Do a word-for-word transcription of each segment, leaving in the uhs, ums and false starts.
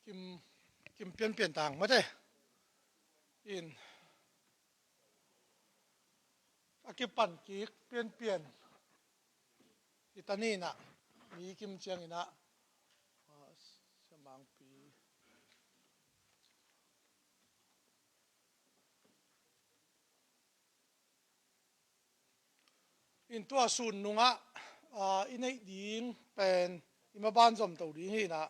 Kim, kim pianpian tang mate. In a kipan kik pianpian kita ni inah, mi kim ciang inah, ah, siamangpi. In tua sun nungah, ah, i neih ding pen i maban zomto ding hi inah,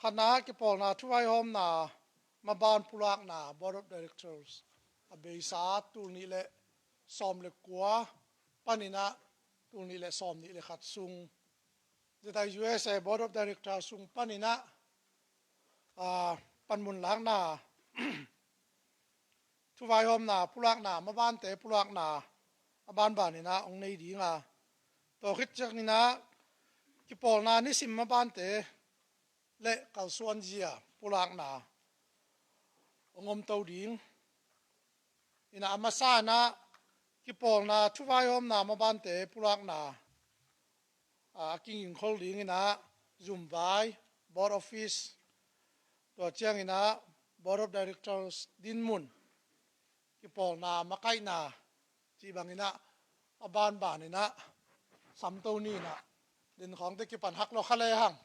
khatna kipawlna thuvaihawmna maban pulakna Board of Directors a beisa tul nih le sawm le kua paninah tul nih le sawm nih le khat sung ZIUSA Board of Directors sung paninah, ah, panmun lakna thuvaihawmna pulakna mabante pulakna a banbaninah hong nei dinga, tua khit cianginah kipawlna nisim mabante le kalsuanzia pulakna hong omto ding. Inah a masa inah kipawlna thuvaihawmna mabante pulakna a kingingkhol dinginah zumvai, board office, tua cianginah board of directors dinmun, kipawlna makaihna cih banginah a banbaninah samto ni inah, din khawngte kipan hak lo kha lehang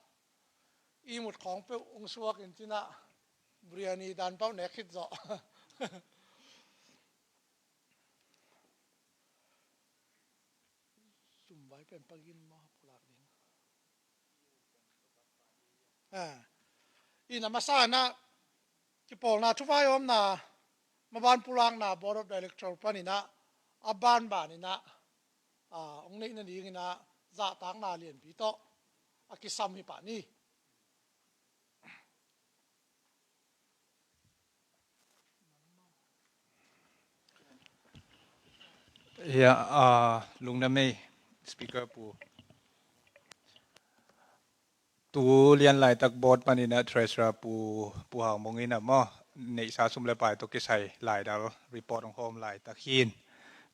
ihmut khawng peuh hong suak in cinah, biryani dan pauh nek khit zawh. Sumvai pen pagin maw pulak ding? Ah. In a masa inah kipawlna thuvaihawmna maban pulakna Board of Director paninah a banbaninah, ah, hong neih nadinginah zahtakna lianpi tawh a kisam hi pah ni. Ya, ah, lungdam ei, speaker pu. Tu lian laitak board paninah treasurer pu, pu Hau Mung inah maw, neihsa sum le pai tawh kisai laidal report hong hawm laitak hi in.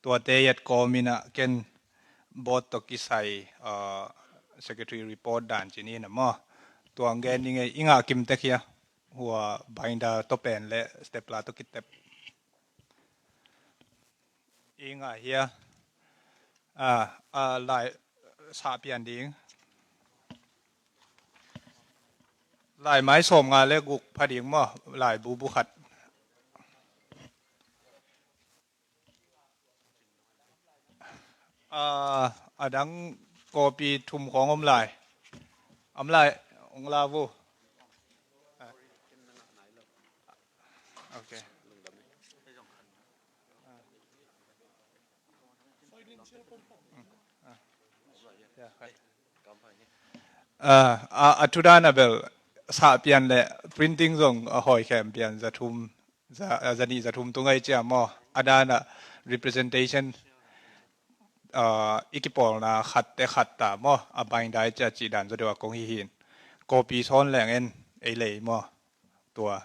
Tuate yet kawm inah ken board tawh kisai, ah, secretary report dan cin inah maw, tua hong gen ning ei. I ngah kim tek hia, hua binder tawh pen le stapler tawh kitep. I ngah hia. Ah, ah, lai sah pian ding. Lai mai sawmnga le guk pha ding maw, lai bubu khat. Ah, a dang copy thum khawng om lai. Om lai, ong la vu. Ah. Ok. Ah, a, a thu dan a bel sah pian le printing zong a hawi khem pian za thum, za, za nih za thum tung ai cia maw. A dan a representation, ah, i kipawlna khat te khat ta maw, a binder ai cia cih dan zaw deuh a kong hi hin. Copy sawn leng en ei lei maw. Tua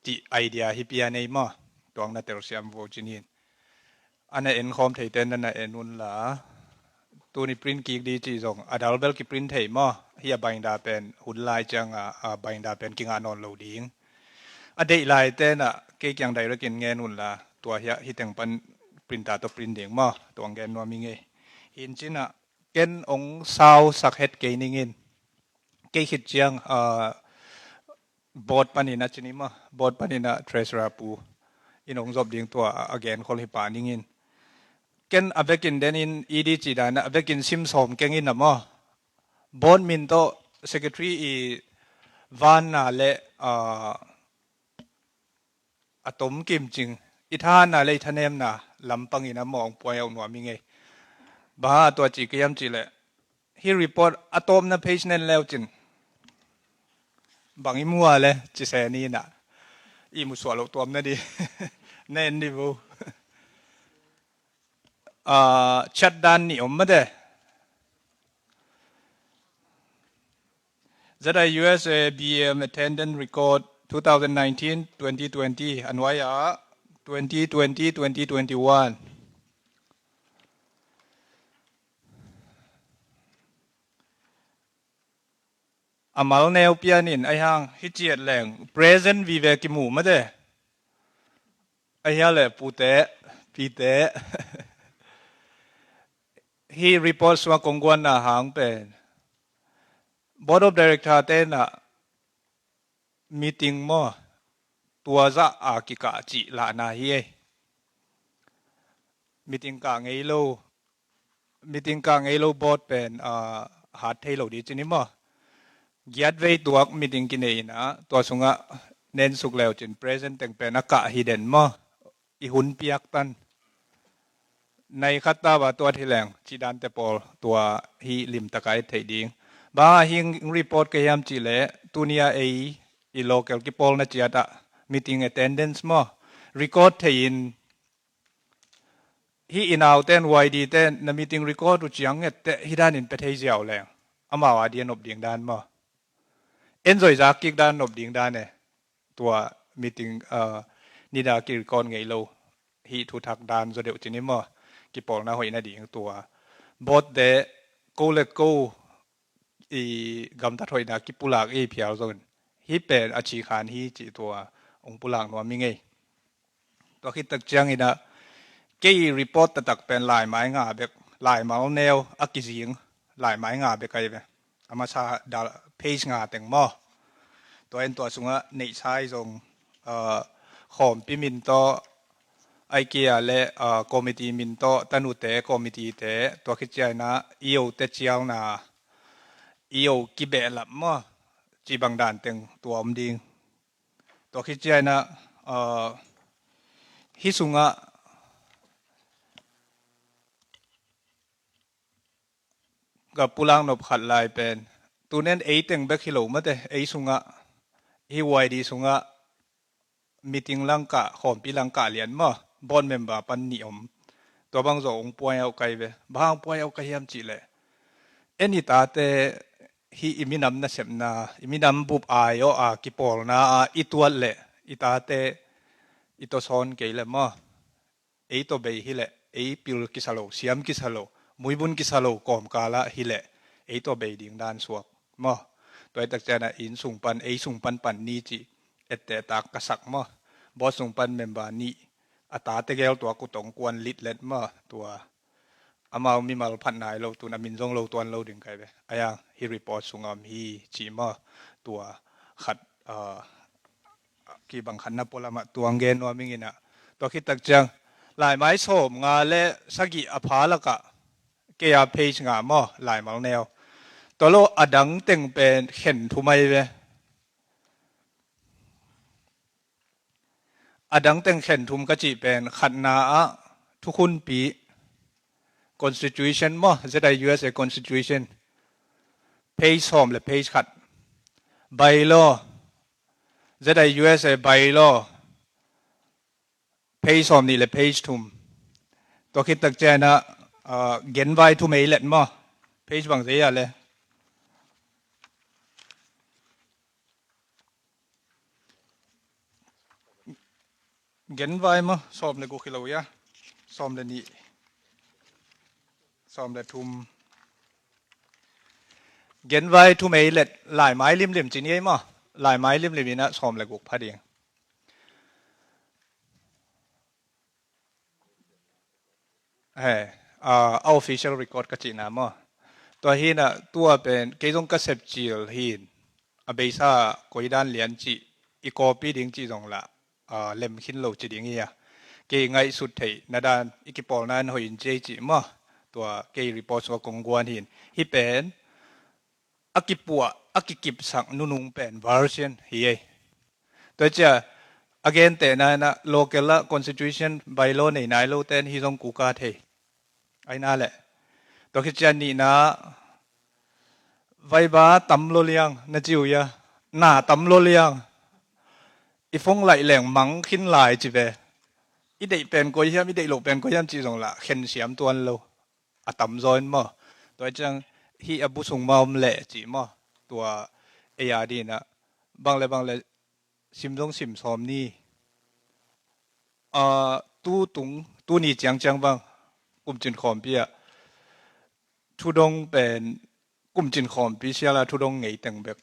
cih idea hi pian ei maw. Tuang na telsiam vo cin hin. A na en khawm theite na na en un la. Tuni print kik di cih zong a dal bel kiprint thei maw. Hi a binder pen hun lai cianga, a binder pen kingah nawn lo ding. A deih laite na kei kiang direct in ngen un la. Tua hi a hi teng pan printer tawh print ding maw. Tuang gen nuam i ngei. Hin cin a ken ong sau sak het kei ning in. Kei khit ciang, ah, board panin a cin i maw, board panin a treasurer pu in ong zop ding tua a, a gen khol hi pah ning in. Ken a vekin den in i di ci dan a, a vekin sim sawm keng in a maw. Board min tawh secretary i vanna le, ah, a tom kim cing, i thahatna le i thanemna lampangin a maw ong puai a uh nuam i ngei. Bang a tua ci kiam ci le hi report a tawpna page nen leu cin bang i mua le ci se ni na i mu suah loh tuam na di. Na en di vo. Ah, chat dan ni om mate. Z I U S A B M attendance record two thousand nineteen twenty twenty, a nuai ah twenty twenty twenty twenty-one. a mal neu pianin ahi hang hi ciat leng present vive kimu mate. Ahi a le pute, pite. Hi report sua kongguanna hang pen Board of Director tenah meeting maw, tua zah a kikah cih lahna hi ei. Meeting kah ngei lo, meeting kah ngei lo board pen, ah, hat thei lo di cini maw. Giat vei tuak meeting kinei inah, tua sungah nensuk leu cin present teng pen a kah hi den maw. I hun piak tan. Nai khat tava tuat hi leng, ci dante pawl tua hi limtaka et theih ding. Bang a hi report ka hiam cih leh, tunia ei i local kipawlna ciatah meeting attendance maw, record thei in, hi i nauten Y D ten na meeting record uh ciang ngette hi danin pe thei ziau leng, amau a di a nop ding dan maw. En zoizak kik dan nop ding dan e. Tua meeting, ah, nida ki record ngei lo hi thuthak dan zaw deuh cini maw. Kipawlna hoihna ding tua. Board te ko le ko i gamtat hoihna kipulak i phial zongin. Hi pen a ci khan hi cih tua hong pulak nuam i ngei. Tua khit tak cianginah kei report taktak pen laimai nga bek, laimal neu a kizing, laimai nga bek ahi ve. A masa dal page nga teng maw. Tua in tua sungah neihsai zong, ah, khawmpi min tawh, aikia le, ah, committee min tawh, tanute committee te, tua khit cianginah i ote cialna, i o kibehlap maw, ci bang dan teng tua om ding. Tua khit cianginah, ah, hi sungah ka pulak nop khat lai pen, tunen ei teng bek hi lo mate, ei sungah, hi Y D sungah meeting langkah, khawmpi langkah lian maw, board member pan nih om. Tua bang zawh hong puai auh kai ve. Bang hang puai auh kai hiam cih leh, en i tate hi i minam nasepna, i minam bup ai aw a kipawlna a i tuat leh i tate i tawsawn kei leh maw. Ei tawh bei hi leh, ei pil kisa lo, siam kisa lo, muibun kisa lo kawmkalah hi leh, ei tawh bei ding dan suak maw. Tua i tak cianginah inn sung pan, ei sung pan pan ni cih etteh tak ka sak maw. Board sung pan member nih a tate gel tua kutong kuan litlet maw. Tua amau mimal phat nai lo, tun a min zong lo tuan lo ding kai ve. Ahi hang hi report sungah om hi ci maw. Tua khat, ah, kibang khatna pualamah tuang gen nuam inginah. Tua khit tak ciang laimai sawm nga le sagih a pha lakah kei a page nga maw, laimal neu. Tua lo a dang teng pen khen thum ahi ve. A dang teng khen thum ka cih pen khatna ah thukhunpi, constitution maw, Z I U S A constitution, page sawm le page khat. Bylaw, Z I U S A bylaw, page sawm nih le page thum. Tua khit tak cianginah, ah, genvai thum ei let maw, page bang zei a le. Genvai maw, sawm le guk hi lo ia. Sawm le nih. Sawm le thum. Genvai thum ei let, laimai limlim cini ei maw. Laimai limlim inah sawm le guk pha ding. He, ah, a official record ka cihna maw. Tua hinah tua pen kei zong ka sepcil hin, a beisa koi dan lian cih i copy ding cih zong lah, ah, lem khin lo ci ding hi a. Kei ngaihsut theih na dan i kipawlna in hoih in ci ei cih maw. Tua kei report sua kong guan hin. Hi pen a kipuah, a kikipsak nunung pen version hi ei. Tua cia a gentehna inah local ah constitution bylaw nei nai lo ten hi zong kuka thei. Aina le. Tua khit ciang nihna, vaiba tam lo liang na ci uh ia, na tam lo liang. I phone laih leng mang khin lai ci ve. I deih pen koi hiam, i deih loh pen koi hiam cih zong lah khen siam tuan lo. A tam zaw in maw. Tua ciang hih a bu sung mah om leh cih maw. Tua ei a dinah bang le bang le sim zong sim sawm ni. Ah, tu tung, tuni ciangciang bang kumcin khawmpi ah thudong pen kumcin khawmpi siala thudong ngei teng bek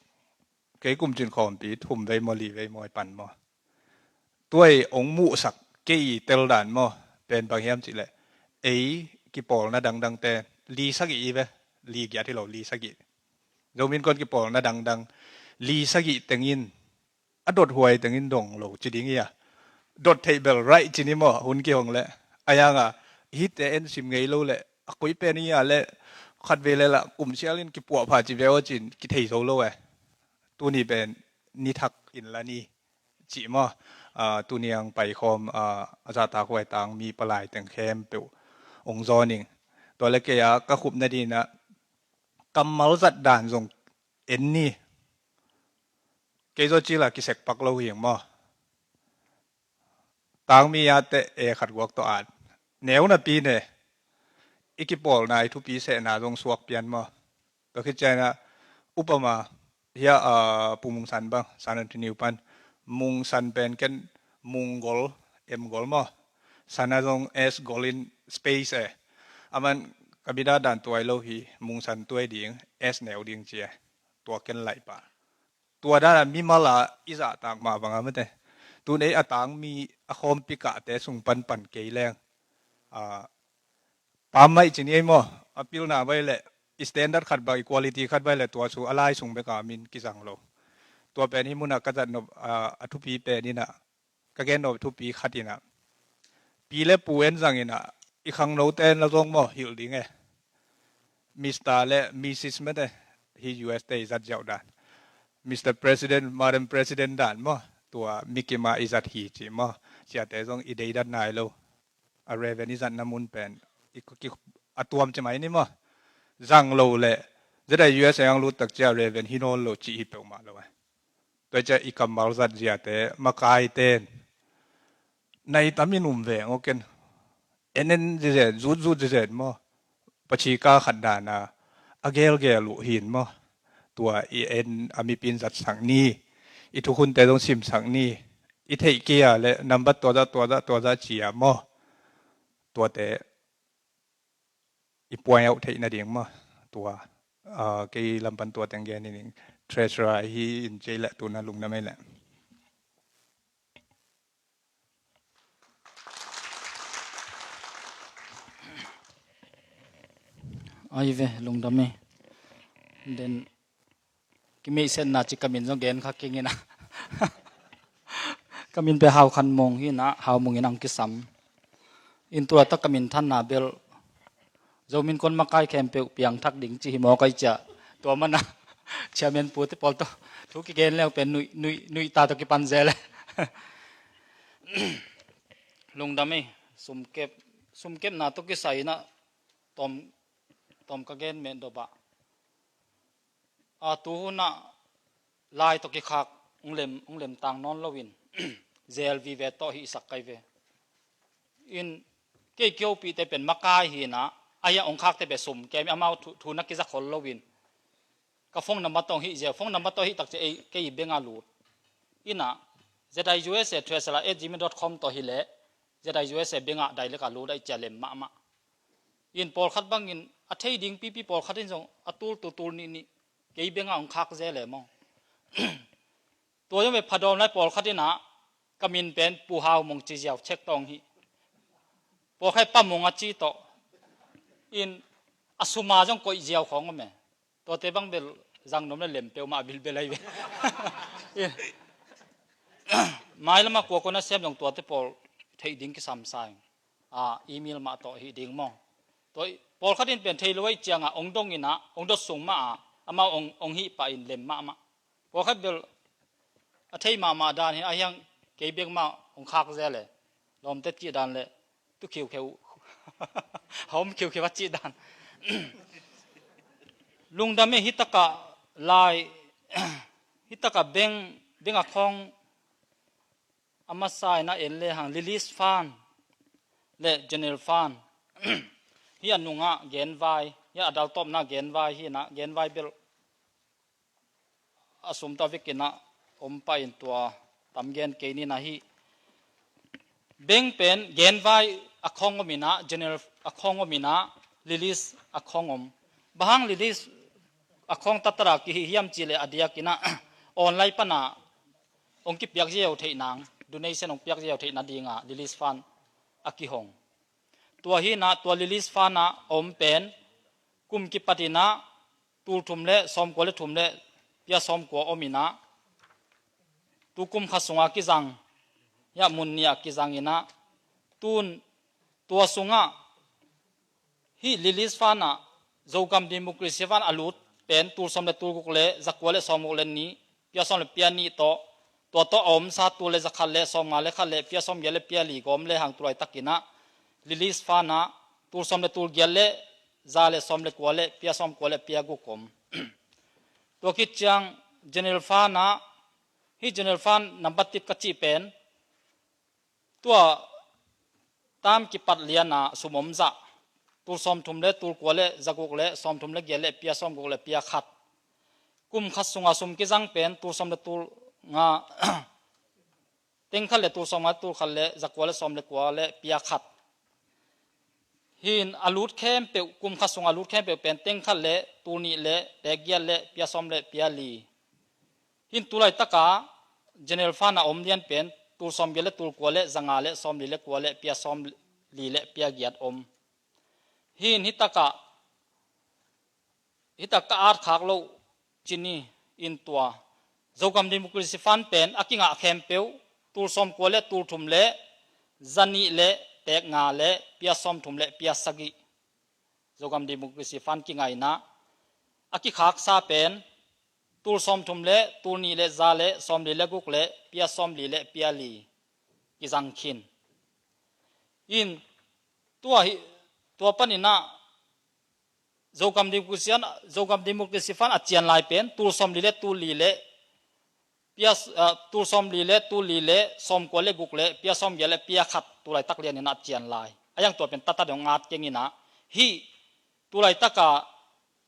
Kei kumcin khawmpi thum vei maw, li vei maw i pan maw. Tuai ong muhsak kei i tel dan maw, pen bang hiam cihleh, ei kipawlna dangdangte li sagih i ve, li giat hi lo, li sagih. Zomi Innkuan kipawlna dangdang li sagih tengin a dot huai tengin dong lo ci ding hi a. Dot theih bel right ci ni maw, hun kihong leh. A yanga hihte en sim ngei lo leh, a koi pen hi a leh, khat vei leh lah kum sialin kipuahpha ci ve aw cin kithei zo lo e. Tuni pen ni thak in la ni cih maw. Ah, tuni ang paikhawm, ah, a zahtak huai tangmi palai teng khempeuh ong zawn ing. Tua le kei a ka khupna dinah kammal zat dan zong en ni. Kei zaw cila kisek pak lo hing maw. Tangmi a teh e khat guak tawh at neu napi ne. I kipawlna i thupi sehna zong suak pian maw. Tua khit ciangin ah upama hia, ah, Pu Mungsan bang, San Antonio pan. Mungsan pen ken Munggol, M gol maw. San a zong S gol in space e. Aman ka bida dan tuai lo hi, Mungsan tuai ding, S neu ding ci e. Tua ken laih pah. Tua dana mimal a i zahtak mah banga mate. Tun ei a tangmi a khawmpi kahte sung panpan kei leng. Ah, pammaih ci ni ei maw, a pilna vai leh, standard khat bang, equality khat vai leh, tua su a lai sung beka min kizang lo. Tua pen hi muna ka zat nop, ah, a thupi pen ina, ka gen nop thupi khat ina. Pi le pu en zang ina, i khangnote na zong maw, hilh ding e. Mister le Missus mete, hi U S te i zat ziau dan. Mister President, Madam President dan maw, tua mikima i zat hi ci maw. Siate zong i deidat nai lo. A Reverend i zatna mun pen i, ki, a tuam ci mai ni maw. Zang lo le, zeta U S a ang lut tak cia Reverend hi nawn lo ci hi peuhmah lo e. Tua cia i kammal zat ziate, makai ten. Nai tamin um veng oken. En en zizet, zut zut zizet maw. Pachika khat dana, a gelgel uh hin maw. Tua i en a mipin zat sak ni. I thukhunte zong sim sak ni. I theih kia le, nambat tua zah, tua zah, tua zah cia maw. Tuate i puai auh theih nading maw. Tua, ah, kei lampan tua teng gen ning. Treasurer hi in cei le tuna lungna mei le. Ai ve, lungdam e. Den kimeihsetna ci kamin zong gen kha kingina. Kamin pe Hau Khan Mung hina, Hau Mung in ang kisam. In tua ta kamin thanna bel Zomi Innkuan makai khempeuh piangthak ding ci hi maw kai cia. Tua mana chairman pute pawl to thu kigen leu pen nui, nui, nui ta to kipan zel e. Lungdam e, sumkep, sumkepna to kisai ina tom, tom ka gen men doba. A tu huna lai to kikhak ung lem, ung lem tang non loin zel vive to hi sak kai ve. In kei kiopi te pen makai hina, aya ong khak te pe sum kemi amau thu, thu na kiza khol loin. Ka phone number tong hi zia, phone number to hi tak che ei, kei benga lut. Ina, Z I U S A treasurer at gmail dot com to hi le, Z I U S A benga dai le ka lut ai chia lem ma ma. In pawlkhat bangin a thei ding pipi pawlkhat in zong a tul tu tul ni ni kei benga ong khak ze le maw. Tua zong ve phadawm lai pawlkhat ina ka min pen Pu Hau Mung ci ziau check tawng hi. Pawlkhat Pa Mung a ci tawh. In a suma zong koih ziau khawng om e. Tuate bang bel zang nom le lem peuhmah bil bel ai ve. In mai lama kua kua na sem zong tuate pawl theih ding kisam sa ing. A, email mah tawh hi ding maw. Tua pawlkhat in pen thei lo ai cianga ong dong ina, ong dot sung ma a, amau ong, ong hi pa in lem mahmah. Pawlkhat bel a thei mahmah dan hi a hiang kei bek mah ong khak zel e. Lawmte cih dan le tu khiukheu. Hawm khiukheu a cih dan. Lungdam e hitaka lai, hitaka beng, beng a khawng a masa ina en le hang Lilies Fund le General Fund. Hi a nunga genvai, hi a daltawpna genvai hi ina genvai bel a sum ta vekina om pa in tua tam gen kei nina hi. Beng pen genvai a khawng om ina, General a khawng om ina, Lilies a khawng om. Bahang Lilies a khawng tatara kihi hiam ci le a diak ina online pana hong kipiak ziau theih nang, donation hong piak ziau theih nadinga Lilies Fund a kihong. Tua hina tua Lilies Fund a om pen kum kipatina tul thum le sawmkua le thum le pia sawmkua om ina, tu kum khat sunga kizang, ya mun nia kizang ina, tun tua sunga hih Lilies Fund a Zogam Democracy Fund a lut pen tul sawm le tul guk le zakua le sawmguk le nih, pia sawm le pia nih tawh, tua tawh a omsa tul le zakhat le sawmnga le khat le pia sawmgiat le pia li gawm le hang tulaitakina Lilies Fund a tul sawm le tul giat le za le sawm le kua le pia sawmkua le pia guk om. Tua khit ciang General Fund a, hih General Fund nambat tit ka cih pen tua tam kipat liana sum om zah, tul sawmthum le tul kua le zaguk le sawmthum le giat le pia sawmguk le pia khat. Kum khat sunga sum kizang pen tul sawm le tul nga, teng khat le tul sawmnga tul khat le zakua le sawm le kua le pia khat. Hin a lut khempeuh, kum khat sunga lut khempeuh pen teng khat le tul nih le pek giat le pia sawm le pia li. Hin tulaitaka General Fund a om lian pen tul sawmgiat le tul kua le zanga le sawmli le kua le pia sawmli le pia giat om. Hin hitaka, hitaka at khak lo cini in tua Zogam Democracy Fund pen a kingah khempeuh tul sawmkua le tul thum le zanih le pek nga le pia sawmthum le pia sagih. Zogam Democracy Fund kingah ina a kikhaksa pen tul sawmthum le tul nih le za le sawmli le guk le pia sawmli le pia li kizang khin. In tua hi, tua panina Zogam Democracy Fund, Zogam Democracy Fund a cian lai pen tul sawmli le tul li le pia, ah, tul sawmli le tul li le sawmkua le guk le pia sawmgiat le pia khat tulaitak lianina a cian lai. A yang tua pen tata dong at kengina hih tulaitaka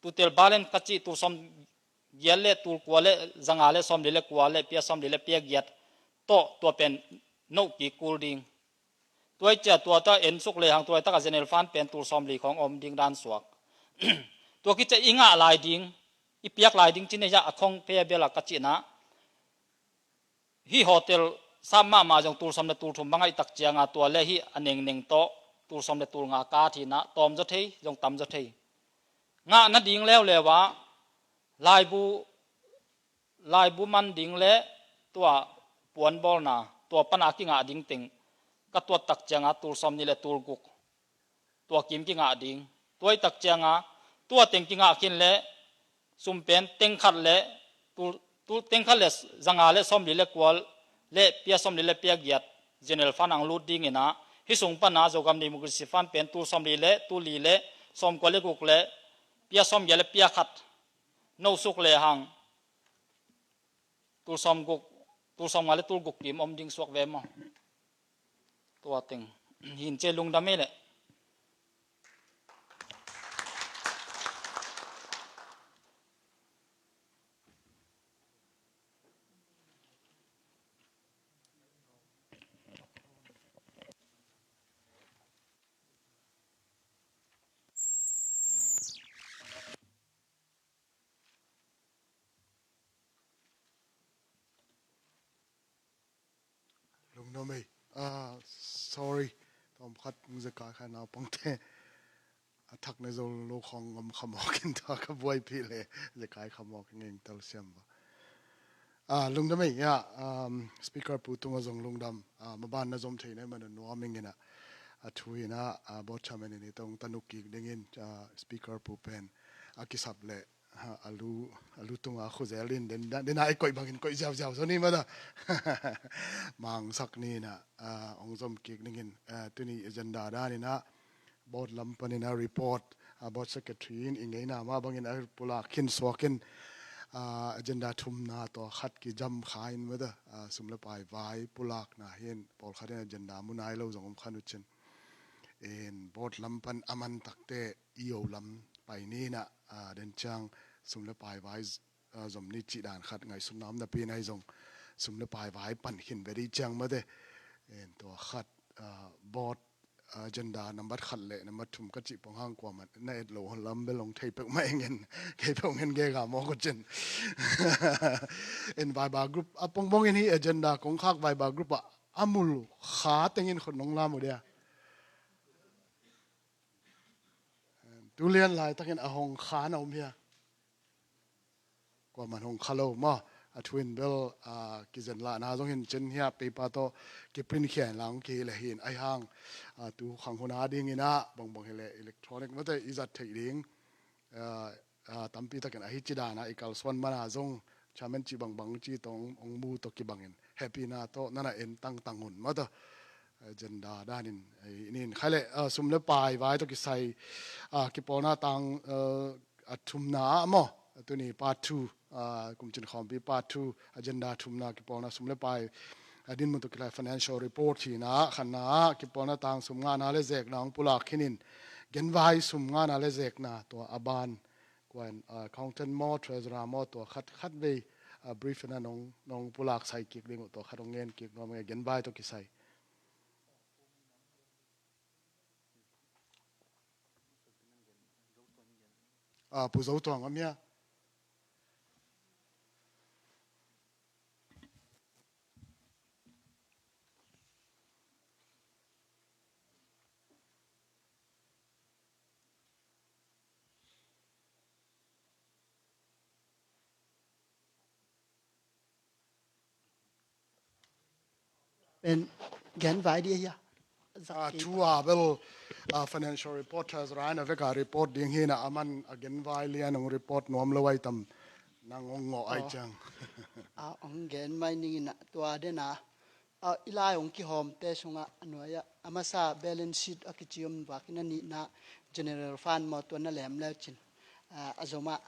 tutel balance ka cih tul sawmgiat le tul kua le zanga le sawmli le kua le pia sawmli le pia giat tawh tua pen noh kik kul ding. Tua i cia tua ta ensuk lehang tulaitaka General Fund pen tul sawmli khong om ding dan suak. Tua kicia i ngah lai ding, i piak lai ding cine ya a khong phe bela ka cihna. Hih hotel sap mahmah zong tul sawm le tul thum bang a i tak cianga tua le hih a nengneng tawh tul sawm le tul nga ka thina tawm zaw thei zong tam zaw thei. Ngah nading leuleu ah laibu, laibu man ding le tua puanbawlna tua pana kingah ding teng ka tuat tak cianga tul sawm nih le tul guk tua kim kingah ding. Tua i tak cianga tua teng kingah khin le sum pen teng khat le tul, tul teng khat le zanga le sawmli le kua le pia sawmli le pia giat General Fund ang lut dingina hih sung pana Zogam Democracy Fund pen tul sawmli le tul li le sawmkua le guk le pia sawmgiat le pia khat noh suk lehang tul sawmguk, tul sawmnga le tul guk kim om ding suak ve maw? Tua teng hin cia lungdam ei leh. Lungdam ei. Ah, sorry. Tawm khat zekai kha naupangte a thak na zo lo khong om khamawk in tua ka buaipih le zekai khamawk in ngeng tal siam ba. Ah, lungdam ei, ya, um, speaker pu tunga zong lungdam, ah, maban na zom thei na i man nuam ing ina, a thu ina, ah, board chairman in i tong tanuk kik dingin, ah, speaker pu pen a kisap le, ha, a lu, a lu tunga khuzel in den, den a i koih bangin koih ziauziau zo ni mada. Mangsak ni na, ah, ong zom kik dingin, ah, tuni agenda dan ina, board lam panin a report, a board secretary in i ngeina mah bangin a pulak khin suakin, a, agenda thumna tawh khat kijam kha in mada, a, sum le pai vai pulakna hin pawlkhat in agenda mu nai lo zong om khan uh cin. In board lam pan a man takte i o lam pai nina, a, den ciang sum le pai vai z-, a, zom ni cih dan khat ngaihsutna om napi na hi zong sum le pai vai pan khin ve dih ciang mate. In tua khat, a, board agenda nambat khat le nambat thum ka cih pong hang kuamah na et lo hon lam bel hong thei peuhmah eng in kei peuh ngen gega mawk uh cin. In Viber group a pongbong in hi agenda kong khak Viber group ah a mul kha tengin khut nong lam uh dia. Tulian laitakin a hong kha na om hia? Kuaman hong kha lo maw? A thu in bel a kizen lahna zong hin cin hia paper tawh kiprint khia in lang ki le hin ahi hang a tu khang hun a dingin ah bangbang hi le electronic mate i zat theih ding. A, a, tampi takin ahi ci dana i kalsuan mana zong chairman ci bangbang ci tawh hong mu tawh kibangin happy na tawh nana en tangtang hun maw tawh agenda danin inin khai le, a, sum le pai vai tawh kisai, a, kipawlna tang, a, a thumna ah maw, tuni part two, a, kumcin khawmpi part two agenda thumna kipawlna sum le pai a dinmun tawh kilai financial report hina khanna ah kipawlna tang sum ngahna le zekna hong pulak khinin genvai sum ngahna le zekna tua a ban kuan, a, accountant maw treasurer maw tua khat khat vei, a, brief na nong nong pulak sai kik ding uh tua khat hong ngen kik nuam nge genvai tawh kisai. A, Pu Zo Tuang om hia? Pen genvai di hia? A, thu a bel, a, financial reporters rain a veka report ding hina aman a genvai lian hong report nuam lo ai tam nang hong ngawh ai ciang. A, hong gen mai ningin ah tua dena, a, i lai hong kihawmte sungah a nuai-ah a masa balance sheet a kici om vakin a nihna general fund maw tua na lem leu cin, a, a zomah,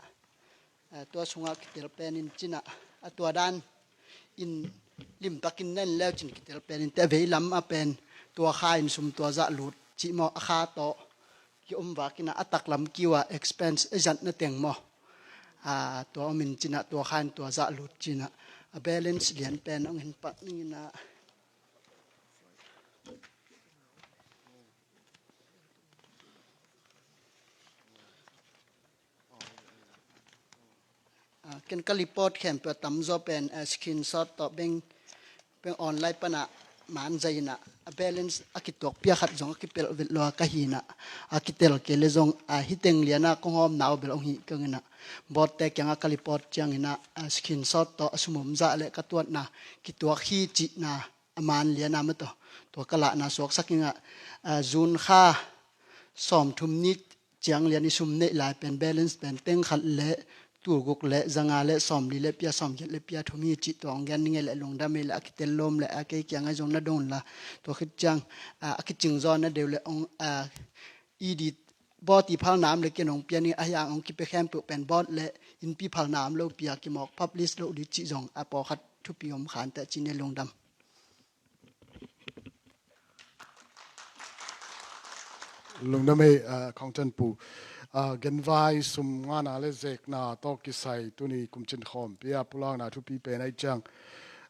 a, tua sungah kitel penin cinah a tua dan in limtakin nen leu cin kitel penin te vei lam a pen tua kha in sum tua zah lut cih maw a kha tawh ki om vakin a taklam kiwa expense a zatna teng maw, a, tua om in cinah tua kha in tua zah lut cinah a balance lian pen hong hin pak ningin ah a, ken ka report khempeuh a tamzaw pen, a, screenshot tawh beng, beng online panah man zai inah a balance a kituak pia khat zong a kipelh vet lua ka hinah a kitel kei le zong, a, hiteng liana kong hawmna uh bel hong hih keng inah board te kiangah ka report cianginah, a, screenshot tawh a sumum zah le ka tuatna kituak hi cihna a man liana mataw tua ka lahna suaksak ingah, a, June kha sawmthum ni ciang lian i sum neih lai pen balance pen teng khat le tulguk le zanga le sawmli le pia sawmgiat le pia thum hi cih tua hong gen ninge le lungdam hi le a kitel lawm le a kei kiangah zong na dong la tua khit ciang, a, a kicing zaw na deu le hong, a, i di bawti phalna am le ken hong pia ni a hiang hong kipia khempeuh pen bawt le inpi phalna am lo pia kimawk publish lo di cih zong a pawkhat thupi om khante cih ni lungdam. Lungdam ei, a, accountant pu, a, genvai sum ngana le zekna tawh kisai tuni kumcin khawmpi a pulakna thupi pen ai ciang,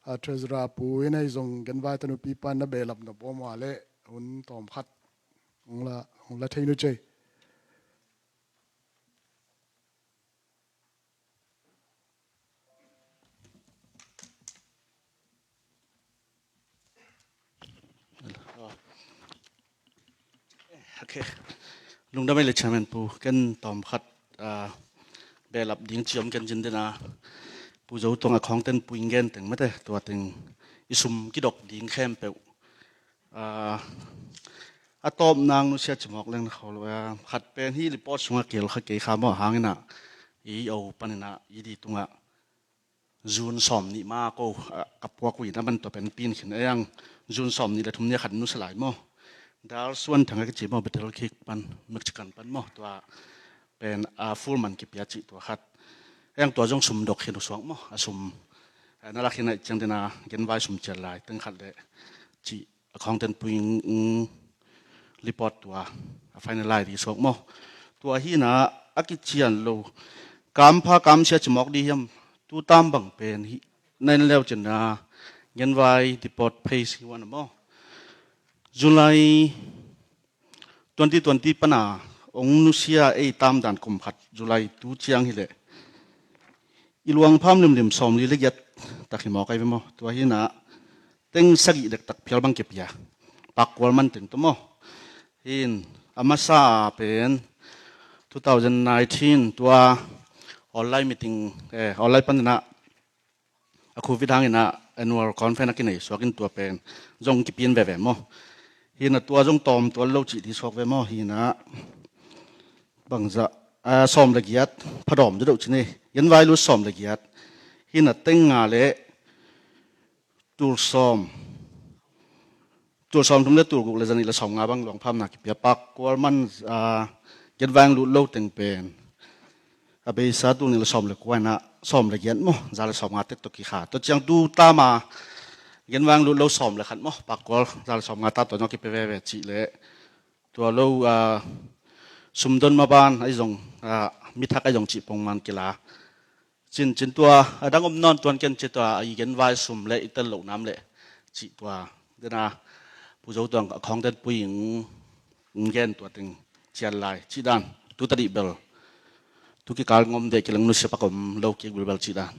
a, treasurer pu in ai zong genvai tanupi pan na belap na pawm a le hun tawm khat hong la, hong la thei nu cei. Ok. Lungdam ei le chairman pu ken tawm khat, ah, belap ding ciom ken cin dena pu Zo Tuang a khawng ten pu ing gen teng mate tua teng i sum kidok ding khempeuh. Ah, a tawp nang nusia cimawk leng na kho lo, ah, khat pen hi report sungah kel kha kei kha maw hangin ah i o panin ah i di tungah June sawm nih ma ko, ah, ka puak uh in a man tua pen pin khin a yang June sawm nih le thum nih a khat nusia lai maw. Dar suan thang a kici maw Bethel khik pan Mexican pan maw tua pen, ah, full man kipia cih tua khat. A yang tua zong sum dok khin uh suak maw a sum, ah, na lak khin a ciang dena genvai sum cial lai teng khat le cih a khawng ten pu ing report tua a final lai di suak maw. Tua hina a kician lo. Kam pha kam sia cimawk di hiam tu tam bang pen hi na in leu cin na genvai report phase hi wan maw. July Twenty twenty pana ong nusia ei tamdan kum khat July tu ciang hileh i luangpham limlim sawmli le giat tak hi mawk ai ve maw? Tua hinah teng sagih dektak phial bang kipia, pakkual man teng tawh maw? Hin a masa pen two thousand nineteen tua online meeting, eh, online paninah a Covid hanginah annual conference a kinei suakin tua pen zong kipin veve maw? Hinah tua zong tawm tual lo cih di suak ve maw? Hinah bangzah, ah, sawm le giat phadawm deuh ci ni. Genvai lut sawm le giat. Hinah teng nga le tul sawm, tul sawm thum le tul guk le zanih le sawm nga bang luangphamna kipia, pakkual man, ah, genvai lut lo teng pen a beisa tul nih le sawm le kua inah sawm le giat maw, za le sawm nga tek tawh kikha. Tua ciang tu tama genvai lut lo sawm le khat maw, pakkual za le sawm nga ta tua nong kipia veve cih leh tua lo, ah, sumdon maban ahi zong, ah, mithak ahi zong cih pongman kila. Cincin tua a dang om nawn tuan ken ci tua a i genvai sum le i tel loh nam le cih tua dena Pu Zo tuang a khawng den pui ing gen tua teng cian lai cih dan tu tadih bel tu kikal ngom deh kilang nusia pak om lo kik bilbel cih dan.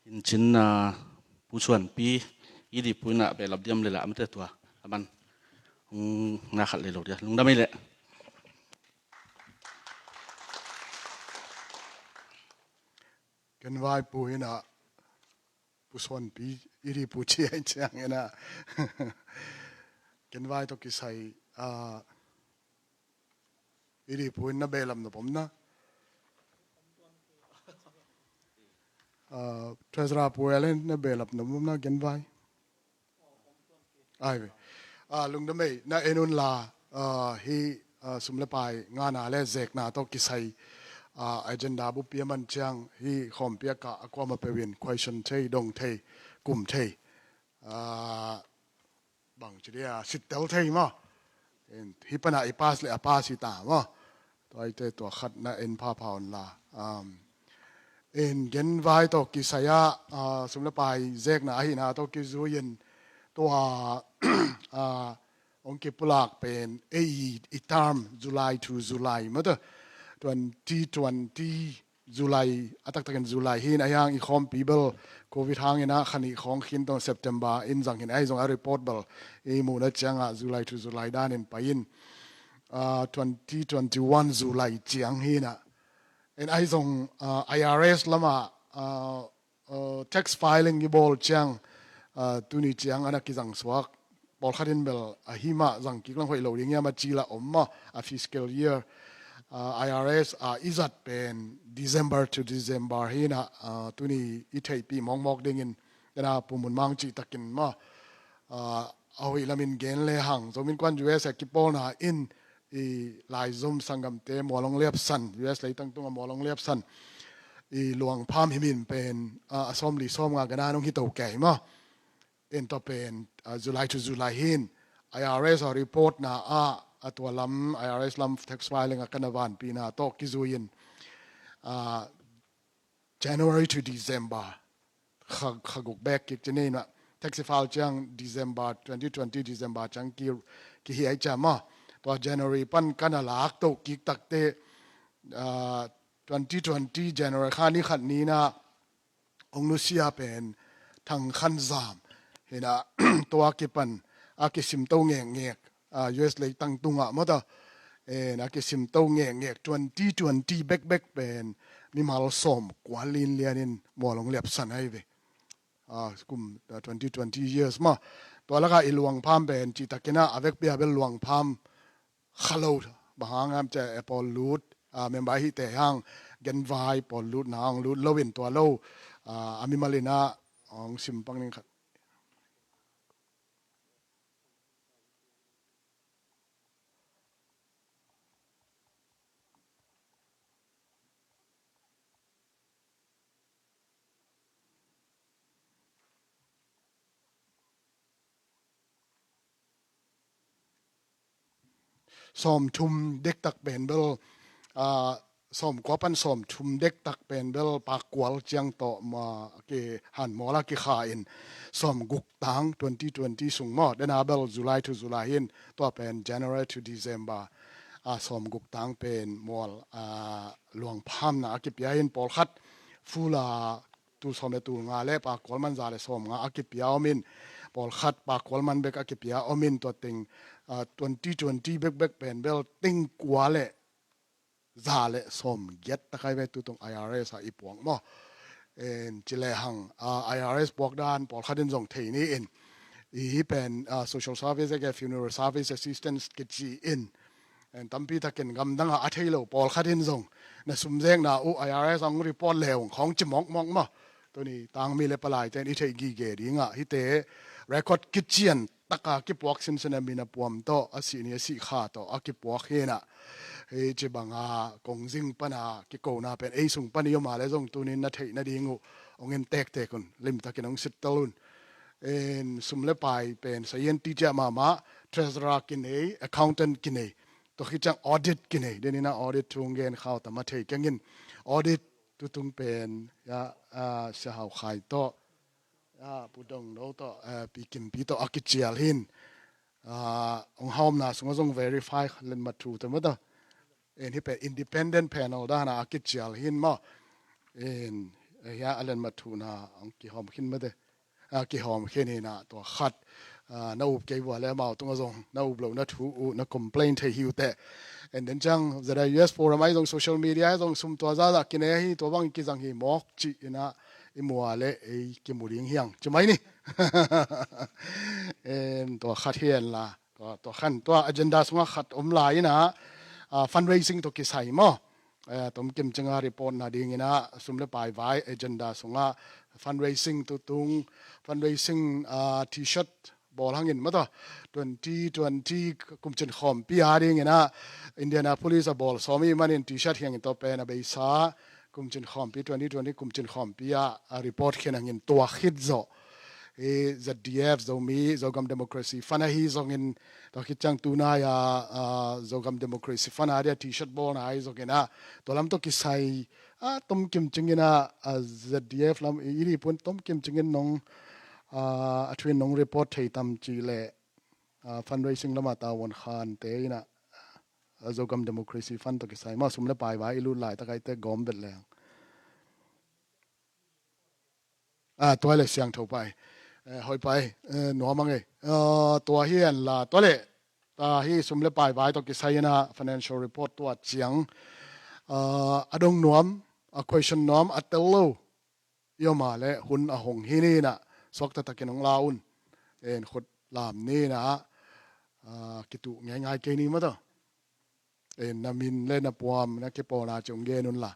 Cincin, ah, Pu Suanpi i di pui na behlap diam le la amte tua aman hong na khat le lo dia lungdam i le. Genvai pu hinah Pu Suanpi i di pu cia i ciang hinah genvai tawh kisai, ah, i di pu in na behlap na pom na. Ah, Treasurer pu el in na behlap na pom na genvai. Ai ve. Ah, lungdam ei na en un la, ah, hi, ah, sum le pai ngana le zekna tawh kisai, ah, agenda bup pia man ciang hi khawmpi a kah a kuama peuhin question thei, dong thei, kum thei. Ah, bang ci dia sittel thei maw? Hi pana i pass le a pass hi ta maw? Tua i te tua khat na en phapha un la. Um, in genvai tawh kisai ah, ah, sum le pai zekna ahina tawh kizui in tua, ah, ong kipulak pen ei i term July to July mata twenty twenty July, a taktakin July hi in a hiang i khawmpi bel Covid hangin a khanih khawng khin tawh September in zang hin ahi zong a report bel i muhna ciangah July to July danin pai in, ah, twenty twenty-one July ciang hi in a. In ahi zong, ah, I R S lamah, ah, uh, tax filing i bawl ciang, uh, tuni ciang ana kizang suak. Pawlkhat in bel a himah zang kik lang hoih lo ding hiam a cila om maw a fiscal year. Uh, I R S, uh, i zat pen December to December hi in a, uh, tuni i theihpih mawkmawk dingin ena pumun mang cihtakin maw, uh, a hoih lamin gen le hang. Zomin kuan U S a kipawlna in i laizom sanggamte mualong liapsan, U S leitang tunga mualong liapsan i luangpham himin pen, ah, a sawmli sawmnga gana nong hi to kei maw? En tawh pen, ah, July to July hin I R S a report na ah a tua lam I R S lam tax filing a kana vanpihna tawh kizui in, ah, January to December kha, kha guk bek kik ci ni na. Tax i file ciang December twenty twenty December ciang ki, ki hi ai ciam maw? Tua January pan kana lak to kik takte, ah, twenty twenty January kha ni khat ni na ong nusia pen Thang Khan Zam hi in a, tua kipan a kisim to ngekngek, ah, U S leitang tungah maw ta, en a kisim to ngekngek twenty twenty bekbek pen mimal sawm kua linlian in mualong liapsan ai ve. Ah, kum, ah, twenty twenty years maw. Tua lakah i luangpham pen cihtakin a a vekpi a bel luangpham kha lo, bang hang hiam cih leh pawl lut, ah, member hi te hang genvai pawl lut na hang lut lo in tua lo, ah, a mimal in a hong sim pang ning khat. Sawmthum dektak pen bel, ah, sawmkua pan sawmthum dektak pen bel pakkual ciang tawh ma kihanmawl a kikha in sawmguk tang twenty twenty sung maw, dena bel July to July hi in, tua pen January to December a sawmguk tang pen mual a luangphamna a kipia hi in, pawlkhat full a tul sawm le tul nga le pakkual man za le sawmnga a kipia om in, pawlkhat pakkual man bek a kipia om in, tua teng twenty twenty bekbek pen bel teng kua le za le sawmgiat takai ve tutung I R S a i puak maw. En ci lehang, ah, I R S puak dan pawlkhat in zong thei ni in, i hi pen, ah, social service eke, funeral service assistance kici in, en tampi takin gamdang a a thei lo pawlkhat in zong na sumzekna uh I R S a hong report le ung khawng ci mawkmawk maw. Tuni tangmi le palaite in i theih gige dingah hihte record kician taka kipuak sinsin a, mi na puam tawh, a sih ni a sih kha tawh a kipuak hi in ah, hih ci banga kongzing pana kikona pen ei sung pan i om a le zong tunin na theih nading uh hong en tektek un, limtakin hong sittel un. En sum le pai pen sayin ti ciah mahmah, treasurer kinei, accountant kinei, tua khit ciang audit kinei. Denin ah audit thu hong gen khau tam a thei keng in, audit tutung pen ya, ah, Sia Hau Khai tawh, ah, Pu Dong No tawh, ah, Pi Kim Pi tawh a kicial hi in, ah, hong haumna sungah zong verify lenmat thu te maw ta. En hih pen independent panel dana a kicial hi in maw. En, eh, hia a lenmat thu na hong kihawm khin maw te. Ah, kihawm khin hi in ah tua khat, ah, na up kei vua le amau tungah zong na up lohna thu uh na complain thei hi uh teh. En den ciang Z I U S forum ah zong social media ah zong sum tua zahzah kinei hi, tua bang kizang hi mawk ci in ah i mu a le ei kimu ding hi hang ci mai ni. En tua khat hi en la, tua, tua khan tua agenda sungah khat om lai in ah, ah, fundraising tawh kisai maw. Eh, tomkim cinga report nading in ah sum le pai vai agenda sungah fundraising tutung, fundraising, ah, T-shirt bawl hangin maw ta. Twenty twenty kumcin khawmpi a ding in ah Indianapolis a bawl sawm i manin T-shirt hi hangin tua pen a beisa kumcin khawmpi, twenty twenty kumcin khawmpi a, a report khin hangin tua khit zawh. I Z D F, Zomi, Zogam Democracy Fund ahi zongin, tua khit ciang tunai a, a, Zogam Democracy Fund a dia T-shirt bawlna ahi zongin ah, tua lam tawh kisai, a, tomkim cingin ah, a, Z D F lam i, i ri pun tomkim cingin nong, a, a thuin nong report thei tam ci leh, a, fundraising lamah tavuan khante in ah, a, Zogam Democracy Fund tawh kisai mah sum le pai vai i lut laitak aite gawm bet leng. Ah, tua le siangtho pai. Eh, hoi pai, eh, nuam a ngei. Ah, tua hi en la, tua le, ta hi sum le pai vai tawh kisai in ah financial report tua ciang, ah, a dong nuam, a question nuam, a tel lo i om a le hun a hong hi ni in ah suakta takin hong la un. En khut lam ni in ah, ah, kituh ngeingai kei ni maw ta. En na min le na puam na kipawlna ci hong gen un la.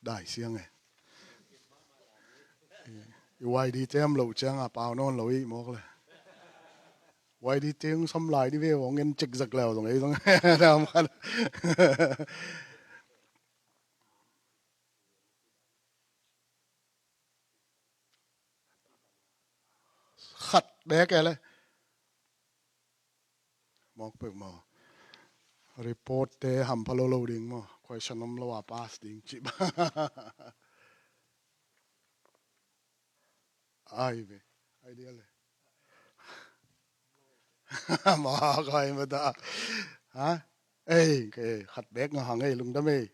Dai siang e. I Y D te am lo ciang a pau nawn lo i mawk le. Y D te hong sam lai di ve, hong en cik zak leu zong ei zong. Dam khan. Khat bek e le. Mawk pek maw. Report te hampha lo lo ding maw. Question om lo a pass ding cih. Ai ve. Idea le. Mawk ai mata. Ha? Ei, kei khat bek nga hang ei, lungdam ei.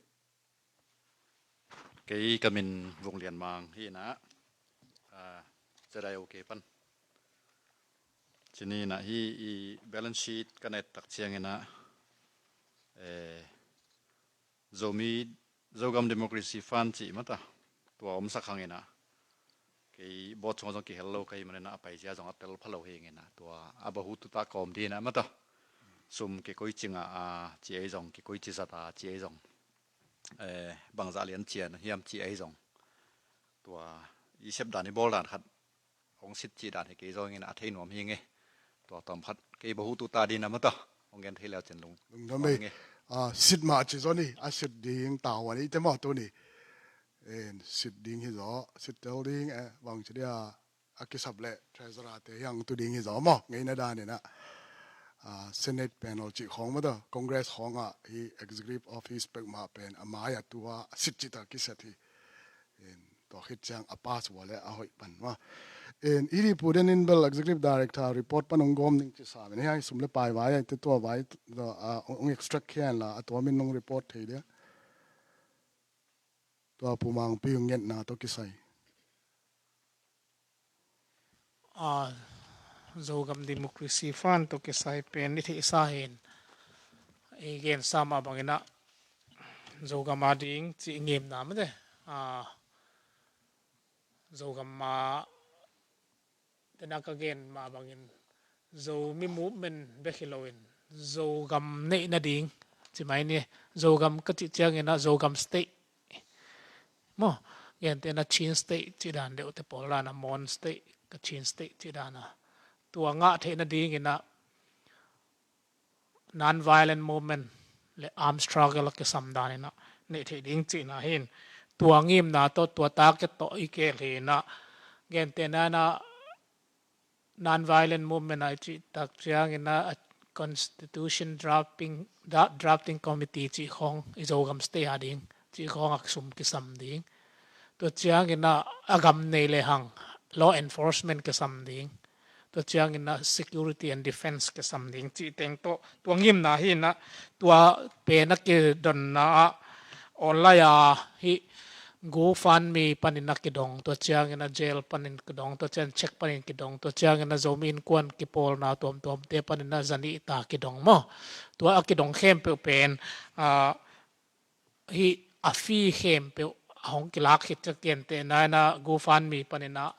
Kei ka min Vung Lian Mang hi in ah, ah, Z I O K pan. Ci ni in ah hi i balance sheet ka na et tak ciangin ah, eh, Zomi, Zogam Democracy Fund cih mata. Tua omsak hangin ah. Kei board sungah zong kihel lo ka hih manin ah a paizia zong a tel pha lo hi ing in ah. Tua a bahu tuta kawm ding in ah mata. Sum kikoi cingah a ci ei zong, kikoi ci zat a ci ei zong. Eh, bangzah lian cian hiam ci ahi zong. Tua i sep dan i bawl dan khat hong sit cih dan hi kei zongin a thei nuam hi nge. Tua tawm khat kei bahu tuta ding a mata. Hong gen thei leu cin lung. Lungdam ei. Ah, sit mah ci zoni, a sit ding tau ani te maw tuni. En, sit ding hi zaw, sit tel ding, eh, bang ci dia, a kisap le treasurer te hiang tu ding hi zaw maw, ngeina dan ina. Ah, Senate panel cih khawng maw ta, Congress khawng ah hi executive office pek mah pen a mai a tua a sit cih ta kiset hi. En, tua khit ciang a pass ua le a hoih pan maw. En, i ri pu den in bel executive director report pan ong gawm ding ci sa men hi, sum le pai vai, te tua vai, ah, ong extract khian la, a tua min nong report thei dia. Tua Pu Mangpi ung ngetna tawh kisai. Ah, Zogam Democracy Fund tawh kisai pen i theihsa hin i gensa mah bangin ah Zogam a ding cih ngimna mate. Ah, Zogam a tena ka gen mah bangin Zomi movement bek hi loin Zogam neih nading ci mai ni. Zogam ka cih ciangin ah Zogam state maw, gentehna Chin state cih dan deuh te pawl dan a, Mon state, Kachin state cih dan a, tua ngah theih nadingin ah non-violent movement le armed struggle a kisam danin ah neih theih ding cihna hin tua ngimna tawh, tua target tawh i kel hi in ah, gentehna in ah non-violent movement a i cih tak ciangin ah, a constitution drafting, dra-, drafting committee cih khawng i Zogam state a ding cih khawng a sum kisam ding. Tua ciangin ah a gam nei le hang law enforcement kisam ding. Tua ciangin ah security and defense kisam ding cih teng tawh tua ngimna hi in ah, tua pen a kidonna ah online a hi GoFundMe panin a kidong, tua ciangin ah Zelle panin kidong, tua ciangin cheque panin kidong, tua ciangin ah Zomi Innkuan kipawlna tuamtuamte panin ah zanih ta kidong maw. Tua a kidong khempeuh pen, ah, hi a fee khempeuh a hong kilak khit ciang, gentehna in ah GoFundMe panin ah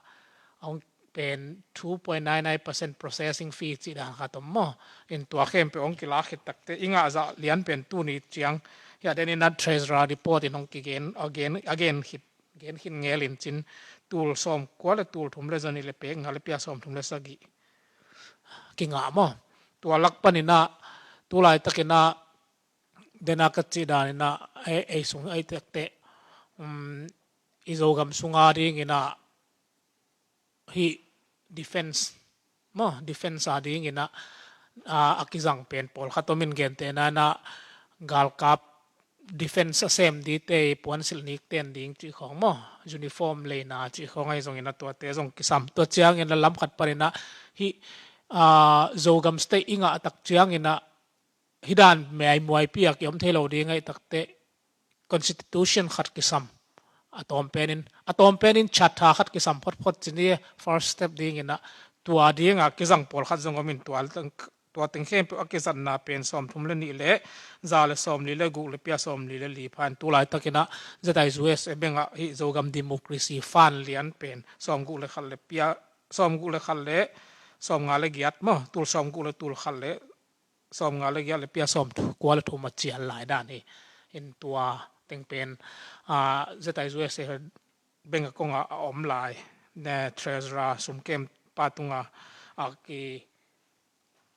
a hong pen two point nine nine percent processing fee cih dan khat om maw. In tua khempeuh hong kilak khit takte i ngah zah lian pen tuni ciang hi a den in ah treasurer report in hong kigen, a gen, a gen khit, gen khit ngel in cin tul sawmkua le tul thum le zanih le pek nga le pia sawmthum le sagih kingah maw. Tua lak panin ah tu laitakin ah dena ka cih danin ah ei, ei sung ei tekte, um, i Zogam sunga dingin ah hi defense maw, defense a dingin ah, ah, a kizang pen pawlkhat om in, gentehna in ah galkap defense a sem dingte, puansilh nik ten ding cih khawng maw, uniform leina cih khawng ahi zongin ah tuate zong kisam. Tua ciangin ah lam khat panin ah hi, ah, Zogam state i ngah tak ciangin ah hi dan mei muaipi a kiom thei lo ding ahi takte constitution khat kisam. A tawm penin, a tawm penin charter khat kisam photphot ci ni, first step dingin ah tua ding a kizang pawlkhat zong om in tua, tua teng khempeuh a kizatna pen sawmthum le nih le za le sawmli le guk le pia sawmli le li phan tu laitakin ah Z I U S A Bank ah hi Zogam Democracy Fund lian pen sawmguk le khat le pia, sawmguk le khat le sawmnga le giat maw, tul sawmguk le tul khat le sawmnga le giat le pia sawmkua le thum a cial lai dan hi. In tua teng pen, ah, Z I U S A Bank a kong a, a om lai, ne, treasurer sumkem pa tunga a ki,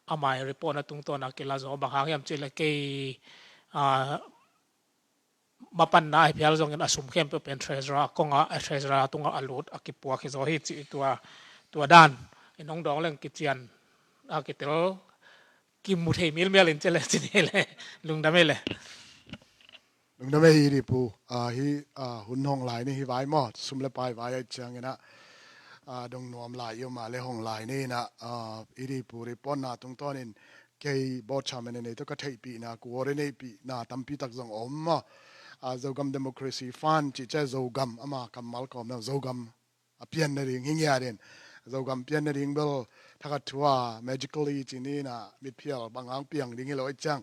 a mai report na tungtawn a kila zaw, bang hang hiam cih le kei, ah, mapanna ahi phial zongin a sum khempeuh pen treasurer kong a, a treasurer tunga a lut a kipuak hi zaw hi cih tua, tua dan in hong dawng leng kician a kitel kimu thei milmial in ci le, ci ni le. Lungdam ei le. Lungdam ei hi ri pu. Ah, hi, ah, hun hong lai ni hi vai maw, sum le pai vai ahi ciangin ah, ah, dong nuam lai i om a le hong lai ni in ah, ah, i ri pu report na tungtawnin kei board chairman nei tawh ka theihpihna, coordinate pihna tampi tak zong om maw. Ah, Zogam Democracy Fund cih ciang Zogam ama kammal kawm na Zogam a pian nading hi ngiat in. Zogam pian nading bel thakhat thu a magically ci ni in ah mitphial bang hang piang ding hi lo ahi ciang,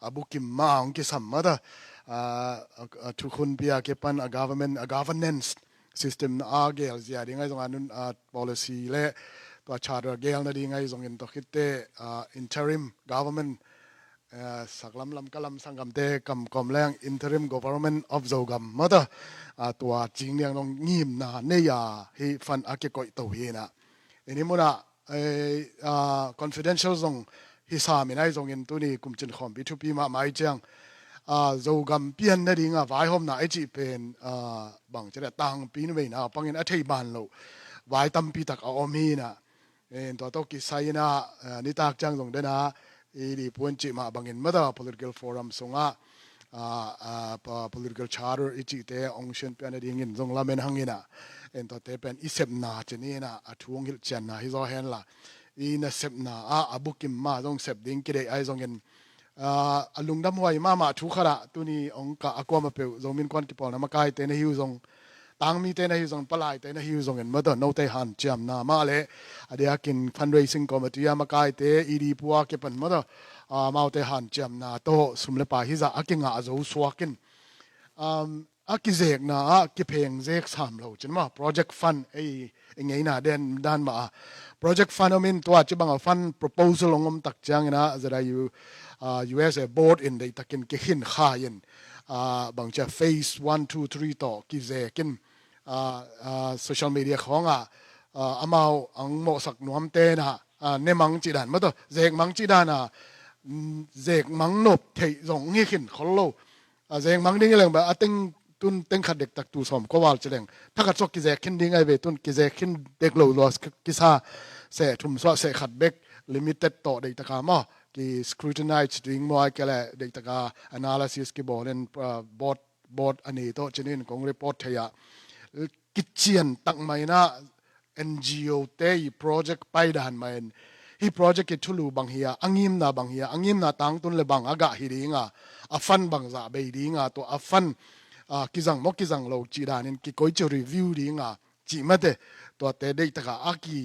a bukim mah hong kisam mah ta. Ah, a, a thukhun pia kipan a government, a governance system na a gel zia ding ahi zong a nun, a policy le tua charter gel nading ahi zongin tawh khitte, ah, interim government, eh, saklam lam kalam sanggamte kam kawm leng Interim Government of Zogam mah ta, ah, tua cing niang nong ngimna nei a hi fund a kikoih to hi in ah. Ini munah, eh, ah, confidential zong hi sam in ahi zongin tuni kumcin khawmpi thupi mahmah ahi ciang, Zogam pian nadinga vaihawmna i cih pen bangci le tangpi numeina pangin a thei ban loh vai tampi tak a om hi inah, tua tawh kisai inah nitak ciang zong dena i di puan cih mah bangin mata political forum sungah political charter i cihte ong sianpia nadingin zong lamen hang inah, tuate pen i sepna cih inah a thu ong hilhcianna hi zaw henla, i nasepna ah a bukim mah zong sep ding kideih ahi zongin a lungdamhuai mahmah thu khatah tuni ong kah a kuamah peuh Zomi Innkuan kipawlna makaite na hi uh zong, tangmite na hi uh zong, palaite na hi uh zongin mata note hanciamna mah le a diakin fundraising committee a makaite i di pua kipan mata amaute hanciamna tawh sum le pai hizah a kingah zo suakin a kizekna ah kipheng zek sam lo cin maw, project fund ei i ngeina den dan mah a project fund om in tua ci banga fund proposal ong om tak ciangin ah ZIU USA board in deihtakin kikhin kha in bangcia phase one two three tawh kizekin social media khawngah amau ang mawhsak nuamte na nemang cih dan mataw, zekmang cih dana zekmang nop theih zong hi khin khol lo. Zekmang ding hi leng ba a teng tun teng khat dektak tul sawm kua val ci leng thakhat sawk kizek khin ding ai ve, tun kizek khin dek lo lua kisa seh thum suah seh khat bek limited tawh deihtaka maw ki scrutinize ding maw ai kele deihtaka analysis kibawlin board board a nei tawh cinin kong report thei ah kician takmah inah NGO te i project paidan mah in hih project i thulu bang hi a, a ngimna bang hi a, a ngimna tangtun le bang a gah hi dinga, a fund bangzah bei dinga, tua a fund kizang maw kizang lo cih danin kikoi ci review dinga cih mate, tuate deihtaka a ki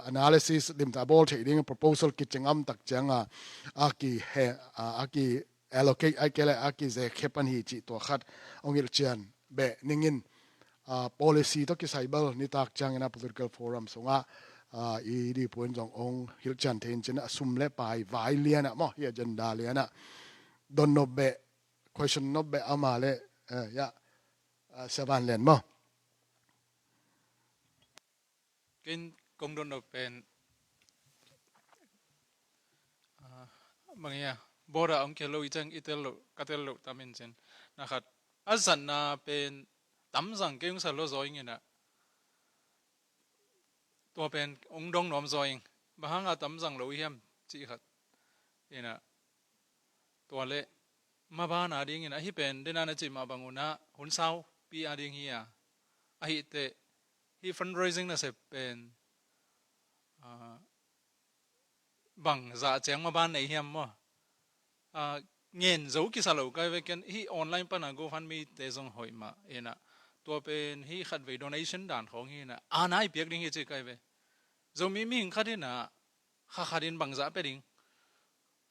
analysis limta bawl theih ding proposal kicing am tak cianga a ki he a ki allocate ai kele a kizek khe pan hi cih tua khat ong hilhcian beh ningin policy tawh kisai bel nitak ciangin a political forum sungah i di puan zong ong hilhcian thei in cin a sum le pai vai lianah maw hi agenda lianah don nop beh question nop beh ama le ya sevan lian maw. Ken kong don lo pen bang ia board a ong kia lo i ceng i tel lo ka tel lo tam in cin na khat a zatna pen tam zang kei ong sa lo zaw ing inah tua pen ong dong nuam zaw ing bang hanga tam zang lo i hiam cih khat inah tua le mabana dingin ahi pen dena na cih mah bang unah hun sau pi a ding hi a ahi teh hi fundraising nasep pen bang zah ciang maban nei hiam maw? Ngen zo kisa lo kai ve ken hi online pana GoFundMe te zong hoih mah inah tua pen hi khat vei donation dan khawng hi inah a nai piak ding hi ci kai ve. Zomi mihing khat inah kha khat in bangzah pe ding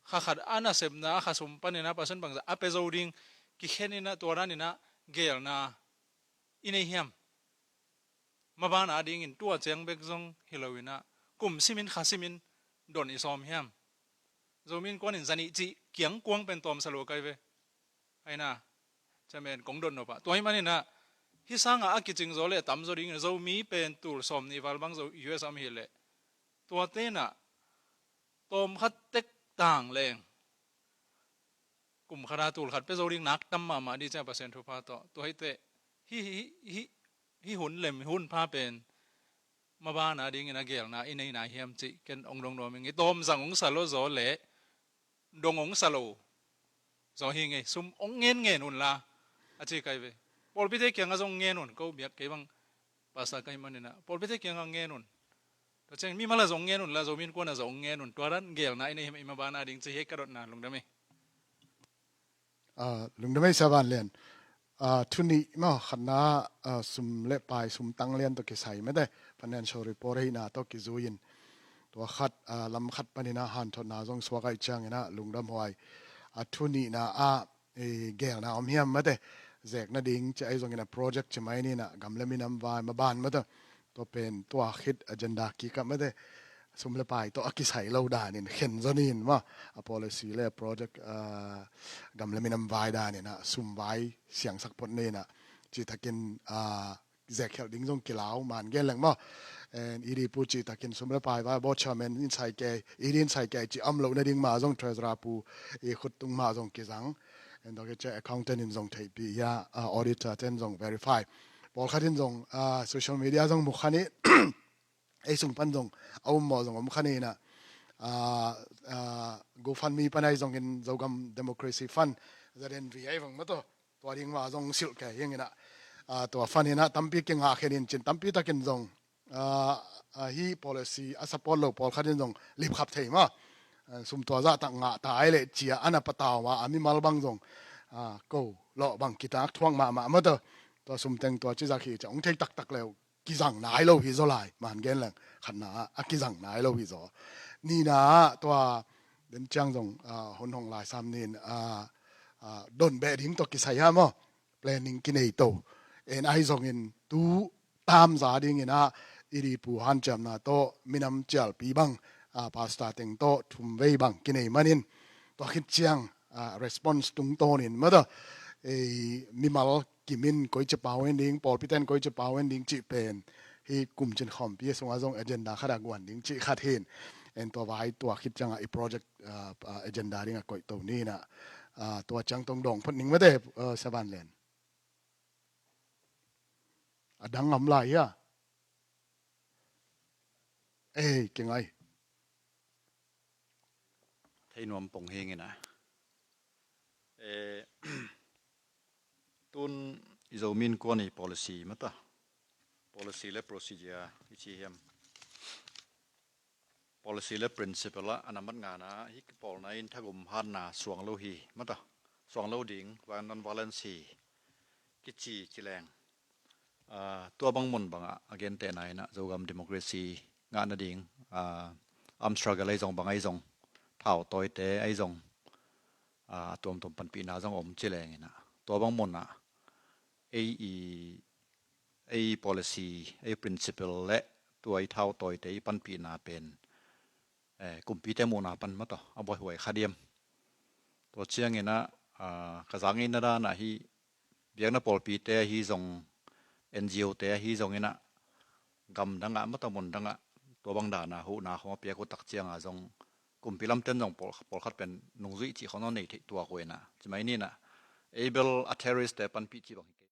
kha khat a nasepna a kha sum panin a pasun bangzah a pe zo ding kikhen inah tua dan inah gelna i nei hiam? Mabana dingin tua ciang bek zong hi lo inah kum simin kha simin don i sawm hiam? Zomi Innkuan in zanih cih kiang kuang pen tawmsa lo kai ve. Aina camen kong don nopah tua hi maninah hi sangah a kicing zaw le tam zaw dingin Zomi pen tul sawm nih val bang zo US am hi leh tua tenah tawm khat tek tang leng kum khata tul khat pe zo ding nak tam mahmah dih ciah Pasian thupha tawh tua hi teh hi hi hi hi hun lem hun pha pen mabana dingin a gelna i neina hiam cih ken ong dong nuam ing i tawm zang ong sa lo zaw le dong ong sa lo zaw hi ngei sum ong ngen ngen un la a ci kai ve. Pawlpite kiangah zong ngen un ko biak kei bang pasa kai maninah pawlpite kiangah ngen un. Tua ciang mi mala zong ngen un la Zomi Innkuan a zong ngen un tua dan gelna i nei him i mabana ding ci hi ka dotna lungdam hi. Lungdam ei sa vanlian. Thu nih maw khatna sum le pai sum tang lian tawh kisai mete financial report ahina tawh kizui in tua khat lam khat paninah hanthotna zong suak aih cianginah lungdam huai. A thu nihna ah gelna om hiam mate zek nading ci ahi zongin a project ci mai ninah gam le minam vai maban mate tua pen tua khit agenda kikap mate sum le pai tawh a kisai lo danin khen zonin ma a policy le a project gam le minam vai daninah sum vai siangsak phot ninah citakin zek khelh ding zong kilau man gen leng maw. Idi pu citakin sum le pai vai board chairman in sai kei idi in sai kei ci am lo nading ma zong treasurer pu i khut tung ma zong kizang. En tua khit ciang accountant in zong theihpih hi a, ah, auditor ten zong verify. Pawlkhat in zong, ah, social media zong mu kha ni, ei sung pan zong a um maw zong om kha ni in ah, ah, ah, GoFundMe pan ahi zongin Zogam Democracy Fund, Z N V ahi vang maw tawh. Tua ding mah zong silh kei hi ing in ah, ah, tua fund in ah tampi kingah khin in cin tampi takin zong, ah, ah, hih policy a support lo pawlkhat in zong lipkhap thei maw. Ah, sum tua zah tak ngah ta ai leh ci a a na patau mah a mimal bang zong, ah, ko lawh bang kitak thuak mahmah maw tawh. Tua sum teng tua ci zah hi ciang hong thei taktak leh kizang nai lo hi zaw lai. Man gen leng khatna ah a kizang nai lo hi zaw. Nihna ah tua den ciang zong, ah, hun hong lai sam ni in, ah, ah, don beh ding tawh kisai ha maw. Planning kinei to. En ahi zongin tu tam za ding in ah i dipu hanciamna tawh minam cialpi bang, ah, pastor teng tawh thum vei bang kinei manin tua khit ciang, ah, response tungtawnin maw tawh, ei, mimal kimin koici pau en ding, pawlpi ten koici pau en ding cih pen hih kum cin khawmpi a sungah zong agenda khat a guan ding cih khat hi in. En tua vai tua khit ciangah i project, ah, ah, agenda dingah koih to ni in ah, ah, tua ciang tong dawng phot ning maw te, ah, Sia Van Len. A dang ngam lai hia? Ei, kingai. Thei nuam pong hi ing in ah. Eh, tun i Zomi Innkuan i policy maw tawh. Policy le procedure i ci hiam. Policy le principle ah a na mat ngana hih kipawlna in thagum hatna suang lo hi maw tawh. Suang lo ding, non-violence hi kici ci leng. Ah, tua bang mun bangah a gentehna in ah Zogam democracy ngah nading, ah, arm struggle ahi zong bang ahi zong, thau tawite ahi zong, ah, a tuamtuam panpihna zong om ci leng in ah. Tua bang mun ah ei i, ei policy, ei principle le tua i thau tawite i panpihna pen, eh, kumpite muhna pan maw tawh a buaihuai kha diam. Tua ciangin ah, ah, ka zak ngeina dan ah hih biakna pawlpite ahi zong, N G O te ahi zongin ah, gam dangah maw tawh mun dangah tua bang dana huhna khawng a piak uh tak ciangah zong kumpi lamten zong pawl, pawlkhat pen nungzuih cih khawng zong nei theih tuak uh in ah. Ci mai ni in ah, ei bel a terrorist te panpih cih bang hi kei.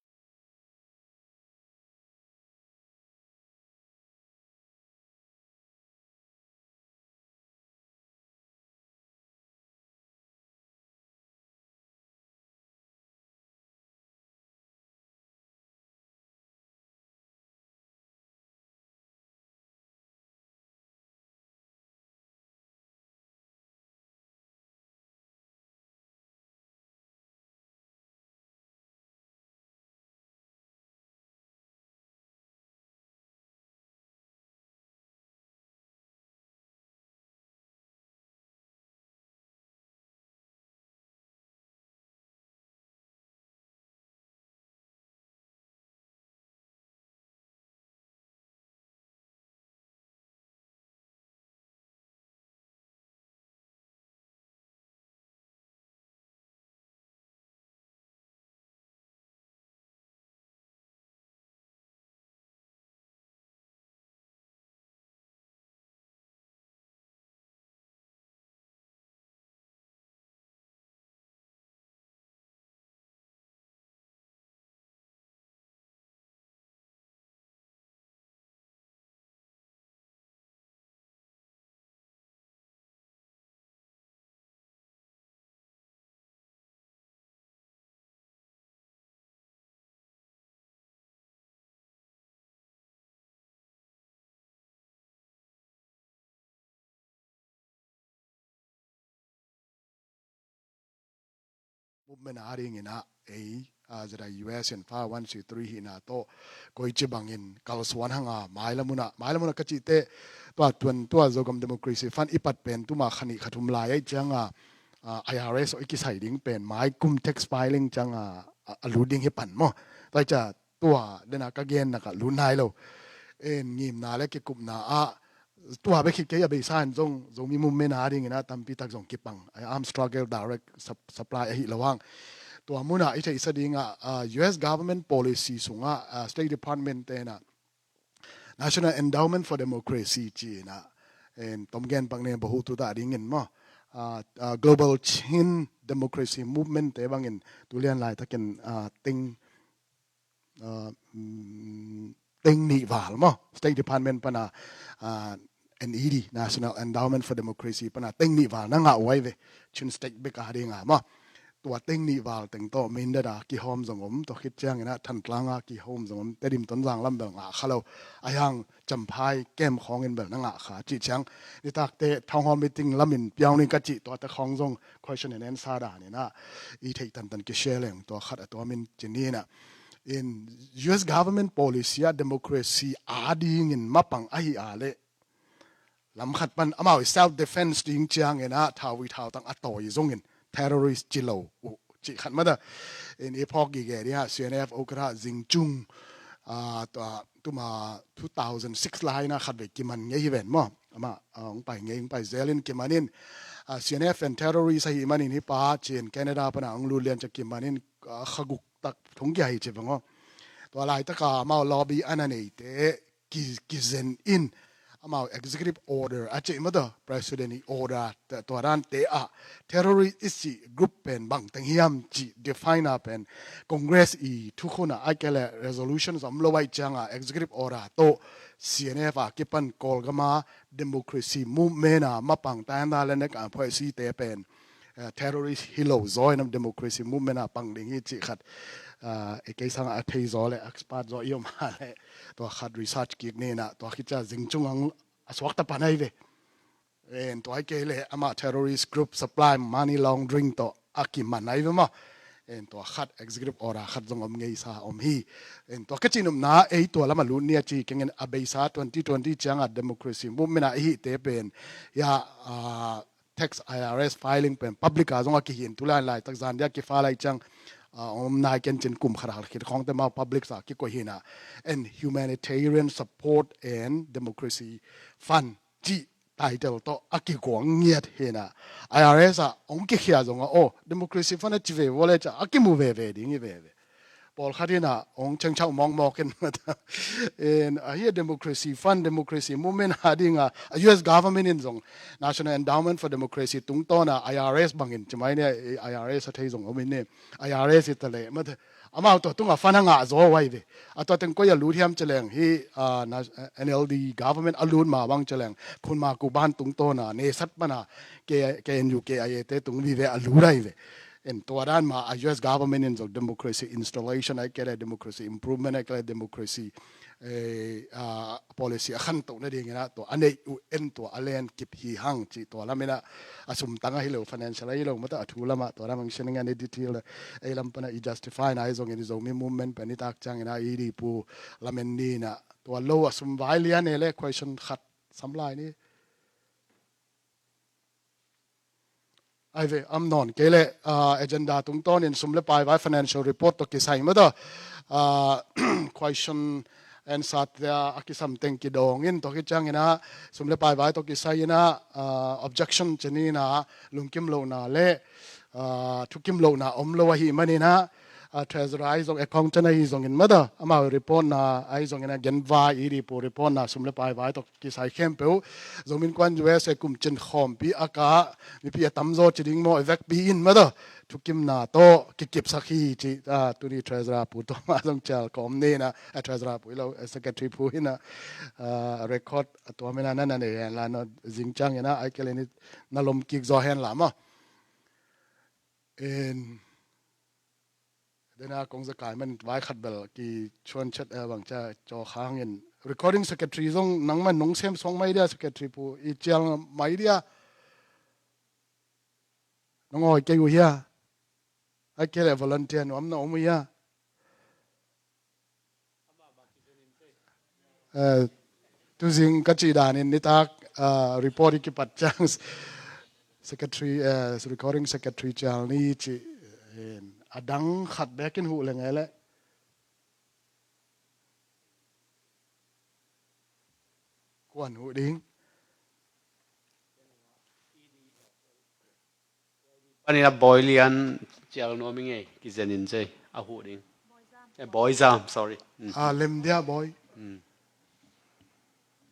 Movement a dingin ah ei, ah, zeta U S in fa one C three hihna tawh koici bangin kalsuan hanga, mailam un ah, mailam un ah ka cih teh tua tuan tua Zogam Democracy Fund i pat pen tuma kha nih kha thum lai aih cianga, ah, I R S aw i kisai ding pen mai kum tax filing cianga, ah, a lut ding hi pan maw. Tua hi cia tua dena ka genna ka lut nai lo. En ngimna le kikupna ah tua bek hi kei a beisa in zong Zomi Movement a dingin ah tampi tak zong kipang. Arm struggle direct sup-, supply ahi lo hang. Tua munah i theihsa dingah, ah, U S government policy sungah, ah, State Department tenah National Endowment for Democracy ci-inah, en, tom gen pak ne bahu tuta dingin maw. ah, ah, Global Chin Democracy Movement te bangin tulian laitakin, ah, teng, ah, mm, teng nih val maw, State Department pana, ah, N E D, National Endowment for Democracy pana teng nih val na ngah uh ai ve. Chin State bek a dinga maw, tua teng nih val teng tawh mindat a kihawm zong om, tua khit ciangin ah Thantlang a kihawm zong om, Tedim, Tonzang lam bel ngah kha lo. A hiang Champhai kem khawngin bel na ngah kha cih ciang, nitakte town hall meeting lamin piau ni ka cih tuate khawng zong question and answer danin ah i theih tantan kishare leng, tua khat a tuamin ci ni in ah, in U S government policy ah democracy a dingin mapang ahi a leh lam khat pan amau i self defense ding ciangin ah thauvui thautang a tawi zongin terrorist ci lo uh cih khat mata. In i phawk gige ding ah C N F ukra Zing Cung, ah, tua, tuma two thousand six lai na khat vei kiman ngei hi ven maw. Amah, ah, hong pai ngei, hong pai zelin kimanin, ah, C N F and terrorist ahi manin hih pa cin Canada pana hong lut lian cia kimanin, ah, kha guk tak thong kia hi ci vang aw. Tua laitaka amau lobby ana neite ki, kizen in amau executive order a cih mata, president i order, tua dante ah terrorist i cih group pen bangteng hiam cih define a pen Congress i thukhun a ai kei le resolution zom lo ai cianga executive order tawh C N F a kipan Kawlgama democracy movement a mapang tanda le nek a phoisi te pen, eh, terrorist hi lo zaw in a democracy movement a pang ding hi cih khat, eh, i kei sangah a thei zaw le expert zaw i om a le tua khat research kik ni in ah, tua khit cia Zing Cung ang a suakta pan ai ve. En tua hi kei le amah terrorist group supply money laundering tawh a kiman ai ve maw. En tua khat executive order khat zong om ngeisa om hi. En tua ka cihnopna ei tua lam a lut ni a ci kengin a beisa twenty twenty cianga democracy movement a i hihte pen ya, ah, tax I R S filing pen public a zong a kihin tu lain laitak zan dia kifa lai ciang, ah, om nai ken cin kum khat hal khit khawngte mau public sa kikoih hi in ah, and humanitarian support and democracy fund cih title tawh a kikuang ngiat hi in ah, I R S ah hong kikhia zong a aw democracy fund a ci ve vua le cia a kimu veve ding hi veve. Pawlkhat in ah hong chengchau mawkmawk in mata. In a hi a democracy fund, democracy movement a dinga a U S government in zong National Endowment for Democracy tungtawna I R S bangin ci mai ni, I R S a thei zong om in ni, I R S i ta le mata. Amau tua tunga fund a ngah zaw ai ve. A tua teng koi a lut hiam ci leng hi, ah, na, N L D government a lut ma bang ci leng Khun Ma Ku Ban tungtawna nesat pana K-, K N U K I A te tung vive a lut ai ve. En tua dan ma a U S government in zong democracy installation ai kei le democracy improvement ai kei le democracy, eh, ah, policy a khantoh nading in ah tua a neih uh en tua a len kip hi hang cih tua lam in ah a sum tang ahi lo financial ahi lo mata a thu lamah tua lam ang sining an i detail ei lam pana i justify na ahi zongin i Zomi movement pen i tak ciangin ah i di pu lamen ni in ah tua lo a sum vai lian e le question khat sam lai ni. Ai ve, am nawn kei le, ah, agenda tungtawnin sum le pai vai financial report tawh kisai mata, ah, question answer te a kisam teng kidawngin tua khit ciangin ah sum le pai vai tawh kisai in ah, ah, objection ci ni in ah lungkim lohna le, ah, thukim lohna om lo ahi manin ah, ah, treasurer ahi zong accountant ahi zongin mata amau report na ahi zongin ah genvai i di pu report na sum le pai vai tawh kisai khempeuh Zomi Innkuan U S A kum cin khawmpi a ka mipi a tamzaw ci ding maw i vekpi in mata thukimna tawh kikipsak hi ci, ah, tuni treasurer pu tua ma zong cial kawm ni in ah, ah, treasurer pu i lo, ah, secretary pu in ah, ah, record a tua min a na na nei hen la no Zing ciangin ah ai kei le ni na lom kik zaw hen la maw. In Dena kong zakai man vai khat bel kichuan chet, eh, bang cia caw khangin recording secretary zong nangman nong sem suang mai dia secretary pu i cial mai dia. Nong oi kei uh hia? Ai kei le volunteer nuam na om uh hia? Eh, tuzing ka cih danin nitak, eh, report i kipat ciang secretary, eh, recording secretary cial ni cih, eh, a dang khat bekin huh leng e le. Kuan huh ding. Panin a Bawi Lian cial nuam i ngei, kizenin cei, a huh ding. Eh, Bawi Zam, sorry. Mm. Ah, lem dia Bawi. Mm.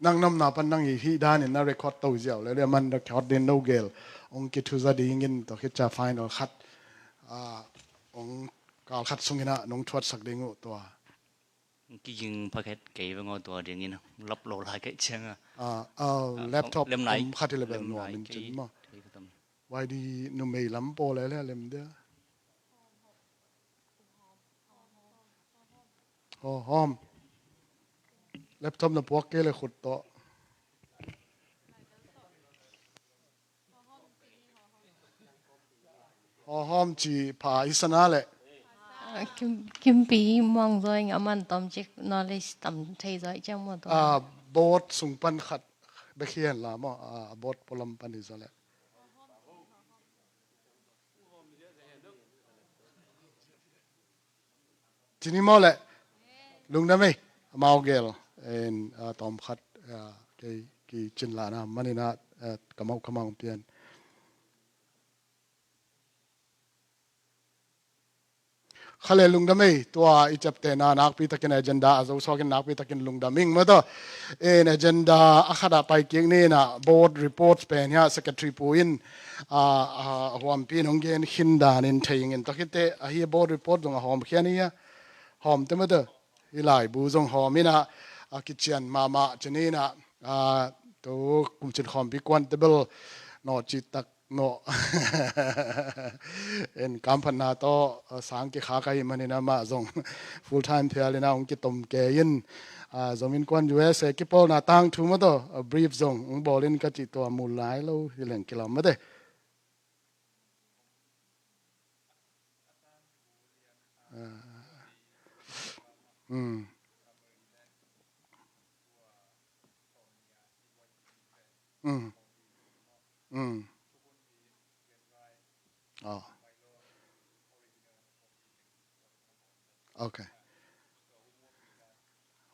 nang namna pan nang i hih danin na record to ziau le le man record din no gel ong kithuza dingin tua khit cia final khat, ah, ong kal khat sungin ah nong thuatsak ding uh tua. Kiging pakhet kei veng aw tua dingin lap lo lai kei cianga. Ah, ah, laptop lem nai om khat i le bel lem nuam nai in kei cin maw. Thei ka tam. Wai di numei lam pawl le le lem dia. Aw, hawm. Laptop na puak kei le khut tawh. Aw, hawm ci pha i sana le. Kim, Kimpi mong zoi nga man tom cik knowledge tam thei zoi ciang maw tua. Ah, board sung pan khat bek hian la maw. Ah, board pualam pan hi zaw le. Cini maw le. Lungdam ei. Amau gel en, ah, tawm khat, ah, kei kicin lana manina, ah, kamau kamau pian. Khale lungdam ei, tua i ciaptehna nakpi takin agenda a zo suakin nakpi takin lungdam ing maw tua. In agenda a khatah pai kik nina board reports pen hia secretary pu in, ah, ah, a huampi in hong gen khin danin thei ingin tua khite ahi board report zong a hawm khian hia. Hawm te maw tua. I laibu zong hawm ina, a kician mahmah cini ina, ah, tu kumcin khawmpi kuan te bel nawh cih tak nawh. En kamphatna tawh, ah, sang kikhak ahi manin amah zong full time phial ina hong kitom kei in, ah, zong innkuan U S A kipawlna tangthu maw tawh, ah, brief zong hong bawl in ka cih tua mu lai lo hi leng kilam mate. Ah. Mm. Mm. Mm. Oh. Okay.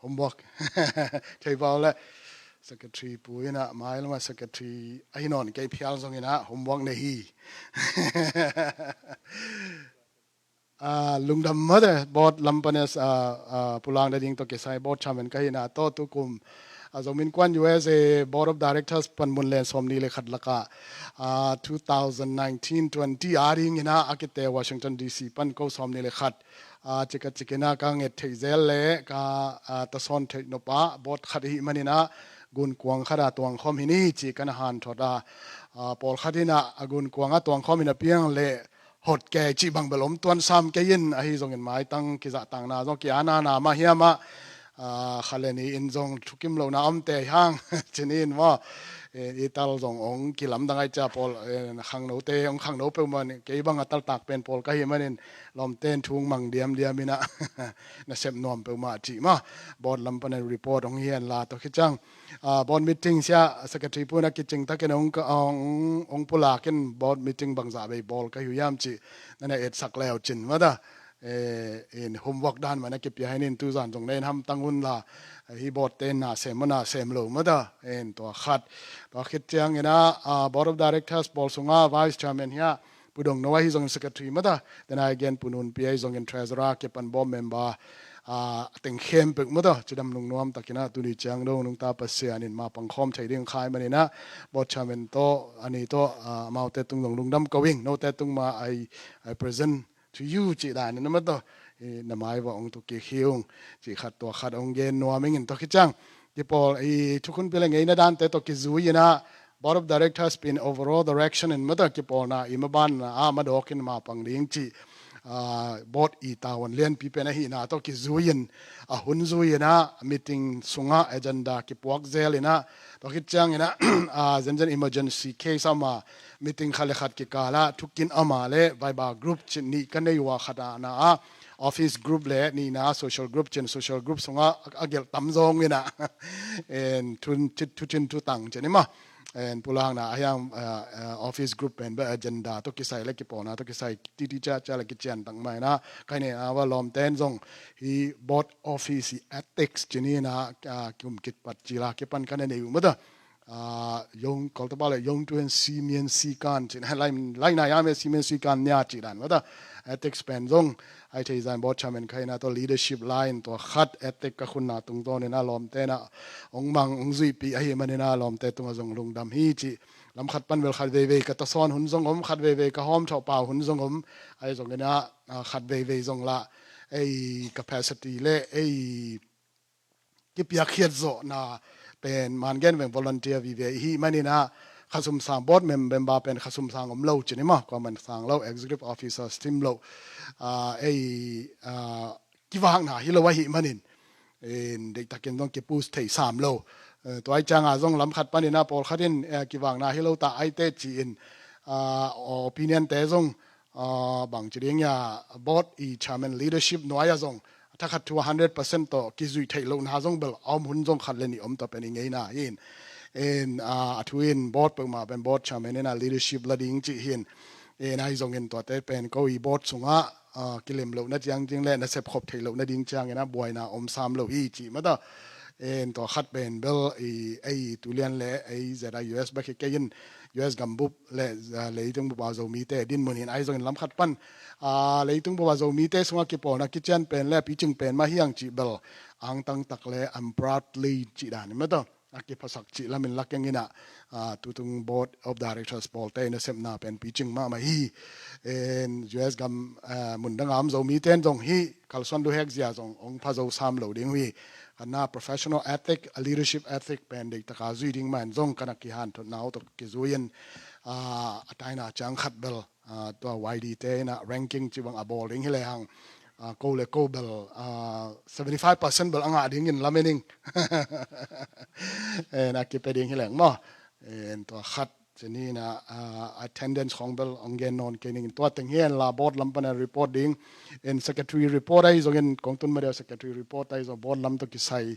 Homework. Thei pau le. Secretary pu ina, mai lama secretary ahi nawn kei phial zong ina homework nei hi. Ah, lungdam mate, board lam panes, ah, ah, pulang da ding tawh kisai, board chairman ka hina tawh tukum, ah, Zomi Innkuan U S A Board of Directors pan mun len sawm ni le khat laka, ah, two thousand nineteen twenty a ding ina a kite Washington D C pan ko sawm ni le khat, ah, cika cikina ka nget theih zel le ka, ah, tasawn theih nopa board khat hi manina gunkuang khata tuangkhawm hi ni ci kana han thawta, ah, pawlkhat ina a gunkuanga tuangkhawm ina piang le hot kei cih bang bel om tuan sam kei in ahi zongin maitang kizahtakna zong ki-ana na mah hiam ah, ah, khaleni in zong thukim lohna om te hang cini in maw, eh, i tal zong ong kilamdang ai cia pawl, eh, khangnote ong khangno peuhmah kei bang a taltak pen pawl ka hi manin lawmten thung mang diamdiam ina na sep nuam peuhmah cih mah board lam panin report ong hian la tawh khiciang. Ah, board meeting sia secretary puna kicing takin ong, ong, ong pulakin board meeting bangzah bei bawl ka hiu hiam cih nana etsak leu cin mata. Eh, in homework dan mana kipia hinin tuzan zong na in hamtang unla, eh, hi board te na sem mana sem lo mata. In tua khat, tua khit ciang ina, ah, board of directors bawl sunga vice chairman hia, Pu Dong No ahi zongin secretary mata, then ai gen Pu Nun Pi ahi zongin treasurer kipan board member, ah, teng khempeuh mata, cidam lungnuam takina tuni ciang dong nungta Pasian in ma pangkhawm thei ding khai manina, board chairman tawh, ani tawh, ah, amaute tung zong lungdam ko ing, note tung ma I, I present to you cih danin mata, eh, na mai va ong tu kik hi ung, cih khat tua khat ong gen nuam ingin tua khiciang. Kipawl i thukhun pile ngeina dante tawh kizui ina, Board of Directors pen overall direction in mata kipawlna i mabanna a madawkin mapang ding cih, ah, board i tahuan lianpi pen ahina tawh kizui in a hun zui ina meeting sunga agenda kipuak zel ina tawh khit ciang ina, ah, zenzen emergency case ama meeting khat le khat kikala thukin ama le Viber group cin nih ka nei ua khat ana a office group le nihna social group cin social group sunga a gelh tam zong ina en thun, thu, thucin thutang cin ima en pulakna a hiang, ah, ah, office group pen ba agenda tawh kisai le kipawlna tawh kisai titi cia cia le kician tang maina kai ne a va lawmten zong hi board office i ethics cin ina, ah, kum kitpat cila kipan ka ne nei u mata. ah, yong, Kawltepa le yong tuen si mien si kan cin, lai, lai na ya me si mien si kan nia ci dan mata. Ethics pen zong ai thei zan board chairman khaina to leadership line to khat ethic ka khunna tungtawn in a lawmte na ong mang ong zuipi ahi manin a lawmte tunga zong lungdam hi ci. Lam khat pan bel khat veivei ka tasawn hun zong om, khat veivei ka hawm thawh pau hun zong om. Ai zong in a, ah, khat veivei zong la ei capacity le ei kipiakkhiat zawhna pen man gen veng volunteer vive ihi manin a khasum sang board mem-, member pen khasum sang om lo cin i ma, kuaman sang lo, executive officers tim lo, ah, ei, ah, kivakna hi lo ahi manin in deihtakin zong kipush thei sam lo. Eh, tua ai cianga zong lam khat panin a pawlkhat in, eh, kivakna hi lo ta ai te ci in, ah, opinion te zong, ah, bang ci ding ia board i chairman leadership nuai a zong thakhat thu a hundred percent tawh kizuih theih lohna zong bel a om hun zong khat le nih om tawh pen i ngeina hi in. In, ah, a thu in board peuhmah pen board chairman in a leadership la ding ci hi in. In ai zong in tuate pen ko i board sungah, ah, kilem lohna ciang ding le nasep khop theih lohna ding ciangin a buaina om sam lo hi ci mata. In tua khat pen bel i ei tulian le ei zeta U S bek hi kei in U S gambup le, ah, leitung bupa Zomite dinmun in ai zongin lam khat pan, ah, leitung bupa Zomite sungah kipawlna kician pen le picing pen mah hiang cih bel angtang tak le I'm proudly cih dan in mata a kiphasak cih lamin lakeng in a, ah, tutung board of directors pawlte in a sepna pen picing mahmah hi. In U S gam, ah, mundanga om Zomite in zong hi kalsuan luhek zia zong ong pha zo sam lo ding hi. Kana professional ethic, a leadership ethic pen deihtaka zui ding man zong kana kihanthotna uh tawh kizui in, ah, a taina ciang khat bel, ah, tua Y D te in a ranking ci bang a bawl ding hi le hang, ah, ko le ko bel, ah, seventy five percent bel a ngah ding in lamen ing. Eh, na kipe ding hi leng maw. Eh, tua khat Cini na, ah, attendance khong bel ong gen nawn kei ning tua teng hi en la board lam pana report ding. In secretary report ai zongin kong tun ma deuh secretary report ai zong board lam to kisai,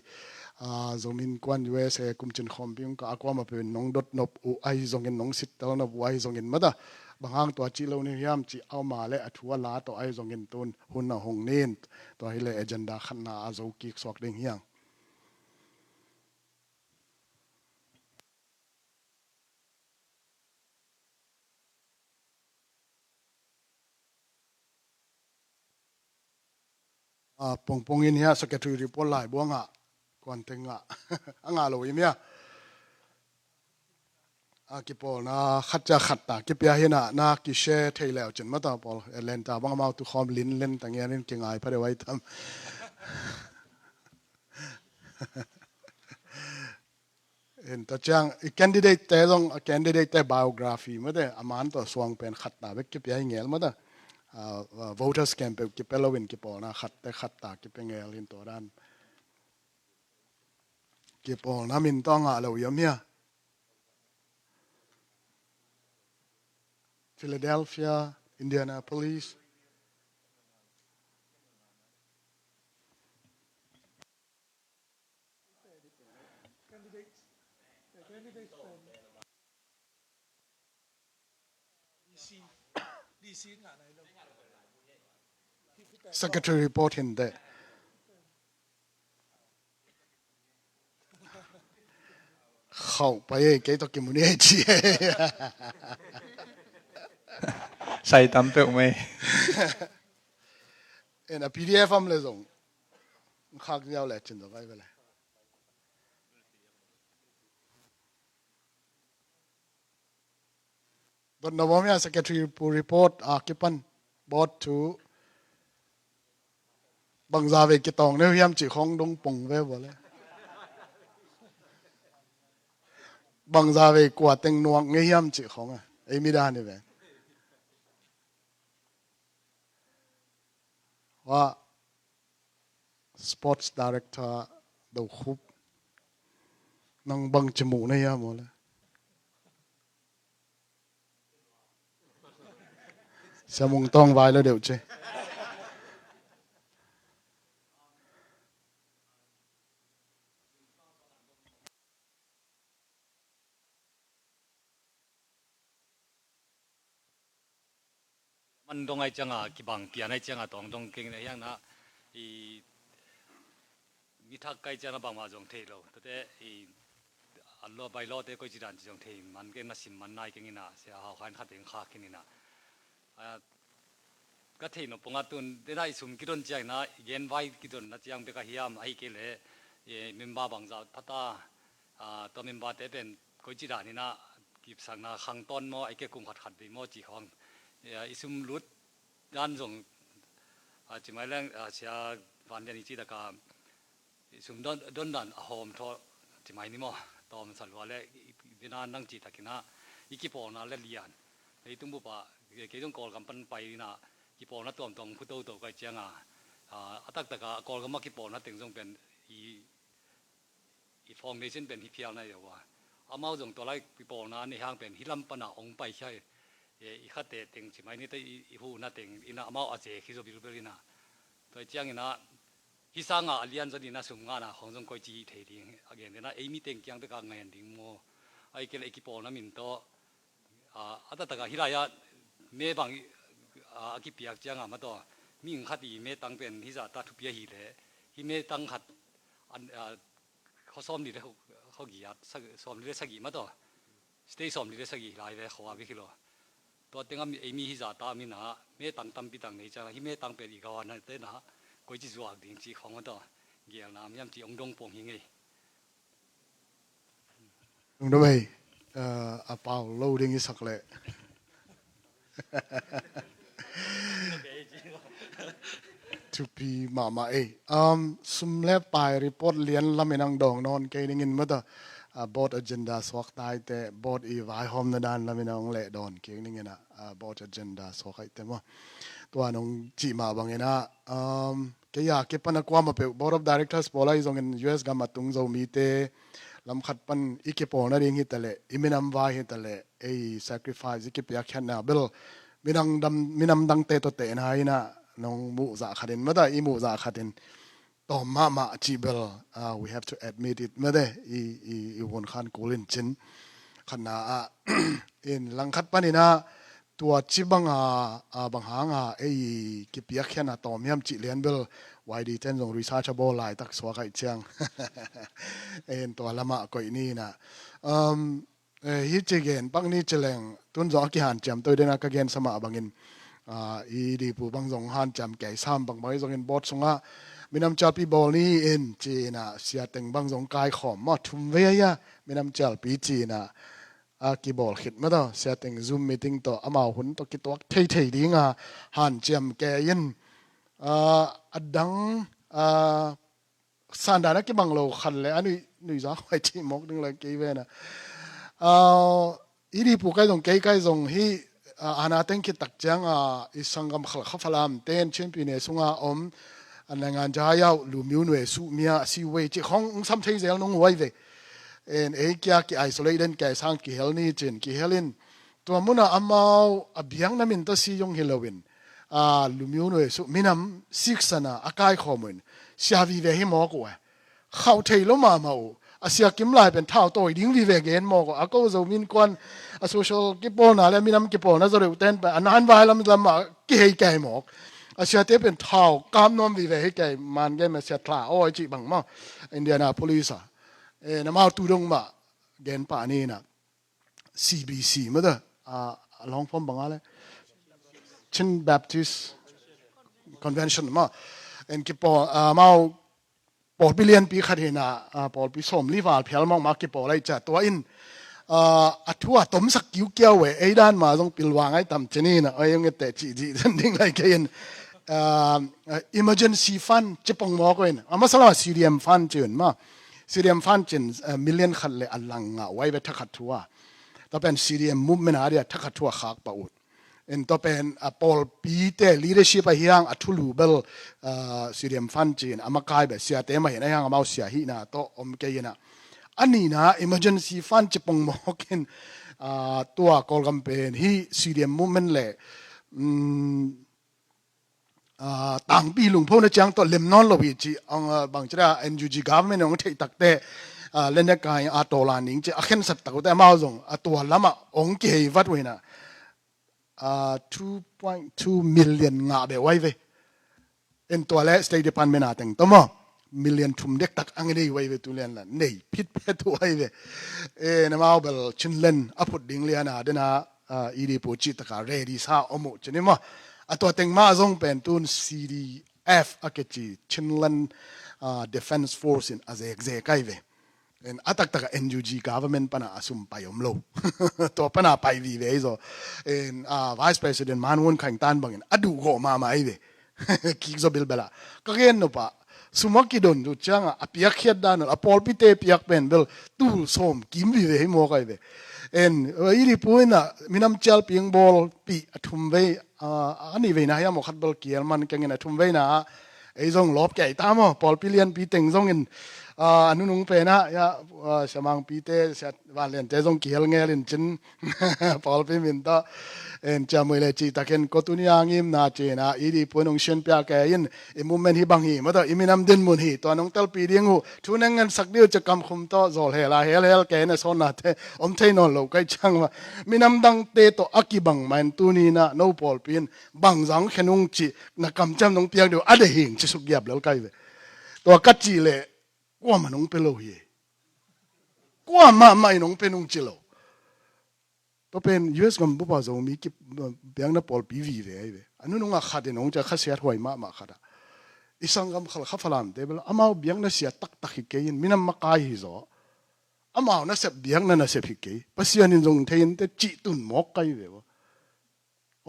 ah, Zomi Innkuan U S A kum cin khawm ping ka a kuama pen nong dot nop uh ai zongin nong sit tel nop uh ai zongin mata bang hang tua ci lo ni hiam ci au ma le a thu a la to ai zongin tun hun a hong nin tua hi le agenda khatna a zo kik suak ding hiang. Ah, pongpong in hia secretary report lai buang ah kuan teng ah a ngah lo i mia. A kipawlna khat cia khat ta kipia hi na na kishare thei leu cin mata pawl Atlanta bang amau tu khawm lin len tang ian in kingai pha deuh ai tam. In ta ciang i candidate te zong a candidate te biography mate a man tawh suang pen khat ta bek kipia hi ngel mata. Ah, ah, voters camp peuh kipia lo in kipawlna khat te khat ta kipia ngel in tua dan. Kipawlna min tawh a ngah lo i om hia? Philadelphia, Indianapolis. Secretary report hin de. Khauh pai e, kei tawh kimu ni e ci e. Sai tam peuh mai. En a P D F am le zong khak ziau le cin zong ai vele. Dot na bawm hia secretary pu report a kipan board thu bangza vei kitawng neu hiam cih khong dong pong ve bawle. Bangza vei kua teng nuak ngei hiam cih khong a ei mi dan hi ve. Wa sports director Do Khup nang bang ci muh na hiam aw le. Siamung tawng vai lo deuh ci. Man dong ai cianga kibang pian ai cianga tawng dong keng na hiang na i mi thak kai cianga bangmah zong thei lo tate i A lo bai lo te koi ci dan ci zong thei man keng na sim man nai keng ina, sia hau khan khat eng kha keng ina. A, ka thei no ponga tun dena i sum kidon ciang ina, i gen vai kidon na ciang bek a hiam, ahi kei le, e, member bangza phata, a, to member te pen koi ci dan ina, kipsakna khang ton mo, ai ke kum khat khat dei mo ci khong. E, i sum lut dan zong, a, ci mai leng, a, sia van lian i ci daka, i sum don, don dan a hawm thaw ci mai ni maw? Tawm sa lua le, i, i, dena nang ci takina, i kipawlna le lian. Leitung bupa, kei zong Kawlgam pan pai ina, kipawlna tuamtuam phu toto kai cianga, a, a taktaka Kawlgam a kipawlna teng zong pen i, i foundation pen hi phial na i a. Amau zong tua lai kipawlna a nei hang pen hi lam pana ong pai khia i, e, i khate teng ci mai ni te i, i hu na teng ina amau a ze khi zo bilbel ina. Tua ciang ina, hi sanga a lian zon ina sum ngana khong zong koi ci thei ding. A gen dena, ei mi teng kiang beka ngain ding mo. Ai ke le i kipawlna min to, a, a taktaka hi lai a, me bang, a, a kipiak cianga ma to. Mi ing khat i me tang pen hi za ta thupi ahi le. Hi me tang khat, an, a, kho sawm li le kho, kho giat, sa, sawm li le sagi ma to. State sawm li le sagi lai ve kho a bik hi lo. Tua teng a mi, ei mi hi za ta mi na, me tang tampi tang nei ciang, hi me tang pen i gawa na te na, koi ci zuak ding ci khong ma to. Gial na, miam ci ong dong pong hi ngei. Lungdam ei, a, a pau lo ding i sak le. Thupi mahmah ei. Um, sum le pai report lian lamin ang dong nawn kei dingin mata, a, board agenda suak taite, board i vaihawmna dan lamin ang leh dawn kei dingin a, a, board agenda suak aite maw. Tua nong cih mah bangin a, um, kei a kipan a kuamah peuh, Board of Directors pawl ahi zongin U S gam a tung Zomite lam khat pan i kipawl nading hi taleh, i minam vai hi taleh, ei sacrifice i kipiakkhiatna bel minam dang, minam dangte tawh tehna hi na nong muh zah khatin, mata i muh zah khatin tawm mahmah cih bel, ah, we have to admit it, mate, i, i, i hun khan kulin cin khatna ah, in langkhat panin ah, tua ci banga, a, bang hanga ei kipiakkhiatna tawm hiam cih lian bel Y D ten zong research a bawl laitak suak aih ciang. En tua lamah koih ni na. Um, eh, hi ci gen pak ni ci leng tun zong a kihanciam toi dena ka gensa mah bangin, a, i dipu bang zong hanciam kei sam bangbang i zongin board sungah minam cialpi bawl ni in ci na siateng bang zong kaikhawm maw thum vei aia minam cialpi ci na a kibawl khit mataw, siateng Zoom meeting tawh amau hun tawh kituak theithei dinga hanciam kei in, a, a dang, a, sandan a kibang lo khat le a nui, nuiza huai cih mawk ding lai kei vena. A, i dipu kai zong kei kai zong hi, a, ana teng khit tak cianga i sanggam Khalkha Falam ten Chin pyine sunga om, a nangan jayau lumiu nue suh mia a si wei cih khong ung sam thei zel nung huai ve. En ei kia ki isolate den kia sang kihel ni cin kihel in tua muna amau a biang na min tawh si zong hi loin, a, lumiu nue suh minam siksana a kaikhawm uh in sia vive hi mawk uh a khauh thei lo mahmah uh. A sia kim lai pen thau tawi ding vive gen mawk uh a ko zo min kuan a social kipawlna le minam kipawlna zo reuh ten pen a nan vai lam lamah kihei kei mawk. A siate pen thau kap nuam vive hi kei man gen ma sia thla awi cih bang maw Indianapolis a. E, namau tu dong mah gen pah ni na. C B C mata, a, a long form banga le Chin Baptist Convention ma. En kipawl, a, mau pawlpi lianpi khat hina, a, pawlpi sawmli val phial mawk ma kipawl ai ca tua in, a, a thu a tomsak kiukiau e, ei dan ma zong pilvang ai tam cini na, oi ong ete ci ji zan ding lai kei in, a, a, emergency fund cipong mawk in, a masala C D M fund ci un ma. C D M fund cin, a, million khat le a lang nga wai ve thakhat thu a. Tua pen C D M movement a dia thakhat thu a khak pah ut. En tua pen, a, pawlpite leadership a hiang a thulu bel, a, C D M fund cin a makai bel siate mah hin a hiang amau sia hihna tawh om kei ina. A nina emergency fund cipong mawk in, a, tua Kawlgam pen hi C D M movement le, um, a, tangpi lungphona ciang tawh lem nawn lo hi ci, ong, a, bangci da N U G government ong theih takte, a, lene kai a tawlan ding ci a khensat tak ute amau zong a tua lamah ong kihei vat uh hina, a, two point two million ngah beh uai ve. En tua le State Department a teng tawh maw. million thum dektak ang nei uh ahi ve, tu lian la nei phit phet uh ahi ve. Eh, na mau bel Chinland a phut ding lian a dena, ah, ED pu cih taka ready sa om uh cin i maw. A tua teng mah zong pen tun CDF a kici Chinland, ah, Defence Force in a zekzek ahi ve. En, a taktak a NUG government pana a sum pai om lo. Tua pana pai vive hi zaw. En, ah, Vice President Man Wun Khaing tan bangin a duh gawh mahmah ahi ve. Kik zaw bilbel a. Ka gen nop ah, sum a kidon uh ciang a, a piakkhiat dan uh, a pawlpite piak pen bel tul sawm kim vive hi mawk ahi ve. En, ED pu in a minam cialpi ong bawlpih a thum vei, ah, a nih veina hiam aw, khat bel kial man keng in, a thum veina ah ei zong lawp kei ta maw, pawlpi lianpi teng zongin, ah, a nunung pen ah, ya, ah, Sia Mangpite, Sia Van Liante zong kihel ngel in cin, pawlpi min tawh, en, ciamui le cih takin ko tuni a ngimna cin ah, ED pu in ong sianpia kei in, i movement hi bang hi, maw tawh, i minam dinmun hi, tua nong telpih ding uh, thu neng ngen sak ding uh ci a kamkhum tawh, zawl hel a, hel hel kei in a sawnnate om thei nawn lo ka hih ciang mah, minam dangte tawh a kibang mah in tuni in ah, no pawlpi in, bangzah ong khen ung cih, na kamciam nong piak ding uh, a deih ing ci suk giap lel ka hi ve. Tua ka cih leh, kuamah nong pia lo hi. Kuamah mah in ong pia nung ci lo. Tua pen US gam bup a Zomi ki, biakna pawlpi vive ahi ve. A nunung a khat in ong ci a, khasiat huai mahmah khat ah. I sanggam Khalkha Falamte bel, amau biakna sia taktak hi kei in, minam makai hi zaw. Amau nasep biakna nasep hi kei. Pasian in zong thei in teh cih tun mawk ka hi ve ua.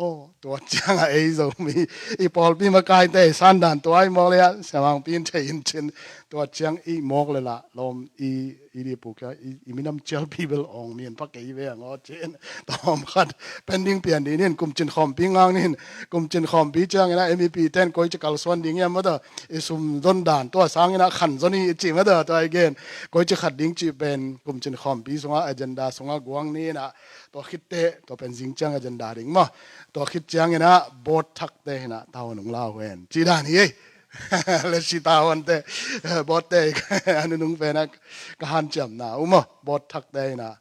Aw, tua ciang a ei Zomi, i pawlpi makaite i sandan tua i mawk le ah, Sia Mangpi in thei in cin, tua ciang i mawk le lah, lawm i, ED pu kia, i, i minam cialpi bel awng mi in pha kei ve ang aw cin, tawm khat, pen ding pian ding in, kum cin khawmpi ngang in, kum cin khawmpi ciang in ah, MEP ten koi ci kalsuan ding hiam maw tawh, i sum zon dan tua sang in ah, khan zon i ci maw tawh, tua i gen, koi ci khat ding cih pen, kum cin khawmpi sungah, agenda sungah guang ni in ah, tua khit teh, tua pen zing ciang agenda ding maw. Tua khit ciangin ah, board thakte in ah, tavuan ong la uh hen. Ci dan hi ei. Lesi tavuante, boardte, a nunung pen ah, ka hanciamna uh maw. Board thakte in ah,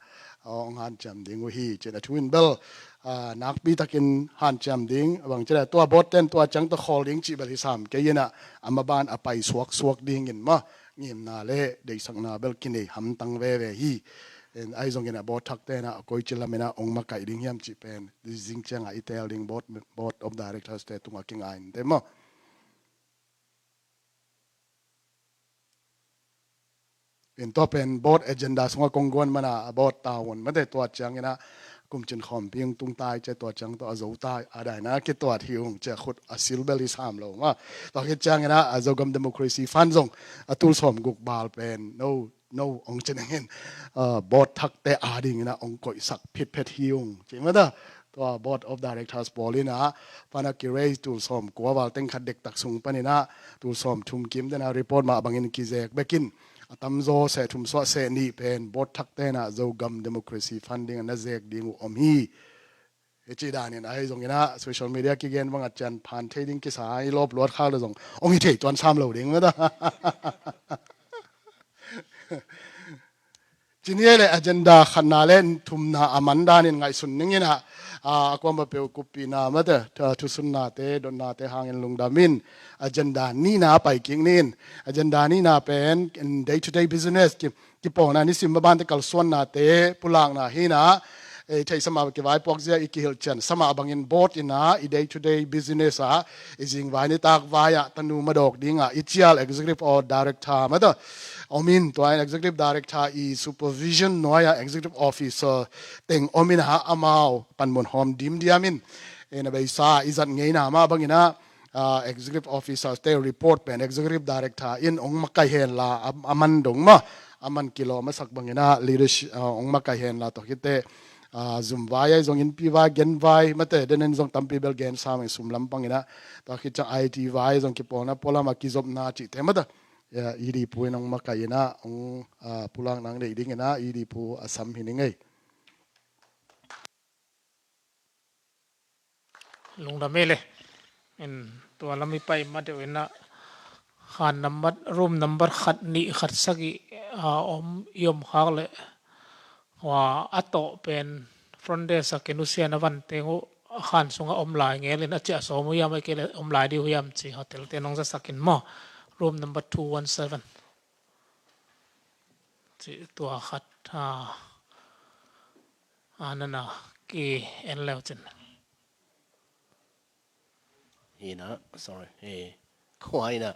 ong hanciam ding uh hi. Cin a thu in bel, ah, nakpi takin hanciam ding, a bang ci leh, tua boardte in tua ciang tawh khawl ding cih bel hi sam kei in ah, a maban a pai suaksuak dingin maw. Ngimna le, deihsakna bel kinei hamtang veve hi. En, ahi zongin ah board thakte in ah, koi ci lam in ah ong makaih ding hiam cih pen, zing ciang ah i teel ding board, board of directors te tungah kingai in teh maw. En, tua pen board agenda sungah kong guan man a, board tavuan mate tua ciangin ah, kum cin khawmpi ong tung tai ci a, tua ciang tawh a zo tai, a daina kituat hi ung ci a, khut a sil bel hi sam lo maw. Tua khit ciangin ah, a Zogam Democracy Fund zong, a tul sawm guk bal pen, no, no, ong ci neng in, ah, board thakte a dingin ah ong koihsak phitphet hi ung. Ci maw tawh, tua board of directors pawl in ah, pan a ki-raise tul sawm kua val teng khat dektak sung panin ah, tul sawm thum kim den ah report mah bangin kizek bekin, a tamzaw seh thum suah seh nih pen board thakte in ah Zogam Democracy Fund ding a na zek ding uh om hi. Hi ci danin ahi zongin ah, social media kigen bang a cian phan thei ding kisa i lawp luat khak le zong, ong hi thei tuan sam lo ding maw tawh. Ci ni ei le agenda khatna le thumna a man danin ngaihsun ning in ah, a, a kuama peuh kuppihna mate, thu, thusunnate, dotnate hangin lungdam in agenda nihna pai kik ni in. Agenda nihna pen, in day to day business, ki, kipawlna nisim mabante kalsuannate pulakna hi in ah, eh, theihsa mah kivaipuak zia i kihilh cian sa mah bangin board in ah, i day to day business ah, i zingvai nitak vai ah, tanu madawk ding ah, i cial executive or director mate om in, tua in executive director i supervision nuai ah executive officer teng om in ah, amau panmun hawm dimdiam in, eh, na beisa i zat ngeina mah bangin ah, ah, executive officers te report pen executive director in ong makai hen la, a, a man dong maw, a man kilawm a sak bangin ah leadership, ah, ong makai hen la, tua khit teh, ah, zum vai ahi zong, innpi vai, gen vai mate, den in zong tampi bel gen sam ing, sum lam pangin ah, tua khit ciang IT vai zong kipawlna pualam a kizopna cihte mate, ya, ED pu in ong makai in ah, ong, ah, pulak nang deih dingin ah, ED pu a sam hi ning ei. Lungdam ei le. In tua lam i pai ma deuh in ah, khan number, room number khat nih khat sagih, ah, om, i om khak le, ua, a tawh pen front desk a kinusia na van teng uh, khan sungah om lai ngel in, a ciah sawm uh hiam, a kei le om lai ding uh hiam ci, hotel te nong zasak in maw. Room number two one seven. Ci tua khat a, a nana ki en leu cin. Hina, sorry. He, khua hina.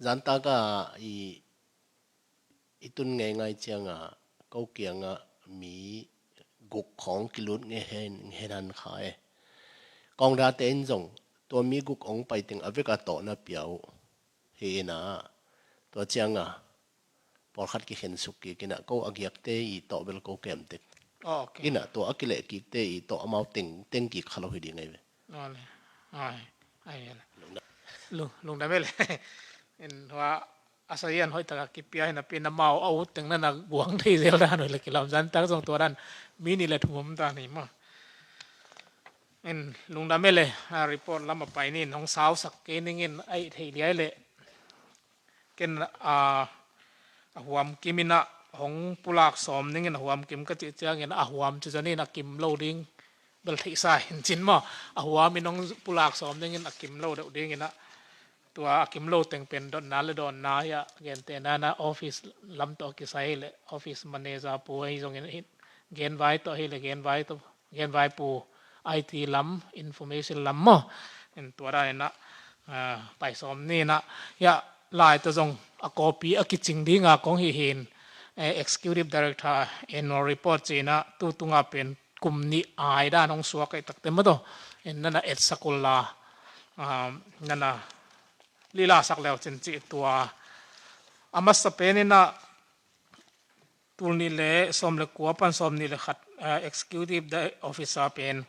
Zantaka i, i tun ngei ngai cianga, ko kianga mi guk khong kilut nge hen, nge hen han kha e. Kong date in zong, tua mi guk ong pai ting a vek a tawh na piau. Hi ina, tua cianga, pawlkhat kikhen suk kik ina, ko a giakte i tawh bel ko kem tek. Oh, okay. Ina, tua a kileh kikte i tawh amau teng, teng kik kha lo hi ding ngai ve. Ai, ai, ai, ai. Lungdam. Lu-, lungdam e le. In hua, a sayan hoih taka kipia hina pina mau a ut teng nana guang thei zel dan hoih le kilam zan tak zong tua dan. Mi ni le thum om ta ni ma. In lungdam e le, a report lama pai nin, hong sausak kei ningin ai thei liai le. Ken, a, a huam kim ina hong pulak sawm ningin a huam kim ka cih ciangin a huam ci zanin a kim lo ding bel theihsa hin cin maw. A huam in hong pulak sawm ningin a kim lo deuh ding ina tua a kim lo teng pen dotna le dawnna hi a, gentehna ina office lam tawh kisai le office manager pu ahi zongin hi, genvai tawh hi le genvai tawh, genvai pu I T lam, information lam maw. In tua dan ina, ah, pai sawm ni ina. Ya, lai tawh zong a copy a kicing dinga kong hi hin, eh, Executive Director Annual Report ci ina tu tunga pen kum nih ai dan hong suak ai takte maw tawh. In nana etsak ula, ah, nana lilasak leu cin ci tua. A masa pen ina tul nih le sawm le kua pan sawm nih le khat, eh, executive di-, officer pen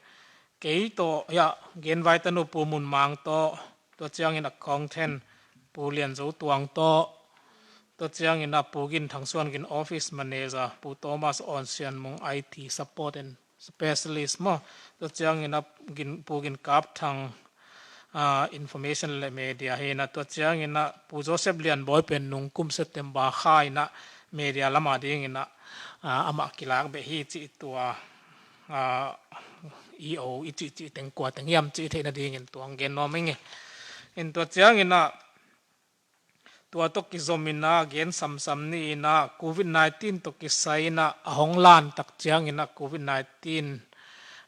kei tawh, ya, genvai tanu Pu Mun Mang tawh, tua ciangin a kong then Pu Lian Zo Tuang tawh, tua ciangin a Pu Gin Thang Suan Gin office manager, Pu Thomas Awn Sian Mung I T support and specialist maw. Tua ciangin a Gin, Pu Gin Kap Thang, ah, information le media hi ina, tua ciangin a Pu Joseph Lian Bawi pen nung kum September kha ina media lama ding ina, ah, amah kilak beh hi ci tua, ah, E O i ci ci teng kua teng hiam ci theihna dingin tuang gen nuam ing e. In tua ciangin a tua tawh kizom ina gen samsam ni ina Covid nineteen tawh kisai ina a hong lan tak ciang ina Covid nineteen,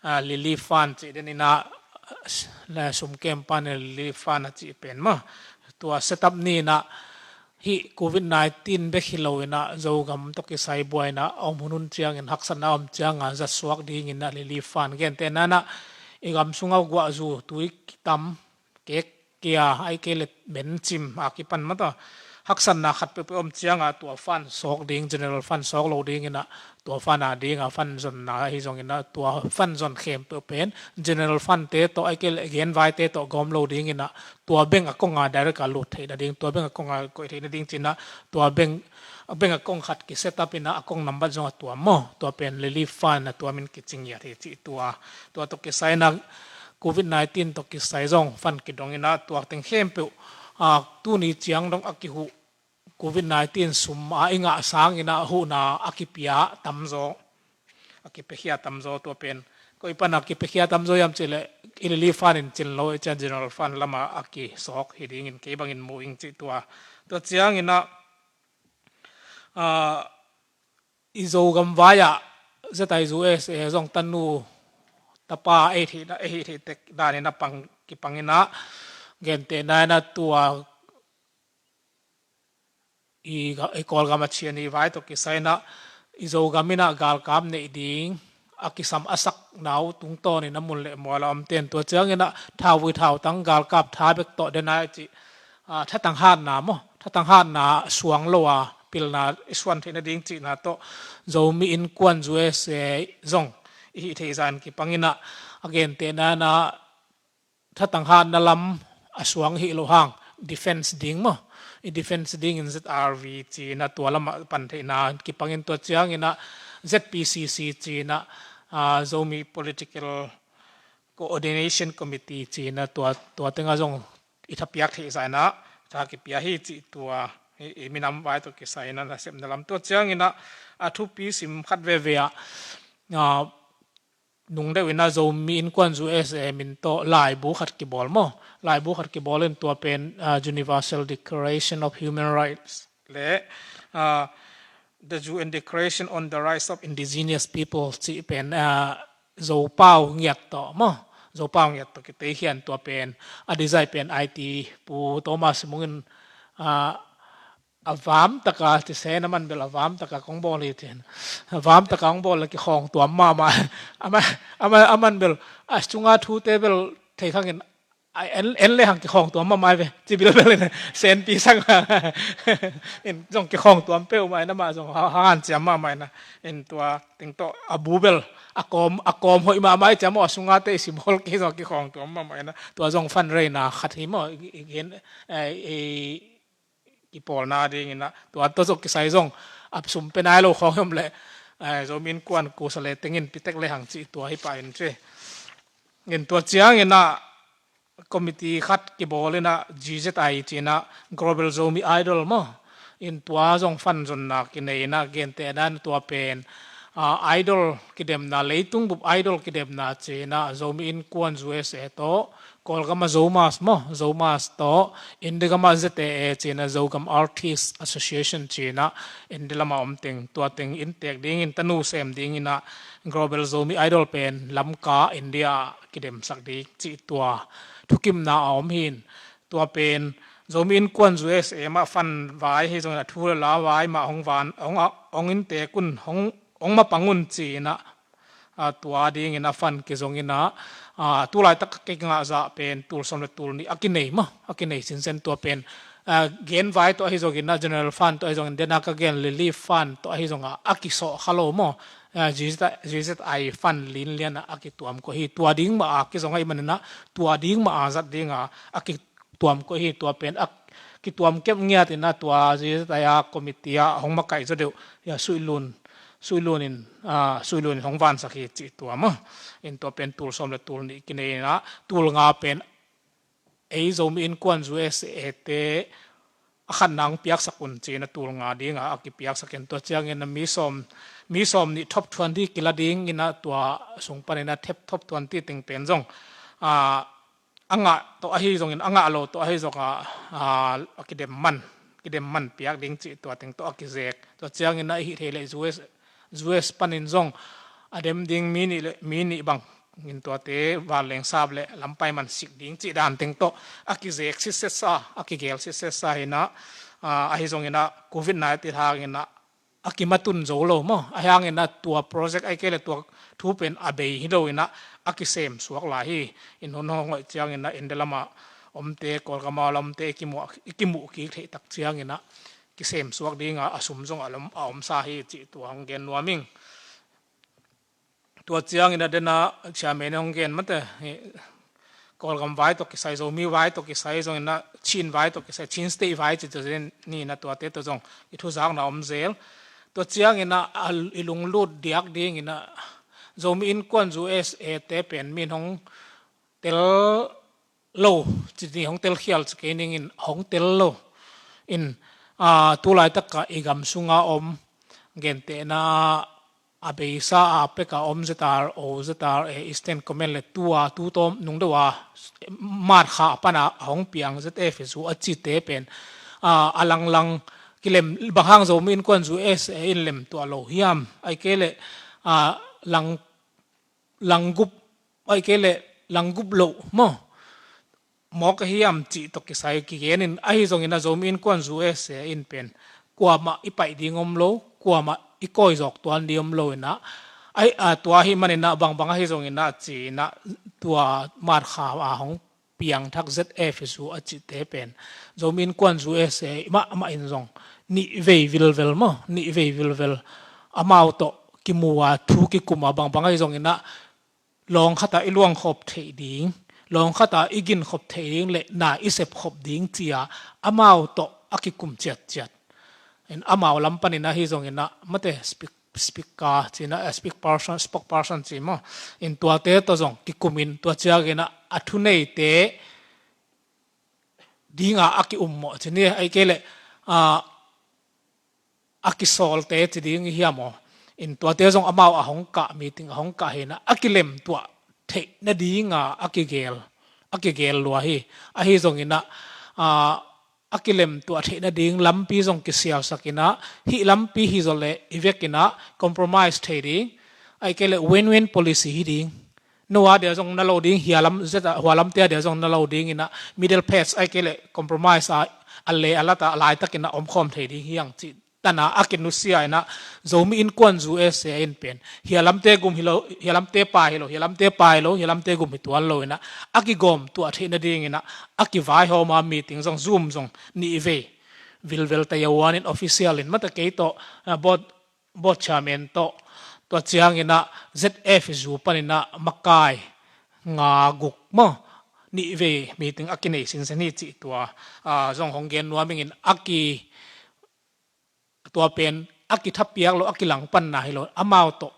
ah, relief fund ci den ina, ah, sum kem pan relief fund a ci pen maw. Tua set up ni ina hi Covid nineteen bek hi lo ina Zogam tawh kisai buai ina a om hun hun ciangin haksatna om cianga zat suak ding ina relief fund gentehna ina i gam sunga guahzu tui kitam kek kia ai kei le bencim a kipan mata haksatna khat peuhpeuh om cianga tua fund sawk ding, general fund sawk lo ding ina tua fund a dinga fund zonna ahi zong ina tua fund zon khempeuh pen general fund te tawh ai kei le genvai te tawh gawm lo ding ina tua bank a konga direct a lut theihna ding, tua bank a konga koih theihna ding ci ina tua bank, bank a kong khat ki set up ina a kong nambat zong a tua maw, tua pen relief fund a tua min kicing iat hi ci tua, tua tawh kisai ina Covid nineteen tawh kisai zong fund kidong ina tua teng khempeuh, ah, tuni ciang dong a kihuh Covid nineteen sum a i ngah sang ina huhna a kipia tamzaw, a kipiakhia tamzaw tua pen. Koi pan a kipiakhia tamzaw hiam ci le i relief fund in cin lo i cian general fund lama a kisawk hi dingin kei bangin mu ing ci tua. Tua ciang ina, ah, i Zogam vai ah zetai zu e zong tanu tapa ei theih, ei theih tek dan ina pang, kipang ina gentehna ina tua i ga-, i Kawlgam a cian i vai tawh kisai ina i Zogam ina galkap neih ding a kisam a sak nau tungtawn ina mun le mual a om ten tua ciang ina thauvui thautang galkap tha bek tawh den a ci, ah, thatang hatna maw, thatang hatna suang lo a pilna i suan theihna ding cihna tawh Zomi innkuan zu e se zong i hih theih zan kipang ina a gentehna ina thatang hatna lam a suang hi lo hang defense ding maw, i defense dingin Z R V ci ina tua lama pan theihna kipang in tua ciang ina Z P C C ci ina, ah, Zomi Political Coordination Committee ci ina tua, tua tenga zong i thapiak theih zan ina tha kipia hi ci tua i, i minam vai tawh kisai ina nasepna lam tua ciang ina a thupi sim khat veve ah, ah, nung deuh in ah Zomi Innkuan USA min tawh laibu khat kibawl maw. Laibu khat kibawl in tua pen, ah, Universal Declaration of Human Rights le, ah, The U N Declaration on the Rights of Indigenous People cih pen, ah, Zopau ngiat tawh maw. Zopau ngiat tawh kitei hian tua pen, a design pen I T Pu Thomas Mung in, ah, a vam taka, ci se na man bel a vam taka kong bawl hi cin. A vam taka kong bawl le kikhawng tuam mahmah. A man, a man, a man bel, a sunga thute bel thei khangin, a en, en le hang kikhawng tuam mahmah ve. Ci bilbel in, senpi sang in zong kikhawng tuam peuhmah in, amah zong ha, han ciam mahmah in. In tua teng tawh a bu bel, a kawm, a kawm hoih mahmah i ciam maw, a sunga te i sibawl kei zong kikhawng tuam mahmah in. Tua zong fund rei na khat hi maw, i, i, i, i, kipawlna dingin ah, tua tawh zong kisai zong, a sum pe nai lo khawng hi om leh, eh, Zomi Innkuan kusa le tengin pitek le hang cih tua hi pah in ci. In tua ciangin ah, committee khat kibawl in ah, G Z I ci-in ah, Global Zomi Idol maw. In tua zong fund zonna kinei in ah, gentehna in tua pen, ah, idol kidemna, leitung bup idol kidemna ci-in ah, Zomi Innkuan USA tawh, Kawlgam ah Zomas maw, Zomas tawh, India gam ah Z A A ci-in ah, Zogam Artist Association ci-in ah, India lam ah om teng, tua teng inntek dingin, tanu sem dingin ah, Global Zomi Idol pen Lamka, India ah kidemsak ding cih tua thukimna a om hi in, tua pen Zomi Innkuan USA mah fund vai hi zongin, a thu le la vai mah hong van, hong, hong inntek un, hong, hong mapang un ci-in ah, a, tua dingin a fund kizong in ah, a, tulaitak a kingah zah pen tul sawm le tul nih a kinei maw, a kinei sinsen tua pen, a, gen vai tawh ahi zongin ah, general fund tawh ahi zongin, dena ka gen relief fund tawh ahi zongah a kisawh kha lo maw, a, G Z I, G Z I fund linlian ah a kituam koih hi. Tua ding mah a kizong ahih manin ah, tua ding mah a zat ding a, a ki tuam koih hi. Tua pen a kituam kep ngiat in ah, tua G Z I a committee ah hong makaih zaw deuh, ya, Suilun, Suilun in, ah, Suilun in hong vansak hi cih tua maw. In tua pen tul sawm le tul nih kinei in ah, tul nga pen ei Zomi Innkuan USA te a khat nang piaksak un ci-in ah, tul nga ding a, a kipiaksak in, tua ciangin ah mi sawm, mi sawm nih top twenty kila dingin ah, tua sung panin ah top, top twenty teng pen zong, ah, a ngah tawh ahi zongin, a ngah lo tawh ahi zongah, a, a kidem man, kidem man piak ding cih tua teng tawh a kizek. Tua ciangin ah, ahih theih leh U S, U S panin zong a dem ding mi nih le, mi nih bang in tuate vanleng sap le lampai man sik ding cih dan teng tawh a kizek sitsetsa, a kigel sitsetsa hi in ah, a, ahi zongin ah Covid nineteen hangin ah a kimatun zo lo maw. Ahi hangin ah tua project ahih kei leh tua thu pen a bei hi lo in ah a kisem suak lai hi. In hun hong hoih ciangin ah India lam ah omte, Kawlgam ah omte i kimuh, i kimuh kik theih tak ciangin ah kisem suak ding a, a sum zong a lom, a omsa hi cih tua hong gen nuam ing. Tua ciangin ah dena chairman hong gen mate, hi, Kawlgam vai tawh kisai, Zomi vai tawh kisai zongin ah, Chin vai tawh kisai, Chin State vai ci tua zen ni in ah, tuate tawh zong i thuzakna om zel. Tua ciangin ah, a, i lunglut diak dingin ah, Zomi Innkuan USA te pen min hong tel lo, ci ni, hong telkhial ci kei ning in, hong tel lo in, a, tulaitak a i gam sunga om, gentehna a beisa a pek a om Z R O, Z R A, Eastern Command le tua, tu tawm nung deuh a, March kha pan a hong piang Z F S U a cite pen, a, a langlang kilem, bang hang Zomi Innkuan USA in lem tuah lo hiam? Ahih kei leh, a, lang, langgup, ahih kei leh langgup loh maw, mawk a hiam cih tawh kisai kigen in, ahi zongin ah Zomi Innkuan USA in pen kuamah i paih ding om lo, kuamah i kawi zawk tuan ding om lo in ah, ai, a, tua ahih manin ah bangbang ahi zongin ah ci-in ah, tua March kha a hong piangthak Z F S U a cite pen Zomi Innkuan USA mahmah in zong nih vei vilvel maw, nih vei vilvel amau tawh kimu a, thu kikum a, bangbang ahi zongin ah lawng khat ah i luangkhop theih ding, lawng khat ah i ginkhop theih ding le na i sepkhop ding ci-a amau tawh a kikum ciatciat. In amau lam panin ahi zongin ah mate speak, speaker ci-in ah, eh, speak person, spokesperson ci maw. In tuate tawh zong kikum in, tua ciangin ah a thuneite ding a a ki-ummawh ci ni, ahih kei leh, ah, a kisawlte ci ding i hiam aw. In tuate zong amau a hong kah, meeting a hong kah hi in ah, a kilemtuah theih nadinga a kigel, a kigel lua hi. Ahi zongin ah, a, a kilemtuah theih nading lampi zong kisialsak in ah, hih lampi hi zawh leh i vekin ah compromise thei ding, ahih kei leh win-win policy hi ding. No a dia zong na lo ding, hia lam, zeta, hua lamte a dia zong na lo ding in ah, middle path, ahih kei leh compromise a, a le a lat a, a laitakin ah omkhawm thei ding hi hang cih tan a, a kinusia in ah, Zomi Innkuan U S A in pen hia lamte gum hi lo, hia lamte pai hi lo, hia lamte pai lo, hia lamte gum hi tuan lo in ah, a kigawmtuah theih nadingin ah, a kivaihawm a, meeting zong, Zoom zong nih vei vilvel ta ya uan in, official in mata kei tawh, a, board, board chairman tawh, tua ciangin ah Z F U panin ah makai nga guk maw, nih vei meeting a kinei sinsen hi cih tua, a, zong hong gen nuam ing in, a ki, tua pen a kithapiak lo, a kilangpanna hi lo, amau tawh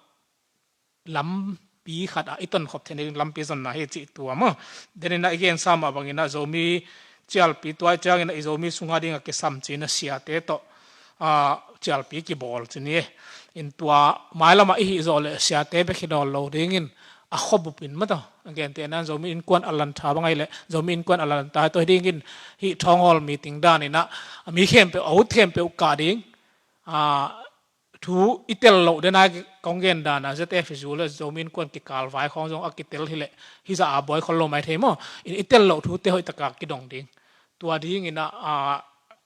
lampi khat ah i tonkhop theih nading lampi zonna hi cih tua maw. Denin ah i gensa mah bangin ah Zomi cialpi, tua ciangin ah i Zomi sunga ding a kisam ci-in ah siate tawh, a, cialpi kibawl ci ni. In tua mailam ah i hih zawh leh siate bek hi nawn lo dingin, a khuabup in mata, a gentehna in Zomi Innkuan Alanta bang ahih leh, Zomi Innkuan Alanta tawh hi dingin, hih Town Hall meeting danin ah, a, mi khempeuh, a ut khempeuh kah ding, a, thu i tel loh den a, kong gen dan a, Z F U le Zomi Innkuan kikal vai khawng zong a kitel hi leh, hih zah a buai khol lo mai thei maw. In i tel loh thute hoih taka kidong ding. Tua dingin ah, a,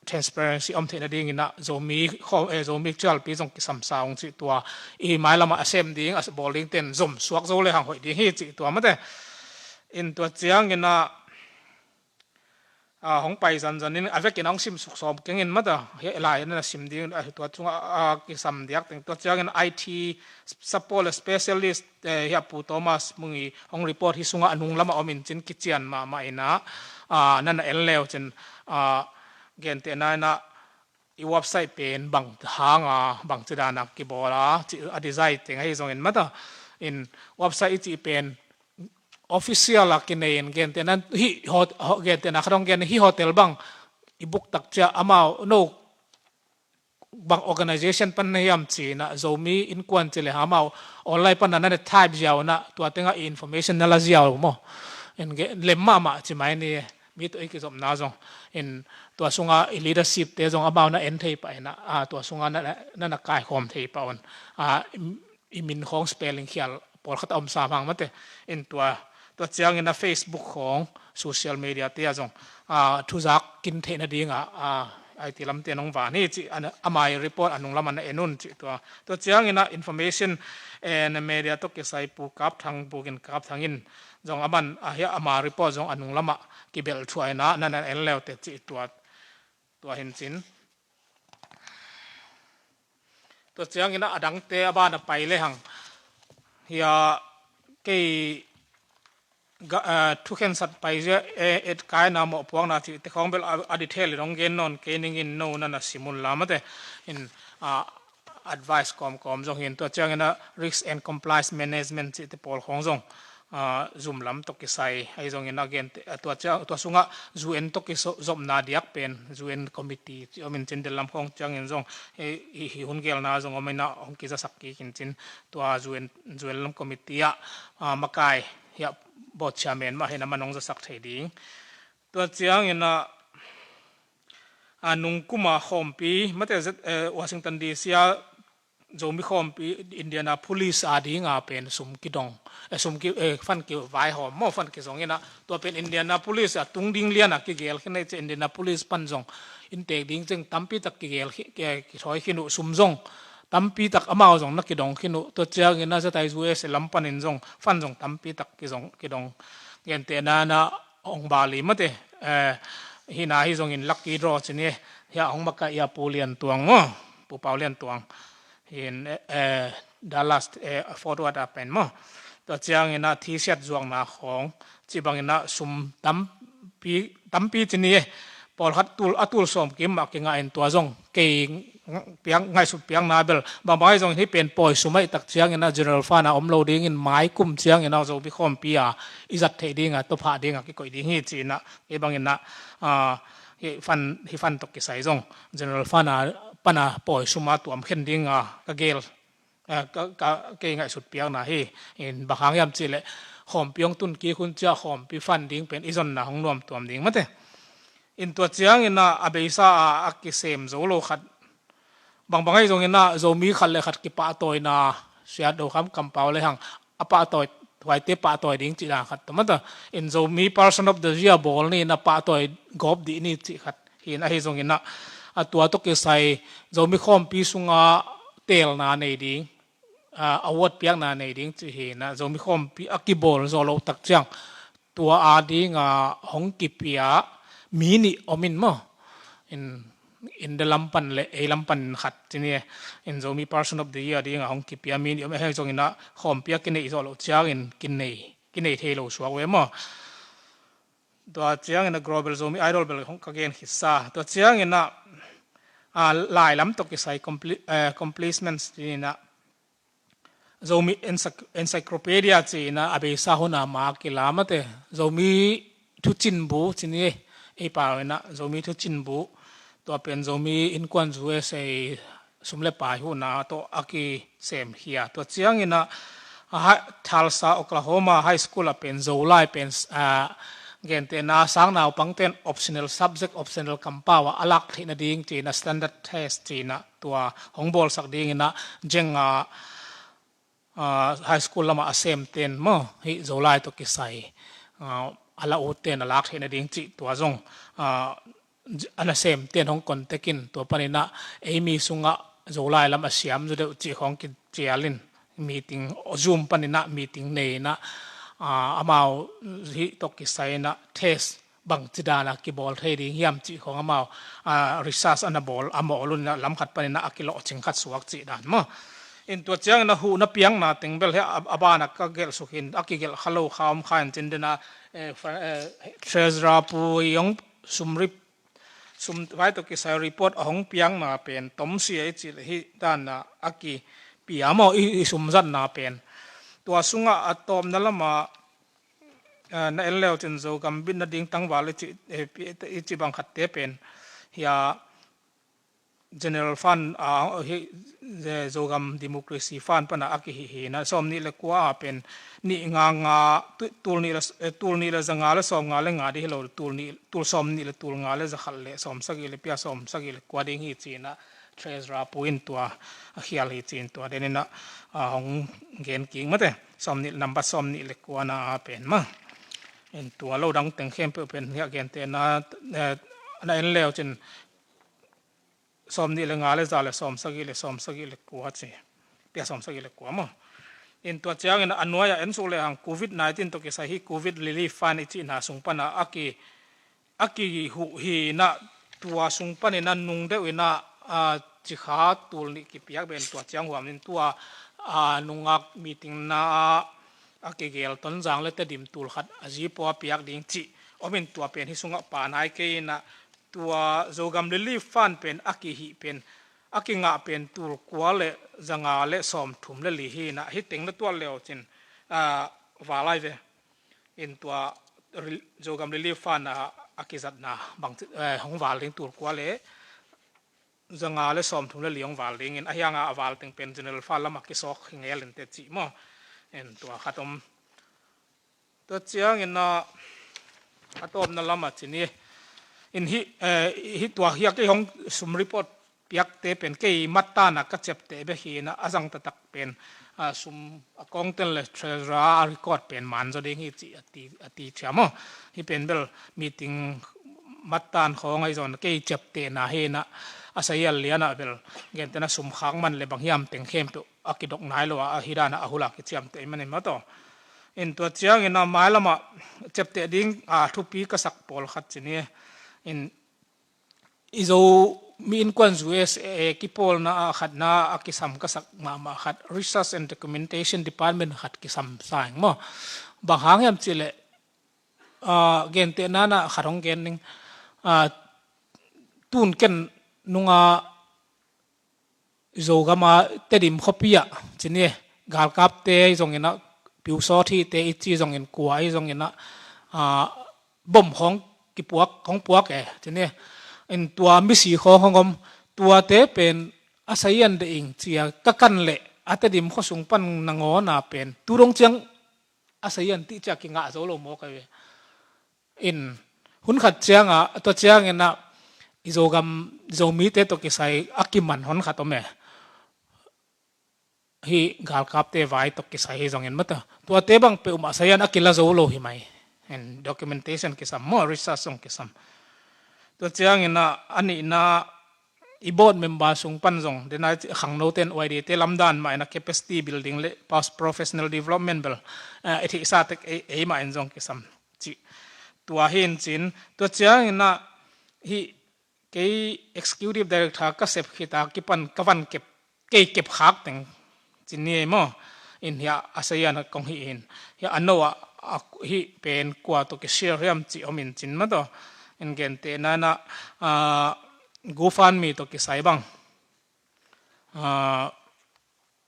transparency om theih nadingin ah, Zomi khaw, eh, Zomi cialpi zong kisamsa ung cih tua. I mailam ah a sem ding, a bawl ding ten zom suak zo le hang hoih ding hi cih tua mate. In tua ciangin ah, a, hong pai zanzan in, a vekin hong sim suk sawm keng in mata, hih lai na sim ding, a, tua cungah, a, kisam diak teng. Tua ciangin I T support le specialist, eh, hih a Pu Thomas Mung i hong report hih sungah a nung lamah om in cin kician mahmah in ah, a, na na en leu cin, a, gentehna in ah, i website pen bang hanga, bang ci dana kibawl a, ci, a design teng ahi zongin mata. In website i cih pen official a kinei in, gentehna hih hot-, ho-, gentehna khat hong gen, hih hotel bang i book tak ciang amau, no bang organization pan na hiam ci-in ah, Zomi Innkuan ci le hang amau online pan na na type ziau in ah, tua tengah i information na la ziau maw. In ge-, lem mahmah ci mai ni, mi tawh i kizopna zong. In tua sungah i leadership te zong amau na en thei pah in ah, a, tua sungah na, na, na, na kaikhawm thei pah un. A, i, i min khawng spelling khial pawlkhat a om sam hang mate. In tua, tua ciangin ah Facebook khawng, social media te ah zong, a, thuzak kin theih nadingah, a, I T lamte nong van hi cih, a, a mai report a nung lamah na en un cih tua. Tua ciangin ah information and media tawh kisai Pu Kap Thang, Pu Gin Kap Thang in zong aman, a, hih ama report zong a nung lamah kibelh thuah in ah, na na en leu teh cih tua, tua hi in cin. Tua ciangin ah a dangte a ban a pai le hang. Hih a kei ga-, eh, thukhensat pai zia, eh, etkaina mawhpuakna cihte khawng bel a, a detail in hong gen nawn kei ning in, no na na sim un la mate. In, ah, advice kawmkawm zong hi in, tua ciangin ah risk and compliance management cihte pawl khawng zong, ah, zum lam tawh kisai ahi zongin a gente, ah, tua ciang, tua sungah U N tawh kizopna diak pen, U N committee ci om in cin, del lam khawng ciangin zong, eh, hih, hih hun gelna zong om in ah hong kizasak kik in cin, tua U N, U N lam committee ah, ah, makai hih a board chairman mah hi in ah man hong zasak thei ding. Tua ciangin ah, a, nungkuma khawmpi, mate zet, eh, Washington D C a Zomi khawmpi, Indianapolis a dinga pen sum kidong, eh, sum ki, eh, fund kivaihawm maw, fund kizong in ah, tua pen Indianapolis a tung ding lian a kigel khin a, i ci Indianapolis pan zong inntek ding ciang tampi tak kigel khi, ki, kithawi khin uh, sum zong tampi tak amau zong na kidong khin uh. Tua ciangin ah zatai U S A lam panin zong fund zong tampi tak kizong, kidong. Gentehna in ah hong bali mate, eh, hih na hi zongin lucky draw ci ni, hih a hong makai a Pu Lian Tuang maw, Pu Pau Lian Tuang. Hi in, eh, eh, Dallas, eh, Fort Worth a pen maw. Tua ciangin ah T-shirt zuakna khawng, ci bangin ah sum tampi, tampi ci ni, eh, pawlkhat tul, a tul sawm kim mah kingah in tua zong kei piak, ngaihsut piakna bel, bangbang ahi zongin hih pen pawi sum ahih tak ciangin ah general fund a om lo dingin mai kum ciangin ah Zomi khawmpi a i zat theih dinga, tawphah dinga kikoih ding hi ci-in ah, kei bangin ah, ah, hih fund, hih fund tawh kisai zong general fund a pan a pawi sum a tuam khen dinga ka gel eh, ka, ka, kei ngaihsut piakna hi. In bang hang hiam cihleh khawmpi hong tun kik hun ciah khawmpi fund ding pen i zonna hong nuamtuam ding mate. In tua ciangin ah a beisa a, a kisem zo lo khat bangbang ahi zongin ah Zomi khat le khat kipahtawina siat do kham kampau le hang a pahtawi, huaite pahtawi ding cih dan khat tawh mata. In Zomi Person of the Year bawl ni in a pahtawi gawp dih ni cih khat hi in ahi zongin ah a tua tawh kisai Zomi khawmpi sunga teelna nei ding, ah, award piakna nei ding cih hi in ah Zomi khawmpi a kibawl zawh loh tak ciang tua a dinga hong kipia mi nih om in maw. In, in the lam pan le ei lam pan khat ci ni e. In Zomi Person of the Year dinga hong kipia mi nih om e, hei zongin ah khawmpi a kineih zawh loh ciangin kinei, kinei thei lo suak ve maw. Tua ciangin ah Global Zomi Idol bel hong ka gen khitsa. Tua ciangin ah, ah, lai lam tawh kisai compli-, eh, accomplishments ci in ah Zomi encyc-, encyclopedia ci in ah a beisa hun a ma kila mate. Zomi thucinbu ci ni e, ei pau in ah Zomi thucinbu. Tua pen Zomi Innkuan U S A sum le pai huhna tawh a kisem hi a. Tua ciangin ah, a hai-, Tulsa, Oklahoma High School ah pen Zolai pen, ah, gentehna sang naupangten optional subject, optional kampau ah a lak theih nading ci in ah standard test ci in ah tua hong bawlsak dingin ah Zeng a, ah, High School lamah a semten maw, hih Zolai tawh kisai, ah, a la utten a lak theih nading cih tua zong, ah, a nasemten hong contact in tua panin ah ei mi sungah Zolai lam a siam zaw deuh cih khawng kicial in meeting, Zoom panin ah meeting nei in ah, ah, amau hih tawh kisai in ah test bangci dan a kibawl thei ding hiam cih khawng amau, ah, research a na bawl a mawl un in ah lam khat panin ah a kilawhcing khat suak cih dan maw. In tua ciangin ah huhna piakna teng bel hi a, a ban ah ka gelh suk hi in a kigelh kha lo kha om kha in cin den ah, eh, fa-, eh, Treasurer pu i hong sum rip, sum vai tawh kisai report a hong piakna pen tomsia i cih leh hih dan ah a kipia maw i, i sum zatna pen. Tua sungah a tawpna lamah, ah, na en leu cin Zogam bitna ding tangval i cih, eh, pi-, i cih bang khatte pen hi a General Fund, ah, hi, eh, Zogam Democracy Fund pan a a kihih hi in ah sawm nih le kua a pen nih nga nga, tu-, tul nih le, eh, tul nih le za nga le sawm nga le nga ding hi lo, tul nih, tul sawm nih le tul nga le za khat le sawm sagih le pia sawm sagih le kua ding hi ci in ah Treasurer pu in tua a khial hi ci in tua den in ah, ah, hong gen kik mate. Sawm nih, nambat sawm nih le kua na a pen maw. In tua lo dang teng khempeuh pen hi a gentehna, eh, na en leu cin sawm nih le nga le za le sawm sagih le sawm sagih le kua ci. Pia sawm sagih le kua maw. In tua ciangin a nuai ah en suk le hang Covid nineteen tawh kisai hih Covid Relief Fund i cihna sung pan a a ki a kihuh hi in ah tua sung panin ah nung deuh in ah, ah, cikha tul nih kipiak ben tua ciang huam in tua, ah, nungak meeting na ah a kigel Tonzang le Tedim tul khat a zipaw a piak ding cih om in tua pen hih sungah pa nai kei in ah tua Zogam Relief Fund pen a kihih pen a kingah pen tul kua le za nga le sawm thum le li hi in ah hih teng na tuat leu cin, ah, valai ve. In tua rel-, Zogam Relief Fund a, a kizatna bang, eh, hong val ding tul kua le za nga le sawm thum le li hong val dingin a hiang a a val teng pen General Fund lam a kisawk hi ngel in teh cih maw. In tua khat om. Tua ciangin a, a tawpna lam a ci ni. In hih, eh, hih tua hi a kei hong sum report piakte pen kei mattan a ka ciapteh bek hi in ah a zang taktak pen, ah, sum a kawngten le Treasurer a record pen man zaw ding hi cih a ti, a ti thiam aw. Hih pen bel meeting mattan khawng ahi zong kei ciaptehna hi in ah a sazian lian ah bel gentehna sum khak man le bang hiam teng khempeuh a kidok nai lo a, a hi dan ah a hula kiciamteh man hi mah tawh. In tua ciangin a mailam ah ciapteh ding, ah, thupi ka sak pawlkhat ci ni. In i Zomi Innkuan U S A kipawlna ah khatna a kisam ka sak mahmah khat, Research and Documentation Department khat kisam sa ing maw. Bang hang hiam cih leh, ah, gentehna na khat hong gen ning, ah, tun ken nunga Zogam a Tedim khuapi ah ci ni, galkapte ahi zongin ah, piusawt hihte i ci zongin, kua ahi zongin ah, ah, bom hong kipuak, hong puak e ci ni. In tua misi khawng hong om, tuate pen a sazian deh ing ci a ka kan leh a Tedim khuasung pan nangawna pen tu dong ciang a sayan tih ciang kingah zo lo maw kai ve. In hun khat cianga tua cianginah i Zogam, Zomite tawh kisai a kiman hon khat om e. Hih galkapte vai tawh kisai hi zongin mata tuate bang peuhmah sayan a kila zo lo hi mai. In documentation kisam maw, research zong kisam. Tua cianginah a nihna i board member sung pan zong dena khangnote in Y D te lamdan mah inah capacity building le past professional development bel, eh, i theihsa tek ei, ei mah in zong kisam cih. Tua hi in cin tua cianginah hih kei executive director ka sep khita kipan ka van kep, kei kep khak teng cin ni ei maw. In hiah a sayan kong hih in hiah a no ah, a hih pen kua tawh kishare hiam cih om in cin mataw. In gentehna inah, ah, GoFundMe tawh kisai bang, ah,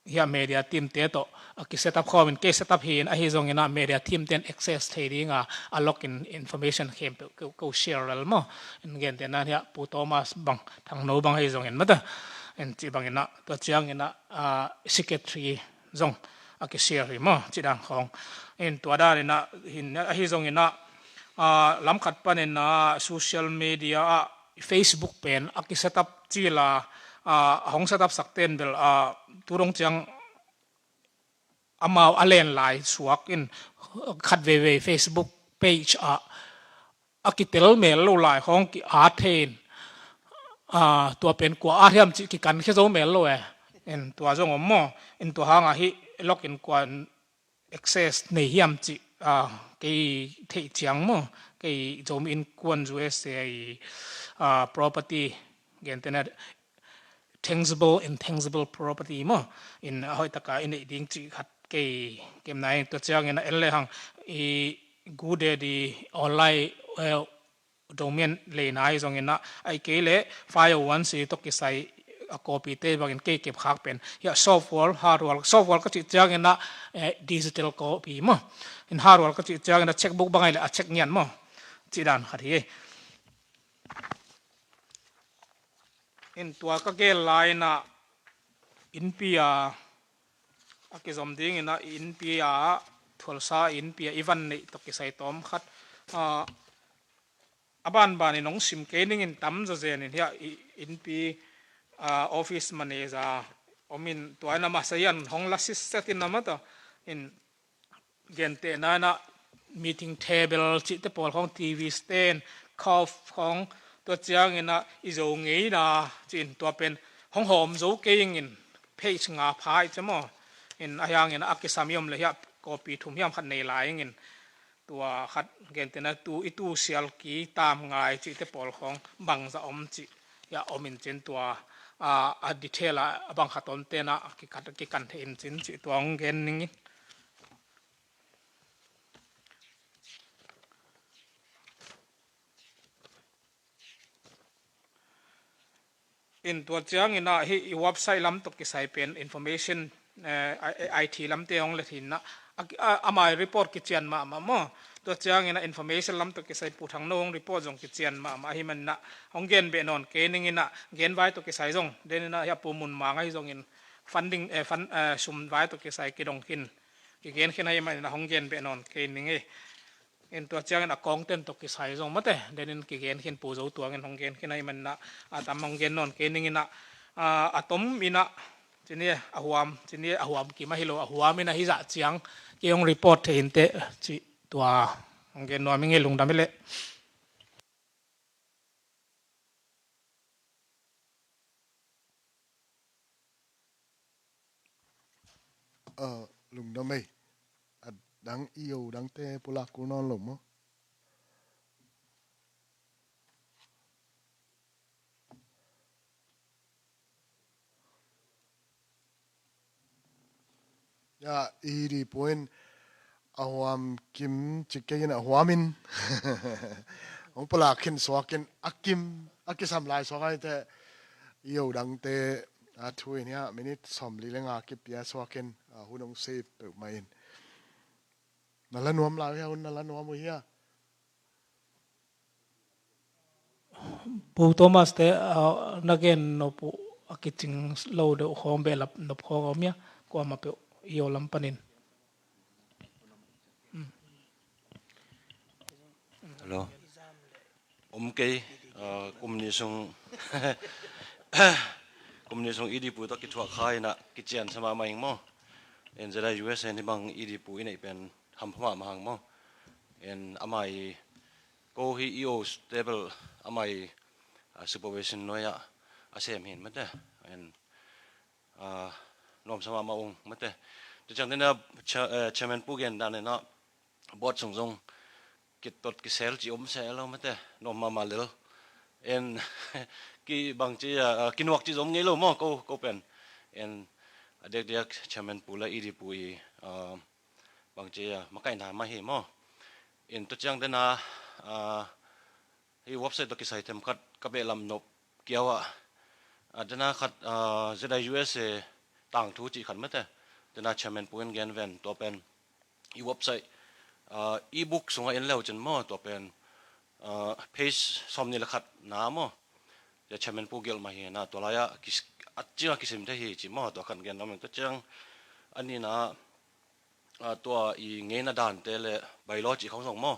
hiah media team te tawh a ki set up khawm in kei set up hi in ahi zongin ah media team ten access thei dinga a login information khempeuh ko, ko share lel maw. In gentehna hiah Pu Thomas bang, Thangno bang ahi zongin mata. In cih banginah tua cianginah, ah, secretary zong a ki share hi maw, cih dan khawng. In tua daninah hin ahi zonginah, ah, lamkhat paninah social media ah Facebook pen a ki set up cila, ah, a hong set up sakte in bel, ah, tu dong ciang amau a len lai suak in khat veivei Facebook page ah a kitel mel lo lai khawng ki-at thei in, ah, tua pen kua at hiam cih kikan khia zo mel lo e. In tua zong om maw. In tua hanga hih login kua in access nei hiam cih, ah, kei theih ciang maw. Kei Zomi Innkuan U S A i, ah, property gentehna tangible, intangible property maw. In a hoihtaka i neih ding cih khat kei kemna in tua cianginah en lehang i GoDaddy online, eh, domain leina ahi zonginah ahi kei leh five oh one C tawh kisai a copy te bangin kei kep khak pen hiah software, hardware, software ka cih cianginah, eh, digital copy maw. In hardware ka cih cianginah checkbook bang ahi leh a check ngian maw. Cih dan khat hi. In tua ka gel lai inah innpi a, a kizom dinginah i innpi a, thualsa i innpi a i van neih tawh kisai tawm khat, ah, a banbanin hong sim kei ningin tam zawzenin hiah i innpi, ah, office manager om in tua inah masa hian hong la sitset in a mataw. In gentehna inah meeting table cihte pawl khawng, T V stand, couch khawng, tua cianginah i Zo ngeina cihin tua pen hong hawm zo kei ingin page nga pha i ci maw. In a hiangin a kisam i om le hiah copy thum hiam khat nei lai ingin tua khat gentehna tu i tu sial ki tam ngai cihte pawl khawng bangzah om cih hiah om in cin tua, a, a detail a, a bang khat om tenah kikat, kikan thei in cin cih tua hong gen ning in. In tua cianginah hih i website lam tawh kisai pen information, eh, I-, I T lamte hong let hinah a, a, amah i report kician mahmah maw. Tua cianginah information lam tawh kisai Pu Thangno hong report zong kician mahmah ahi maninah hong gen beh nawn kei ninginah gen vai tawh kisai zong deninah hiah Pu Mun Mang ahi zongin funding, eh, fund, eh, sum vai tawh kisai kidong khin, kigen khin ahi maninah hong gen beh nawn kei ning e. In tua ciangin a kawngten tawh kisai zong mate denin kigen khin Pu Zo Tuangin hong gen khin ahi maninah a tam hong gen nawn kei ninginah, a, a tom inah cini a huam, cini a huam kim ahi lo a huam inah hizah ciang kei hong report thei inteh cih tua hong gen nuam ing e, lungdam hi leh. A, lungdam ei. A dang i yo dangte pulak kul nawn lo maw? Ya, i di puin a huam kim cik kei in a huam in hong pulak khin suak in a kim a kisam lai suak ai te i yo dangte a thu in hiah minute sawmli le nga kipia suak in a hun hong save peuhmah in. Na la nuam lai uh hia, hun na la nuam uh hia? Pu Thomas te, ah, na gen nop uh a kicing lo deuh khawng behlap nop khawng a om hia? kuamah peuh i aw lam panin. Hello. Om kei, ah, kum nih sung, kum nih sung E D pu tawh kithuah kha in ah kician sa mahmah ing maw. En, ZIUSA in hih bang E D pu i neih pen hampha mahmah hang maw. En, amah i, ko hih E O stable amah i, ah, supervision nuai ah a sem hi in mate. En, ah, nuam sa mahmah ung mate. Tua ciang tena cha-, eh, chairman pu gen dan in ah board sung zong kitot kisel ci om se lo mate, nuam mahmah lel. En, kibang ci a, ah, kinuak ci zong ngei lo maw, ko, ko pen. En, a diakdiak chairman pu le E D pu i, ah, bang ci a, makaihna mah hi maw. En, tua ciang tena, ah, hih website tawh kisai themkhat ka beh lam nop kiau ah. Ah, tena khat, ah, ZIUSA tangthu cih khat mate. Tena chairman pu in gen ven, tua pen i website, ah, e-book sungah en leu cin maw, tua pen, ah, page sawmnih le khat na maw. Tua chairman pu gelh mah hi na, tua lai-ah kis-, a ciang a kisim thei hi ci maw, tua khat gen lam in, tua ciang a nihna, ah, tua i ngeina dante le bylaw cih khong zong maw.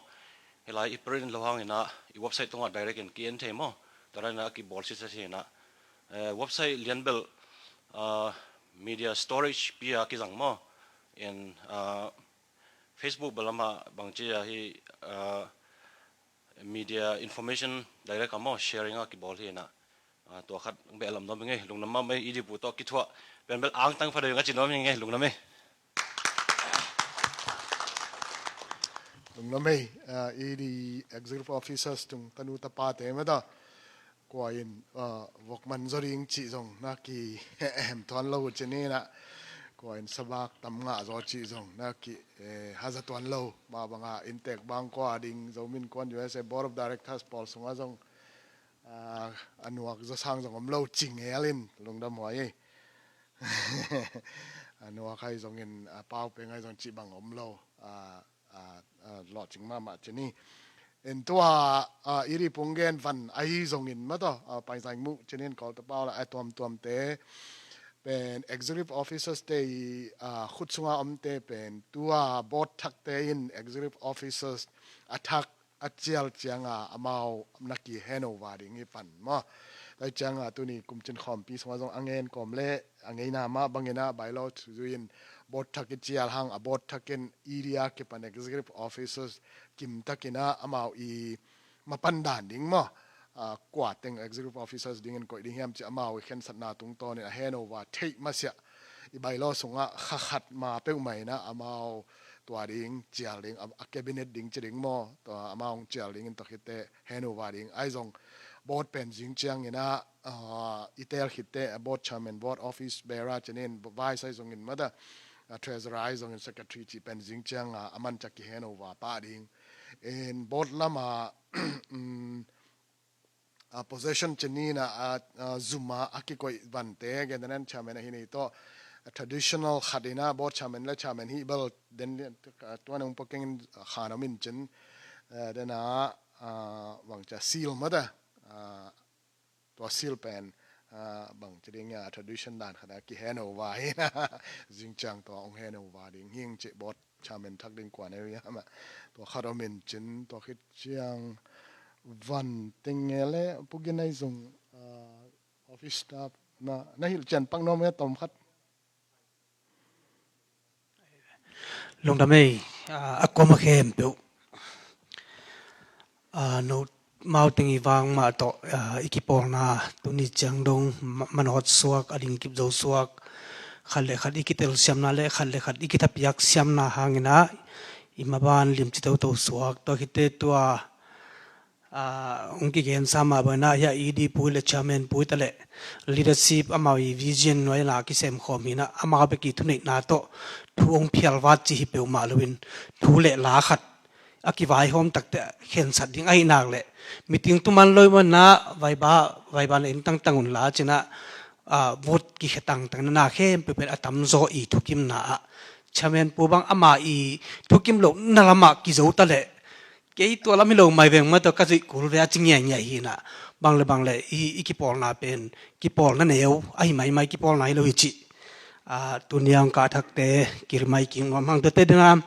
Hih lai i print lo hang in ah i website tungah direct in ki-en thei maw. Tua lai in ah a kibawl sitset hi in ah. Eh, website lian belh, ah, media storage pi a kizang maw. In, ah, Facebook bel amah bang ci a hih, ah, media information direct a maw, sharing a kibawl hi in ah. Ah, tua khat beh lam nuam ing ei, lungdam mahmah ei, E D pu tawh kithuah pen bel angtang pha deuh ing a ci nuam ing ei, lungdam ei. Lungdam ei, ah, E D executive officers tung tanu tapate mate. Kua in, ah, vok man zaw ding cih zong na ki-em tuan lo uh cin in ah. Kua in sabak tam ngah zaw cih zong na ki, eh, haza tuan lo. Mah bang a inntek bang kua ding, Zomi Innkuan USA Board of Directors pawl sungah zong, ah, a nuak zaw sang zong om lo, ci ngel in lungdam huai ei. A nuak hai zongin, a pau peng hai zong cih bang om lo. Ah, ah, ah, lawhcing mahmah cin hi. En, tua, ah, E D pu gen van ahi zongin mate, ah, Pai Zaing Muh cin in Kawlta pau la a tuamtuamte pen executive officers te i, ah, khut sunga omte pen tua board thakte in executive officers a thak a cial cianga amau na ki-handover ding hi pan maw. Tua cianga tuni kumcin khawmpi sungah zong a ngen kawm le a ngeina mah bangin ah bylaw zui in board thak i cial hang, a board thak in E D a kipan executive officers kimtakin ah amau i mapan dan ding maw. Ah, kua teng executive officers dingin koih ding hiam ci amau i khensatna tungtawnin a handover theih masiah i bylaw sungah kha khat ma peuhmah in ah amau tua ding, cial ding, a, a cabinet ding ci ding maw, tua amau hong cial dingin tua khitte handover ding. Ahi zong board pen zing ciangin ah, ah, i teel khitte, ah, board chairman, board office bearer cin in, vice ahi zongin mate, ah, treasurer ahi zongin secretary cih pen zing cianga a manca ki-handover pah ding. In board lama, um, ah, possession cin in ah, ah, ah, zuma a kikoih vante, general chairman ahi ni tawh, ah, traditional khat in ah board chairman le chairman hih bel den, ah, tua nung pua kengin, ah, khan om in cin, ah, den ah, ah, bang ci a seal mate, ah, tua seal pen, ah, bang ci ding a tradition dan khat a ki-handover hi in ah, zing ciang tua hong handover ding hing ci board chairman thak ding kua nei uh hiam ah. Tua khat om in cin, tua khit ciang van teng nge le Pu Gin ahi zong, ah, office staff na, na hilh cian pak nuam nge tom khat. Lungdam ei, ah, a kuama khempeuh. Ah, no mau teng i vang mah tawh, ah, i kipawlna tuni ciang dong ma-, manawt suak, a dingkip zo suak, khat le khat i kitelsiamna le khat le khat i kithapiak siamna hangin ah i maban limci toto suak. Tua khitte tua, ah, hong kigensa mah bangin ah hia E D pu le chairman pu ta le leadership amau i vision nuai la kisem khawm hi in ah amau bek i thuneihna tawh thu hong phialvat ci hi peuhmah loin thu le la khat a kivaihawm takte khensat ding ahi nak le meeting tuman lo i man ah vaiba, vaiba le in tangtang un la cin ah, ah, vote kikhe tangtang na na khempeuh pen a tamzaw i thukimna ah chairman pu bang ama i thukim lohna lamah kizo ta le kei tua lam hi lo mai veng mah tawh ka zuih kul ve a ci ngiangian hi in ah bang le bang le i, i kipawlna pen kipawlna neu ahi maimai, kipawlna hi lo hi cih A, tuni a hong kah thakte, kilmai kik nuam hang. Tuate dena,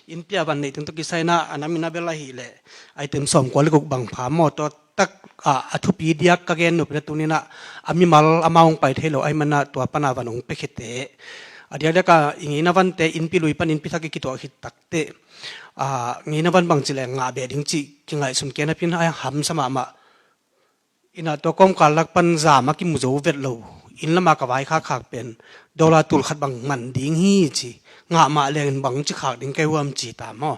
innpi a van neih teng tawh kisai ina, a nam ina bel ahih leh, item sawmkua le guk bang pha maw, tua tak, a, a thupi diak ka gen nop ina tuni ina, a mimal amau hong pai thei lo ahih manin tua pana van hong pia khit teh. A diakdiak a, i ngeina vante, innpi lui pan innpi thak i kituak khit tak teh. A, ngeina van bang ci leh ngah beh ding cih, kingaihsun kei napi in a hamsa mahmah. Ina tua kawmkal lak pan zam a kimu zo vet lo. Inn lama ka vaikhakkhak pen dollar tul khat bang man ding hi ci. Ngah mah leng in bang ci khak ding kei huam ci ta maw.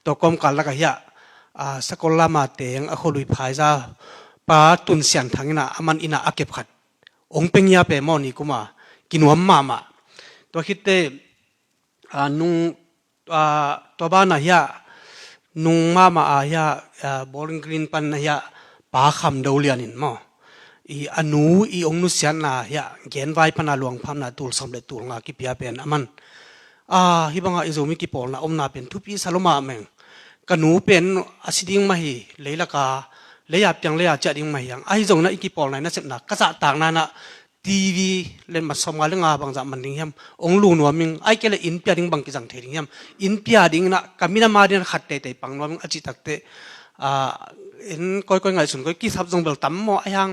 Tua kawmkal lak ah hiah, a, sakol lama teng a khualui phaiza pa Tun Sian Thang ina a man ina a kep khat. Ong peng ia pe maw ni kuma. Kinuam mahmah. Tua khit teh, a, nung, a, tua banah hiah, nung mahmah a hiah, a, Bowling Green pan hiah, Pa Kham Do Lian in maw. I a nu, i ong nusiatna hiah, genvai pana luangphamna tul sawm le tul nga kipia pen a man. A, hih banga i Zomi kipawlna omna pen thupi sa lua mahmah ing. Ka nu pen a si ding mah hi, leilaka, lei a piang lei a ciah ding mah hi hang. Ahi zongin ah i kipawlna i nasepna, ka zahtakna in ah, T V le mat sawmnga le nga bangzah man ding hiam, ong lu nuam ing, ahih kei leh innpi a ding bang kizang thei ding hiam, innpi a ding in ah, ka minam a ding in ah khat teitei pang nuam ing a cih tak teh, a, en kawikawi ngaihsun kawikawi kisap zong bel tam maw, ahih hang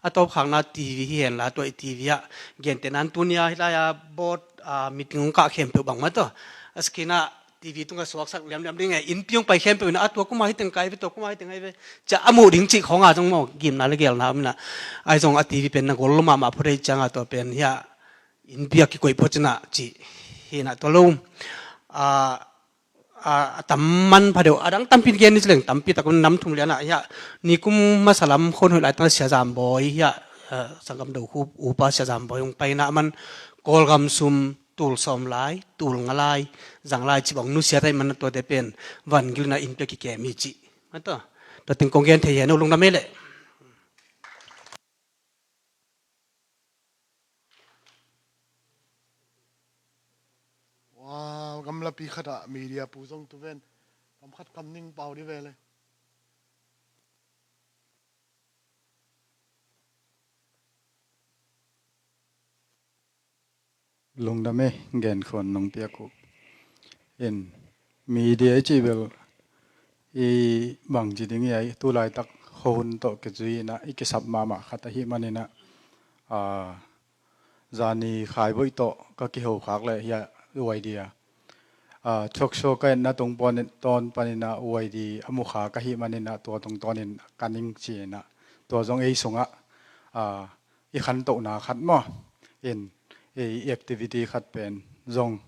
a tawpkhakna T V hi hen la, tua i T V ah, gentehna in tuni a hih lai a board, a, meeting ong kah khempeuh bang mah tawh, a screen ah, T V tungah suaksak liamliam ding e, innpi ong pai khempeuh in ah, a tua kuma hi teng ka hi ve, tua kuma hi teng ka hi ve. Ciah a muh ding cih khawng a zong maw, gimna le gelna om in ah. Ahi zong a T V pen na gol lua mahmah phot ahih ciangin tua pen hiah innpi a kikoih phot in ah cih hi in ah tua lo. A, a, a tam man pha deuh, a dang tampi gen ni ci leng tampi tak om, nam thum lian ah hiah nikum masa lam khon hoih lai tang Sia Zam Bawi hiah, a, sanggam do khu upa Sia Zam Bawi ong pai in ah a man Kawlgam sum tul sawm lai, tul nga lai, zang lai cih bang nusiat ahih manin ah tuate pen van gil in ah innpi a kikem hi cih. Mah tawh, tua teng kong gen thei hi a, no lungdam ei leh. Wow, gamlapi khat ah media pu zong tu ven, kam khat kam ning pau dih ve leh. Lungdam ei, genkhuan nong piak uh. In, media i cih bel, i bangci ding hiam, tu laitak khuahun tawh kizui in ah, i kisap mahmah khat ahih manin ah, a, zani Khai Bawi tawh ka kiho khak leh hiah Y D A, a, talk show ka etna tung pawn, tawn panin ah Y D A mu kha ka hih manin ah tua tungtawnin ka ning ci in ah, tua zong ei sungah, a, i khantohna khat maw. In, i activity khat pen zong,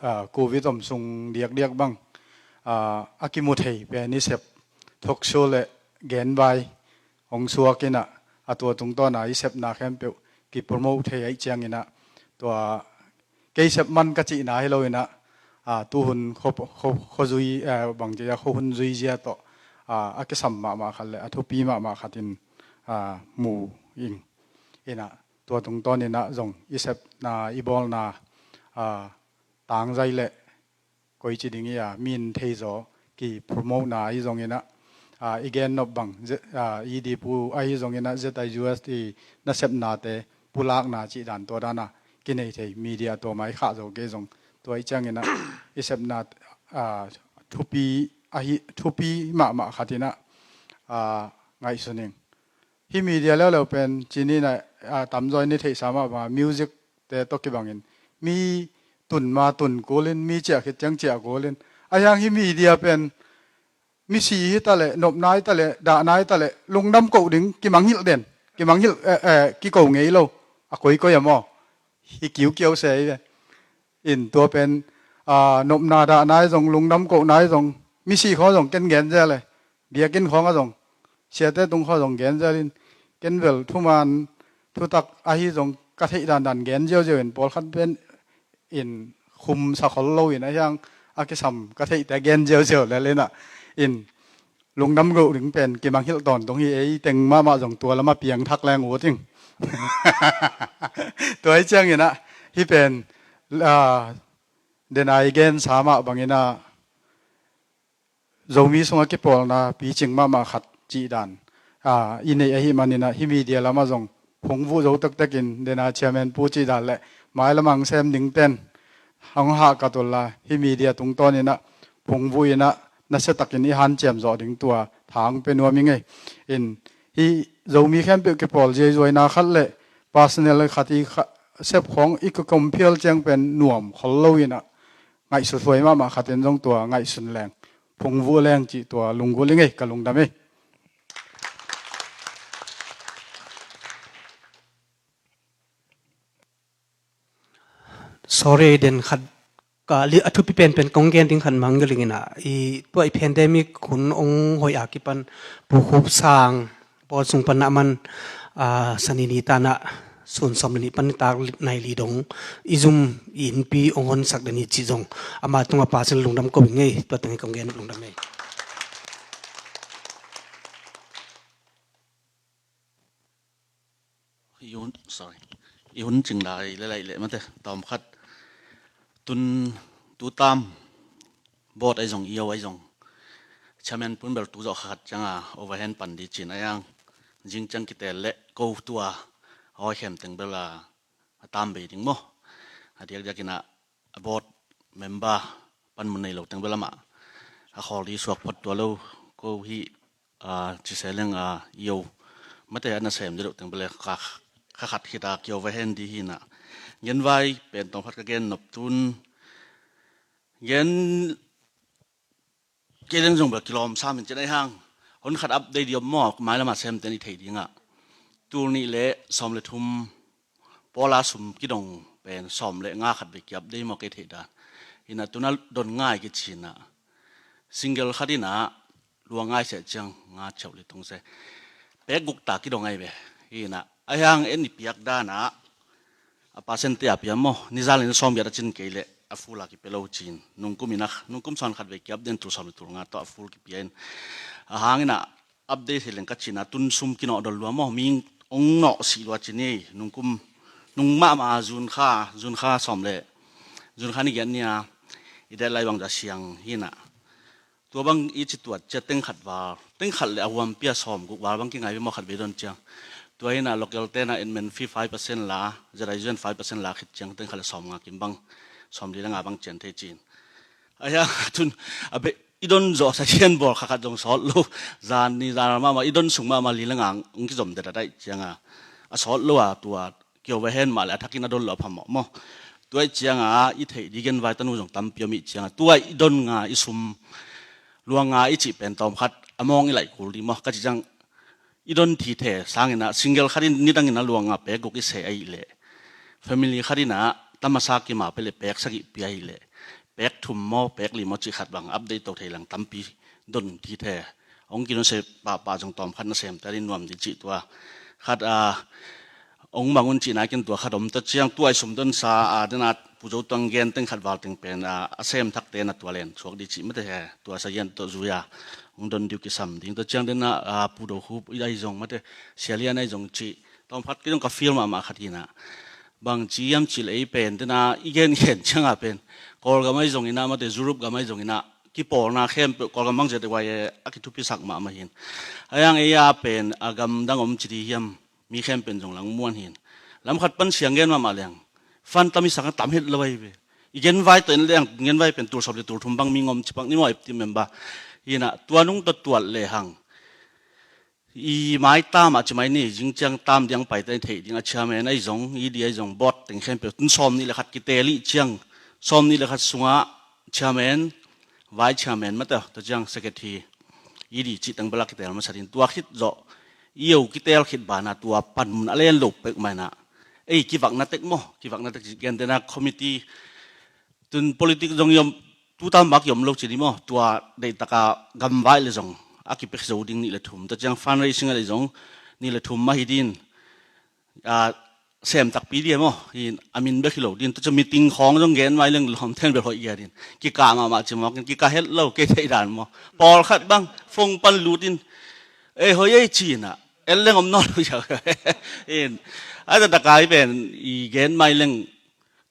a, Covid om sung diakdiak bang, a, a kimu thei pen i sep talk show le genvai hong suak in ah, a tua tungtawn a i sepna khempeuh kipromote thei ahih ciangin ah, tua kei sep man ka cihna hi lo in ah, a, tuhun khua, khua, khuazui, a, bangci a khuahun zuizia tawh, a, a kisam mahmah khat le a thupi mahmah khat in, a, mu ing. In ah, tua tungtawnin ah zong i sepna, i bawlna, a, tangzai le koici ding hiam, mi in theizaw kipromote na ahi zongin ah, a, i gen nop bang, Z-, a, E D pu ahi zongin ah, Z I U S T nasepnate pulakna cih dan tua dan a kinei thei media tua mah i khah zo kei zong. Tua ahih ciangin ah, i sepna, a, thupi, ahi, thupi mahmah khat in ah, a, ngaihsun ing. Hih media leuleu pen, ci ni in ah, a, tamzaw in i theihsa mah bang a, music te tawh kibangin, mi tun ma tun kulin, mi ciah khit ciang ciah kulin. Ahih hang hih media pen, misi hi ta leh, nopna hi ta leh, dahna hi ta leh, lungdam koh ding, kimangngilh den, kimangngilh, eh, eh, kiko ngei lo, a koikoi a maw. Hi kiukiau se hi ve. In tua pen, a, nopna dahna hi zong, lungdam kohna hi zong, misi khawng zong ken gen zel e. Biakinn khawng ah zong, siate tung khawng zong gen zel in, ken bel thuman, thutak ahi zong ka theih dandan gen ziauziau in, pawlkhat pen in khum sa khol lo in, ahih hang a kisam ka theihte gen ziauziau lel in ah, in lungdam koh ding pen kimangngilh tawntung hi, ei teng mahmah zong tua lamah piangthak leng ut ing. Tua ahih ciangin ah, hih pen, a, den a i gensa mah bangin ah, Zomi sungah kipawlna picing mahmah khat cih dan, a, i neih ahih manin ah, hih media lamah zong hong vuh zo tektek in, den a chairman pu cih dan le mailam a sem dingten hong hahkat unla, hih media tungtawn inah phungvuh inah nasiatakin i hanciam zawh ding tua tha hong pia nuam i ngei. In hih Zomi khempeuh kipawl ziaizuaina khat le personal khat i kha-, sep khawng i ka compare ciang pen nuam khol lo inah ngaihsut huai mahmah khatin zong tua ngaihsun leng, phungvuh leng cih tua lunggulh i ngei, ka lungdam ei. Sorry, den khat ka li-, a thupi penpen kong gen ding khat mangngilh ing inah, i tua i pandemic hun ong hoih a kipan Pu Khup Sang pawl sung pan a man, a, Sani ni tanah sun sawm le nih pan nitak nai li dong i zum i innpi ong honsak den hi cih zong ama tungah pasin lungdam ko i ngei, tua teng hi kong gen, lungdam ei. I hun, sorry. I hun cing lai le lai le mate, tawm khat tun tu tam board ai zong, i yo ai zong, chairman pun bel tu zawh khat cianga overhand pan di cin ai ang, zing ciang kitel le ko tua hoi khem teng bel a, a tam bei ding maw. A diakdiak inah a board member panmun nei lo teng bel amah a khawl di suak phot tua lo, ko hi, a, ci se leng a, yo mate a nasem di lo teng bel kha, kha khat khita kio va hen di hi inah. Gen vai pen tawm khat ka gen nop tun. Gen kei leng zong bel kilawm sam in cin ai hang. Hon khat update di om maw, mailam a semten i thei dingah. Tul nih le sawm le thum pawla sum kidong pen sawm le nga khat vei ki update maw kei thei dan. Inah tuna don ngai kei cinah. Single khat inah lua ngai seh ciang nga cheuh le tung se. Pek guk ta kidong ai ve. Inah. Ai hang en i piak danah a percent te a pia maw, nizal in sawm giat a cin kei le a full a kipia lo cin. Nungkum inah, nungkum sawn khat vei ki update tul sawm le tul nga tawh a full kipia in. A hang inah update hi leng ka cina tun sum kinawh dol lua maw, mi ong nawh sih lua cin hi. Nungkum, nung mahmah zun kha, zun kha sawm le, zun kha ni giat nia i deadline bang za siang hi inah. Tua bang i ci tuat cia teng khat val, teng khat le a huam pia sawm guk val bang kingai ve maw khat vei don ciang. Tua hi inah local tena admin fee five percent la, Z I U N five percent la khit ciang teng khat le sawm nga kim bang, sawm li le nga bang cian thei cin. Ai hang tun a be i don zawh sa cian bawl kha khat zong sawt lo. Zan ni zan mahmah i don sung mahmah li le nga ong kizom det a daih cianga a sawt lo a tua kio va hen mah le a thakin a don lo a phamawh maw. Tua i cianga i theih di gen vai tanu zong tampi om i cianga tua i don nga i sum lua nga i cih pen tawm khat a mawng i laih kul di maw. Ka ci ciang i don thi the sangin ah single khat in nidangin a lua nga pek guk i seh ahih leh, family khat in ah tamasa kima pia le pek sagih pia ahih leh, pek thum maw pek li maw cih khat bang update to thei lang tampi don thi the. Hong kinun se pahpah zong tawm khat na sem ta din nuam di cih tua khat a hong mang un cihna kin tua khat om ta ciang tua i sum don sa a dena Pu Zo Tuang gen teng khat val teng pen a sem thak te na tua len suak di cih mate he tua sa yan tawh zui a hong don diu kisam ding ta ciang dena Pu Do Khup i ai zong mate Sia Lian ai zong cih tawm khat kei zong ka feel mahmah khat hi na. Bang ci hiam cih leh ei pen tena i gen gen cianga pen Kawlgam ai zong ina mate Europe gam ai zong ina kipawlna khempeuh Kawlgam bang zet wai a kithupisak mahmah hin. A yang ei a pen a gamdang om ci di hiam mi khempeuh zong lang muan hin. Lam khat pan siang gen mahmah leng fan tam i sak a tam het lo ai ve. I gen vai tawh en leng gen vai pen tul sawm le tul thum bang mi ngom cipak ni maw epti member hina tua nung tawh tuat le hang. I mai tam a ci mai ni zing ciang tam diang pai ta i theih ding a chairman ai zong i di ai zong board teng khempeuh tun sawm nih le khat kitel i ciang sawm nih le khat sungah chairman, vice chairman mate ta ciang secretary i di cih teng bala kitel masa din tua khit zawh i yo kitel khit bana tua panmun a len lo pek mai na ei kivakna tek maw kivakna tek ci gen tena committee tun politik zong i om tu tam bak i om lo ci ni maw tua deihtaka gamvai le zong a kipek zo ding nih le thum ta ciang fundraising a le zong nih le thum mah hi din a sem takpi dia maw hin a min bek hi lo din ta ciang meeting khawng zong gen mai leng lawm then bel hoih gia din kika mahmah ci maw kika het lo kei theih dan maw pawlkhat bang phone pan lut in ei hoih ei ci na en leng om nawn lo ia in a ta takai pen i gen mai leng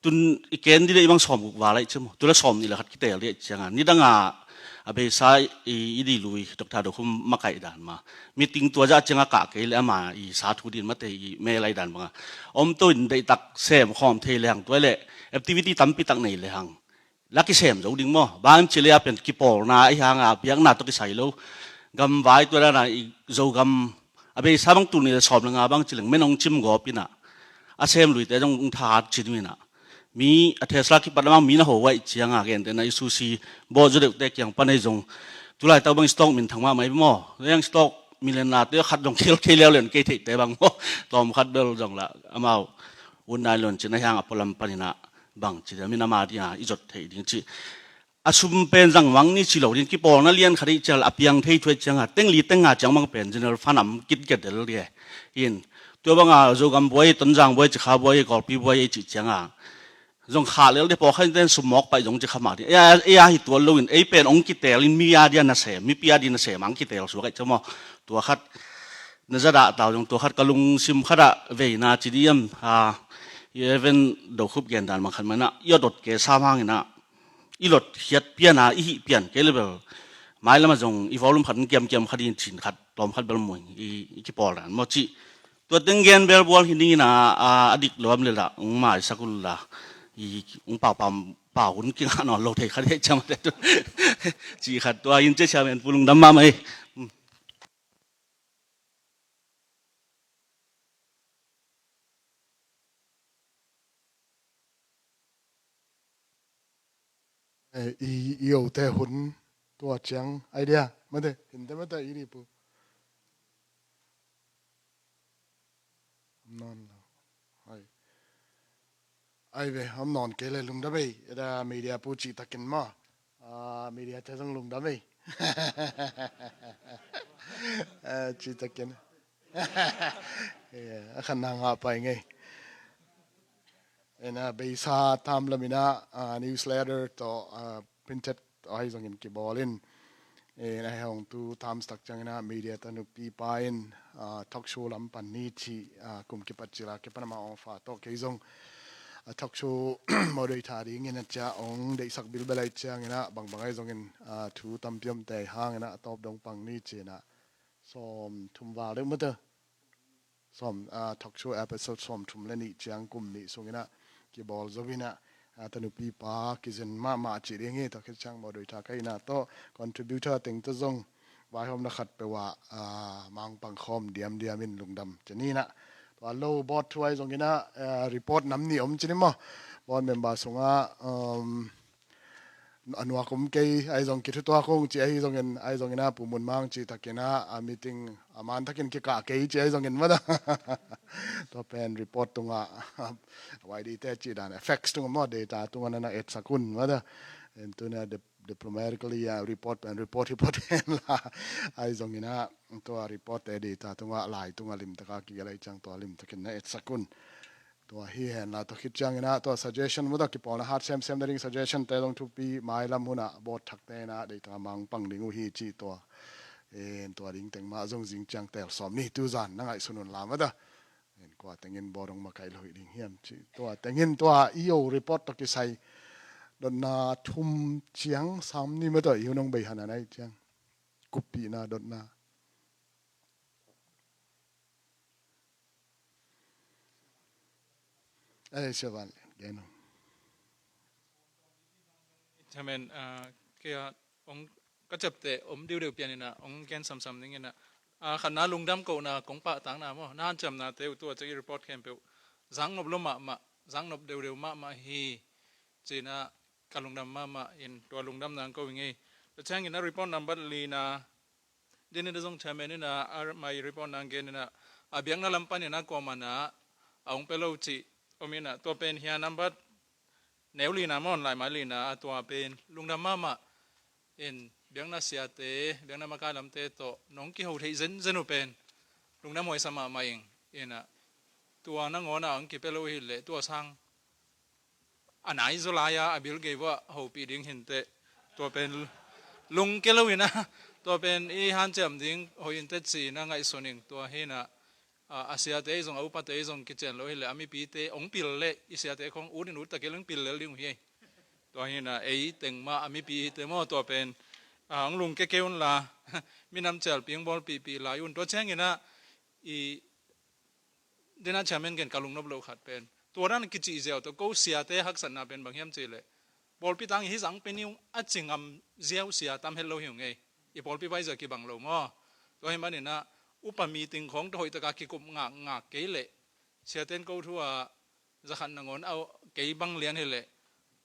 tun i ken di le i bang sawm guk val aih ciam tula sawm nih le khat kitel di aih cianga nidanga A beisa i, i dih lui Doctor Dokhum makaih dan mah. Meeting tua zah ciang a kah kei le ama i sa thu din mate i melai dan banga om to in deihtak sem khawm thei le hang tua le activity tampi tak nei le hang la kisem zo ding maw. Bang ci le a pen kipawlna i hanga biakna tawh kisai lo. Gamvai tua dana i Zogam a beisa bang tul ni le sawm le nga bang ci leng men ong cim gawp ina a sem luite zong ong thahat cin ina mi a Tesla kipat lamang mi na ho waih cianga gente na i susi bawh zu deuhte kiang pan ei zong tulai tau bang stock min thang mah mai maw. Yang stock millionaire te khat zong khel kei leu len kei theihte bang maw. Tawm khat bel zong la amau un nai lon cin a hiang a polam panina bang ci deuh min ama dinga i zot thei ding ci. A sum pen zang mang ni ci lo din kipawlna lian khat i cial a piang thei thuai cianga tengli tenga ciang mang pen general fund am kit ke del dia. In tua banga Zogam buai, Tonzang buai, Cikha buai, Kawlpi buai ei ci cianga zong kha lel de pawh khan ten sum mawk paih zong ci kha mah di. Ei a, ei a hi tual lo in ei pen ong kitel in mi a dia na sem, mipi a dia na sem ang kitel suak ai camaw. Tua khat na zadah tau zong tua khat ka lungsim khat ah veina ci diam. Ha, i even do khup gen dan mang khat mana i a dot ke sam hangina i lot hiat piana i hih pian kei le bel mai lama zong i volume khat kiamkiam khat in cin khat tawm khat bel mui i, i kipawl dan maw ci. Tua teng gen bel bual hi ningina a, a dik lo am le la ung mai sakul la i ung pau pau pau hun kingah nawn lo thei khat hei cam te tu ci khat tua in ci siam en pulung dam mah mai. Eh, i, i ote hun tua ciang idea mate hinte mate i ri pu. Nawn lo. Hai. Ai ve, om nawn kei le lungdam ei, eda media pu cih takin maw. Ah, media te zong lungdam ei. Ah, cih takin. Yeah, a khan na ngah pai ngei. Ena beisa tam lamina, ah, newsletter to, ah, printed ahi zongin kibawl in. Ena hei hong tu tam stak ciangina media ta nupi pa in, ah, talk show lam pan ni ci, ah, kum kipat cila kipan ama ong fa to kei zong. Ah, talk show moderator dingin a cia ong deihsak bilbel ai ciangina bangbang ai zongin, ah, thu tampi om te hangina a tawp dong pang ni cina. Sawm thum val deuh mata. Sawm, ah, talk show episode sawm thum le nih ciang kum nih sungina kibawl zo ina, ah, tanupi pa kizin mahmah cih ding hi. Tua khit ciang moderator ka ina tawh contributor teng tawh zong vaihawmna khat peuh ah, ah, mangpang khawm diamdiam in lungdam ci nina. Tua lo board thu ai zongina, ah, report nam nih om ci ni maw. Board member sunga, um, a nuak om kei ai zong kithutuak ung ci ai zongin ai zongina pumun mang ci takina a meeting a man takin kikah kei ci ai zongin mada. Tua pen report tunga Y D te ci dan facts tunga maw data tunga nana etsak un mada. En tuna dip-, diplomatically a report pen report report hen la ai zongina tua report te data tunga lai tunga limtaka kigelai ciang tua limtakin na etsak un. Tua hi henla tua khit ciangina tua suggestion mata kipawlna hat semsem na ding suggestion te zong thupi mailam huna board thakte ina deita mangpang ding uh hi ci tua. En tua ding teng mah zong zing ciang tel sawm ni tuzan na ngaihsun un la mata. En kua tengin board hong makaih lo hi ding hiam ci tua tengin tua i o report tawh kisai dotna thum ciang sam ni mata i hun hong bei hana nai ciang kuppihna dotna. Ai, sia van len gen. Chairman, ah, kei a ong ka ciapteh om diudeu pianina ong gen samsam dingina, ah, khatna lungdam kohna kong pahtakna maw na hanciamnate uh tua ciang i report khempeuh zaknop lo mahmah, zaknop deudeu mahmah hi. Cina ka lungdam mahmah in tua lungdam nang ko i ngei. Tua ciangina report number lina Din in a zong chairman in a, a mai report nang gen in a, a biakna lam pan in a kuamah na a hong pia lo cih om in a, tua pen hia nambat neu lina mawn lai mai lina a tua pen lungdam mahmah in biakna siate, biakna makai lamte tawh nong kiho theih zenzen uh pen lungdam huaisa mahmah ing in a, tua nangawn a hong kipia lo hi leh tua sang a nai zaw lai-a a bil gei vuah hopih ding hinteh. Tua pen lungke lo in a, tua pen i hanciam ding hoih inteh ci-in a ngaihsun ing. Tua hi in a, a, a siate i zong a upate i zong kician lo hileh a mipite hong pil leh i siate khong ut in ut tak i leng pil lel ding uh hi. Tua hi in a ei teng mah a mipi hite maw tua pen a, hong lungkia kei un la, minam cialpi hong bawlpihpih lai un. Tua ciangin ah, i, dena chairman gen ka lungnop loh khat pen, tua dan kicih ziau tawh ko siate haksatna pen bang hiam cih leh, pawlpi tangin hih zah hong pia ni ung a ci ngam ziau sia tam het lo hi ung ei. I pawlpi vai zah kibang lo maw. Tua hi manin ah, upa meeting khawng tawh hoih taka kikup ngakngak kei leh, siaten ko thu ah, za khat nangawn a, kei bang lian hi leh,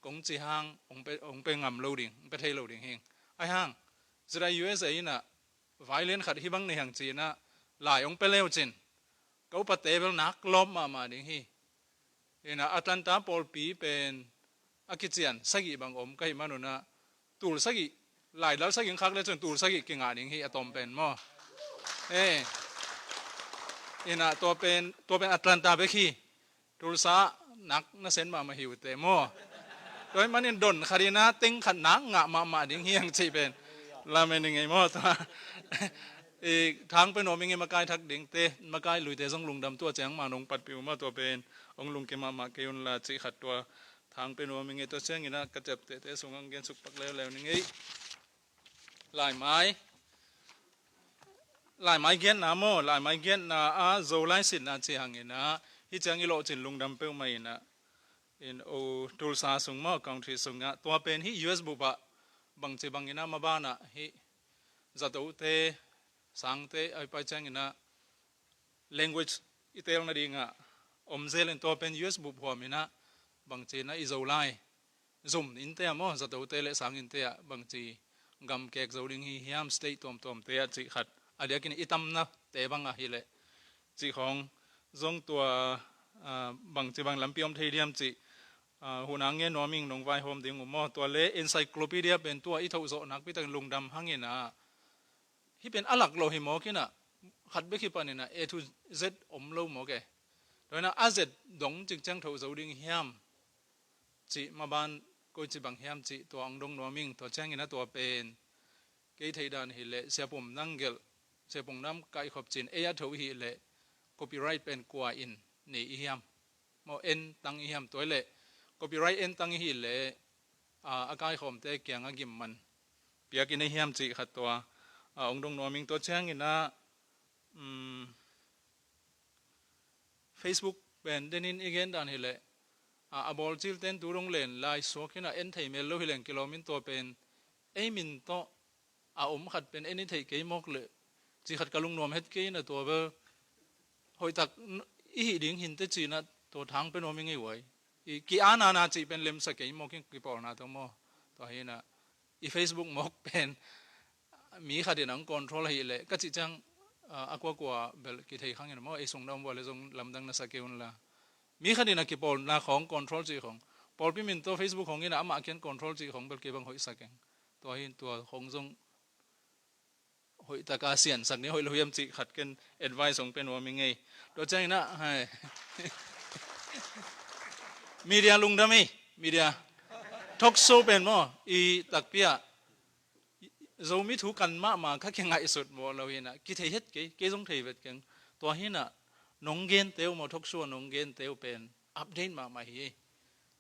kong ci hang hong pia, hong pia ngam lo ding, hong pia thei lo ding hi ing. Ahi hang, zira U S A in ah, vai lian khat hih bang nei hang ci-in ah, lai hong pia le uh cin, ka upate bel nak lawp mahmah ding hi. In ah, Atlanta pawlpi pen a kician sagih bang om ka hih man un ah, tul sagih, laidal sagih hong khak le cun tul sagih kingah ding hi a tawm pen maw. Eh. In ah, tua pen, tua pen Atlanta bek hi. Tulsa nak na sen mahmah hi uh teh maw. Tua hi manin don khat in ah teng khat nak ngah mahmah ding hi hang cih pen lamen ing ei maw tua. I, thang pen om ing ei, makai thak dingte, makai luite zong lungdam, tua ciang mah nong patpih uh maw, tua pen hong lungkia mahmah kei un la cih khat tua. Thang pen om ing ei, tua ciangin ah ka ciaptehte sungah hong gensuk pak leuleu ning ei. Laimai, laimai giatna maw, laimai giatna a Zolai sinna ci hangin ah, hih ciang i lawhcin lungdam peuhmah in ah, in, o, Tulsa sung maw, country sungah, tua pen hih U S bup ah bangci bangin ah maban ah hih zatote, sangte a pai ciangin ah, language i teel nadingah om zel in, tua pen U S bup huam in ah, bangci in ah i Zolai zum innte ah maw, zatote le sang innte ah bangci gamkek zo ding hi hiam, state tuamtuamte ah cih khat. A diakin i tamnate bang ahih leh cih khawng zong tua, ah, bangci bang lampi om thei diam cih, ah, huhna ngen nuam ing, nong vaihawm ding uh maw. Tua le encyclopedia pen tua i thoh zawh nakpi takin lungdam hangin ah, hih pen a lak lo hi mawk in ah, khat bek hi panin ah A to Z om lo mawk e. Tua in ah a Z dong cikciang thoh zo ding hiam cih, maban koici bang hiam cih tua hong dong nuam ing. Tua ciangin ah tua pen kei theih dan hi leh, Sia Pum Nang gelh, Sia Pum Nang kaihkhop cin ei a thoh hi leh, copyright pen kua in nei i hiam? Maw, en tang i hiam? Tua hi leh copyright en tang i hih leh, a, a kaikhawmte kiangah gim man piak i nei hiam cih khat tua, a, hong dong nuam ing. Tua ciangin ah, um, Facebook pen denin i gen dan hi leh, a, a bawlcilten tu dong len lai suak in ah en thei mel lo hi leng kilawm in, tua pen ei min tawh a om khat pen en i theih kei mawk leh, cih khat ka lungnuam het kei in ah, tua bel hoihtak i hih ding hinteh ci-in ah, tua thang pen om ing ei uai. I ki-ana na cih pen lemsa kei mawk ing, kipawlna tawh maw. Tua hi in ah, i Facebook mawk pen mi khat in ah hong control ahih leh ka cih ciang, a, a kuakua bel kithei khang in ah maw, ei sung na om uh a leh zong lamdang na sa kei un la. Mi khat in ah kipawlna khawng control cih khawng, pawlpi min tawh Facebook khawng in ah amah kiang control cih khawng bel kei bang hoihsa keng. Tua hi in tua khawng zong hoihtaka siansak ni, hoih lo hiam cih khat ken advice hong pia nuam ing ei. Tua ciangin ah, hai. Media lungdam ei, media. Talk show pen maw, i takpi ah Zomi thu kan mahmah kha kingaihsut mawh lo hi in ah, kithei het kei, kei zong thei vet keng. Tua hi in ah, nong gente uh maw, talk show ah nong gente uh pen update mahmah hi.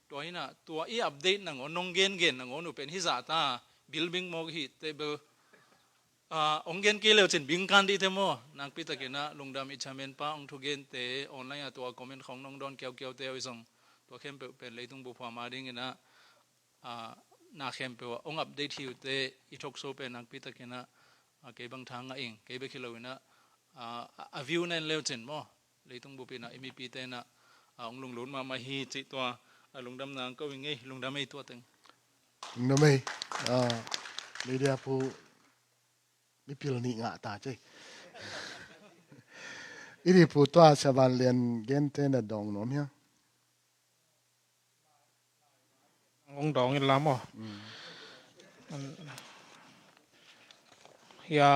Tua hi in ah, tua i update nangawn, nong gengen nangawn uh pen hih zahta bilbing mawk hi teh bel, ah, hong gen kei leu cin bing kan dih teh maw. Nakpi takin ah lungdam, i chairman pa hong thugente, online ah tua comment khawng nong dawn kiaukiaute uh zong, tua khempeuh pen leitung bup huam adingin ah, ah, na khempeuh ah hong update hi uh teh, i talk show pen nakpi takin ah, ah, kei bang tha ngah ing, kei bek hi lo in ah, ah, a view na en leu cin maw, leitung bup in ah i mipite in ah, ah, hong lunglut mahmah hi cih tua, ah, lungdamna hong ko ing ei, lungdam ei tua teng. Lungdam ei. Ah, media pu mipil nih ngah ta cei. I ri pu tua Sia Van Lian gente na dawng nuam hiam? Hong dawng in la maw. Mm. Hia,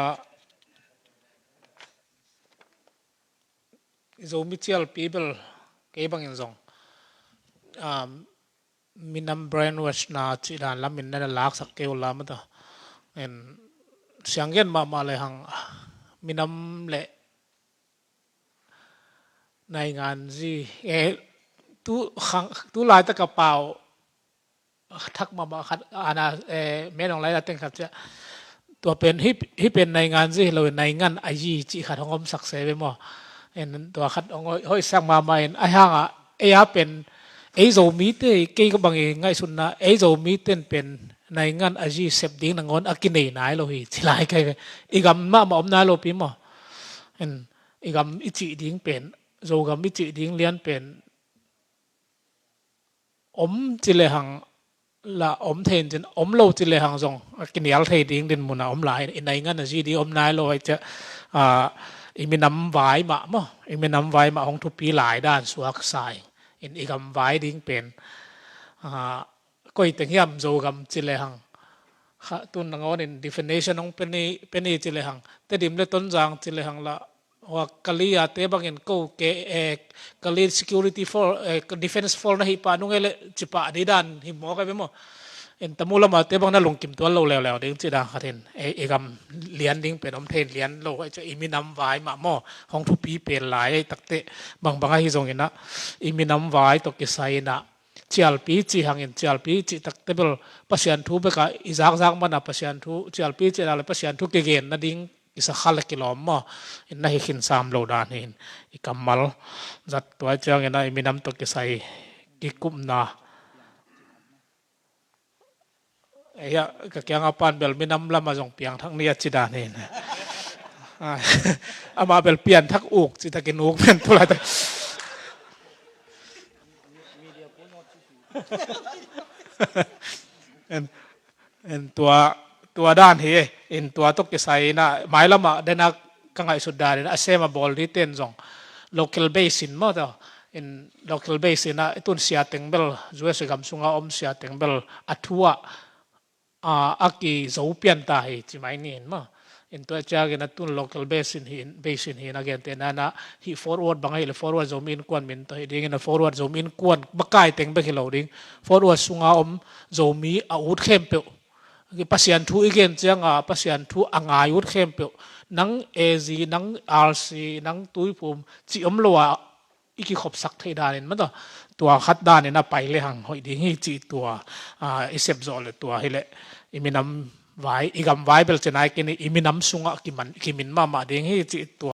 i Zomi cialpi bel kei bangin zong, um, minam brainwash na cih dan lamin na na laksak kei uh la mata. En, siang gen mahmah le hang, minam le naingan zi, eh, tu khang, tu laitak a pau thak mahmah khat, ana, eh, menong lai la teng khat cia. Tua pen hih, hih pen naingan zi hi lo in naingan a zi cih khat hong omsak se ve maw. In tua khat hong hoih, hoihsak mahmah in a hang a, ei a pen, ei Zomite, kei ka bang i ngaihsutna, ei Zomite in pen naingan a zi sep ding nangawn a kinei nai lo hi, ci lai kai ve. I gam mahmah om nai lo pi maw. In i gam i cih ding pen, Zogam i cih ding lian pen, om ci lehang la om thei in cin, om lo ci lehang zong a kinial thei ding din mun a om lai, i naingan a zi ding om nai lo ai cia, a, i minam vai mah maw, i minam vai mah hong thupi lai dan suak sa in, i gam vai ding pen, a, koi teng hiam Zogam ci lehang, kha, tun nangawn in definition hong pe ni, pe ni ci lehang, Tedim le Tonzang ci lehang la, hua Kali a te bangin ko ke, eh, Kali security for, eh, defense for na hi pah nung e le ci pah di dan hi maw kai ve maw. In tamu lama te bang na lungkim tual lo leuleu ding ci dan khat in, eh, i gam lian ding pen om thei in lian lo ai cia i minam vai mah maw. Hong thupi pen lai ai takte bangbang ahi zong in a, i minam vai tawh kisai in a, cialpi ci hangin, cialpi ci takte bel Pasian thu beka i zakzak mana Pasian thu, cialpi ci dale Pasian thu kigen nading i sakha le kilawm maw. In na hi khin sam lo dan hi in, i kammal zat tua ciangin a i minam tawh kisai kikupna. Ei a, ka kianga pan bel minam lama zong piangthak ni a ci dan hi in. Amah bel pianthak uk ci takin uk men tu lai ta. En, en tua, tua dan hi, en tua tawh kisai in a, mailamah dena ka ngaihsut dan in a sem a bawl diten zong local base in maw tawh, en local base in a, i tun siateng bel, U S A gam sunga om siateng bel a thu ah, a, a kizo pian ta hi ci mai ni in maw. In tua ciangin a tun local base in hi, base in hi na gente nana hi forward bang hi le forward Zomi Innkuan min tawh hi dingin a forward Zomi Innkuan makai teng bek hi lo ding. Forward sunga om Zomi a ut khempeuh, Pasian thu i gen cianga Pasian thu a ngai ut khempeuh, nang A Z, nang R C, nang Tuiphum ci om lo a, i kikhopsak theih danin mataw, tua khat danin a pai lehang hoih ding hi cih tua, a, i sep zawh le tua hileh i minam vai, i gam vai bel ci nai kei ni, i minam sungah kiman, kimin mahmah ding hi cih tua.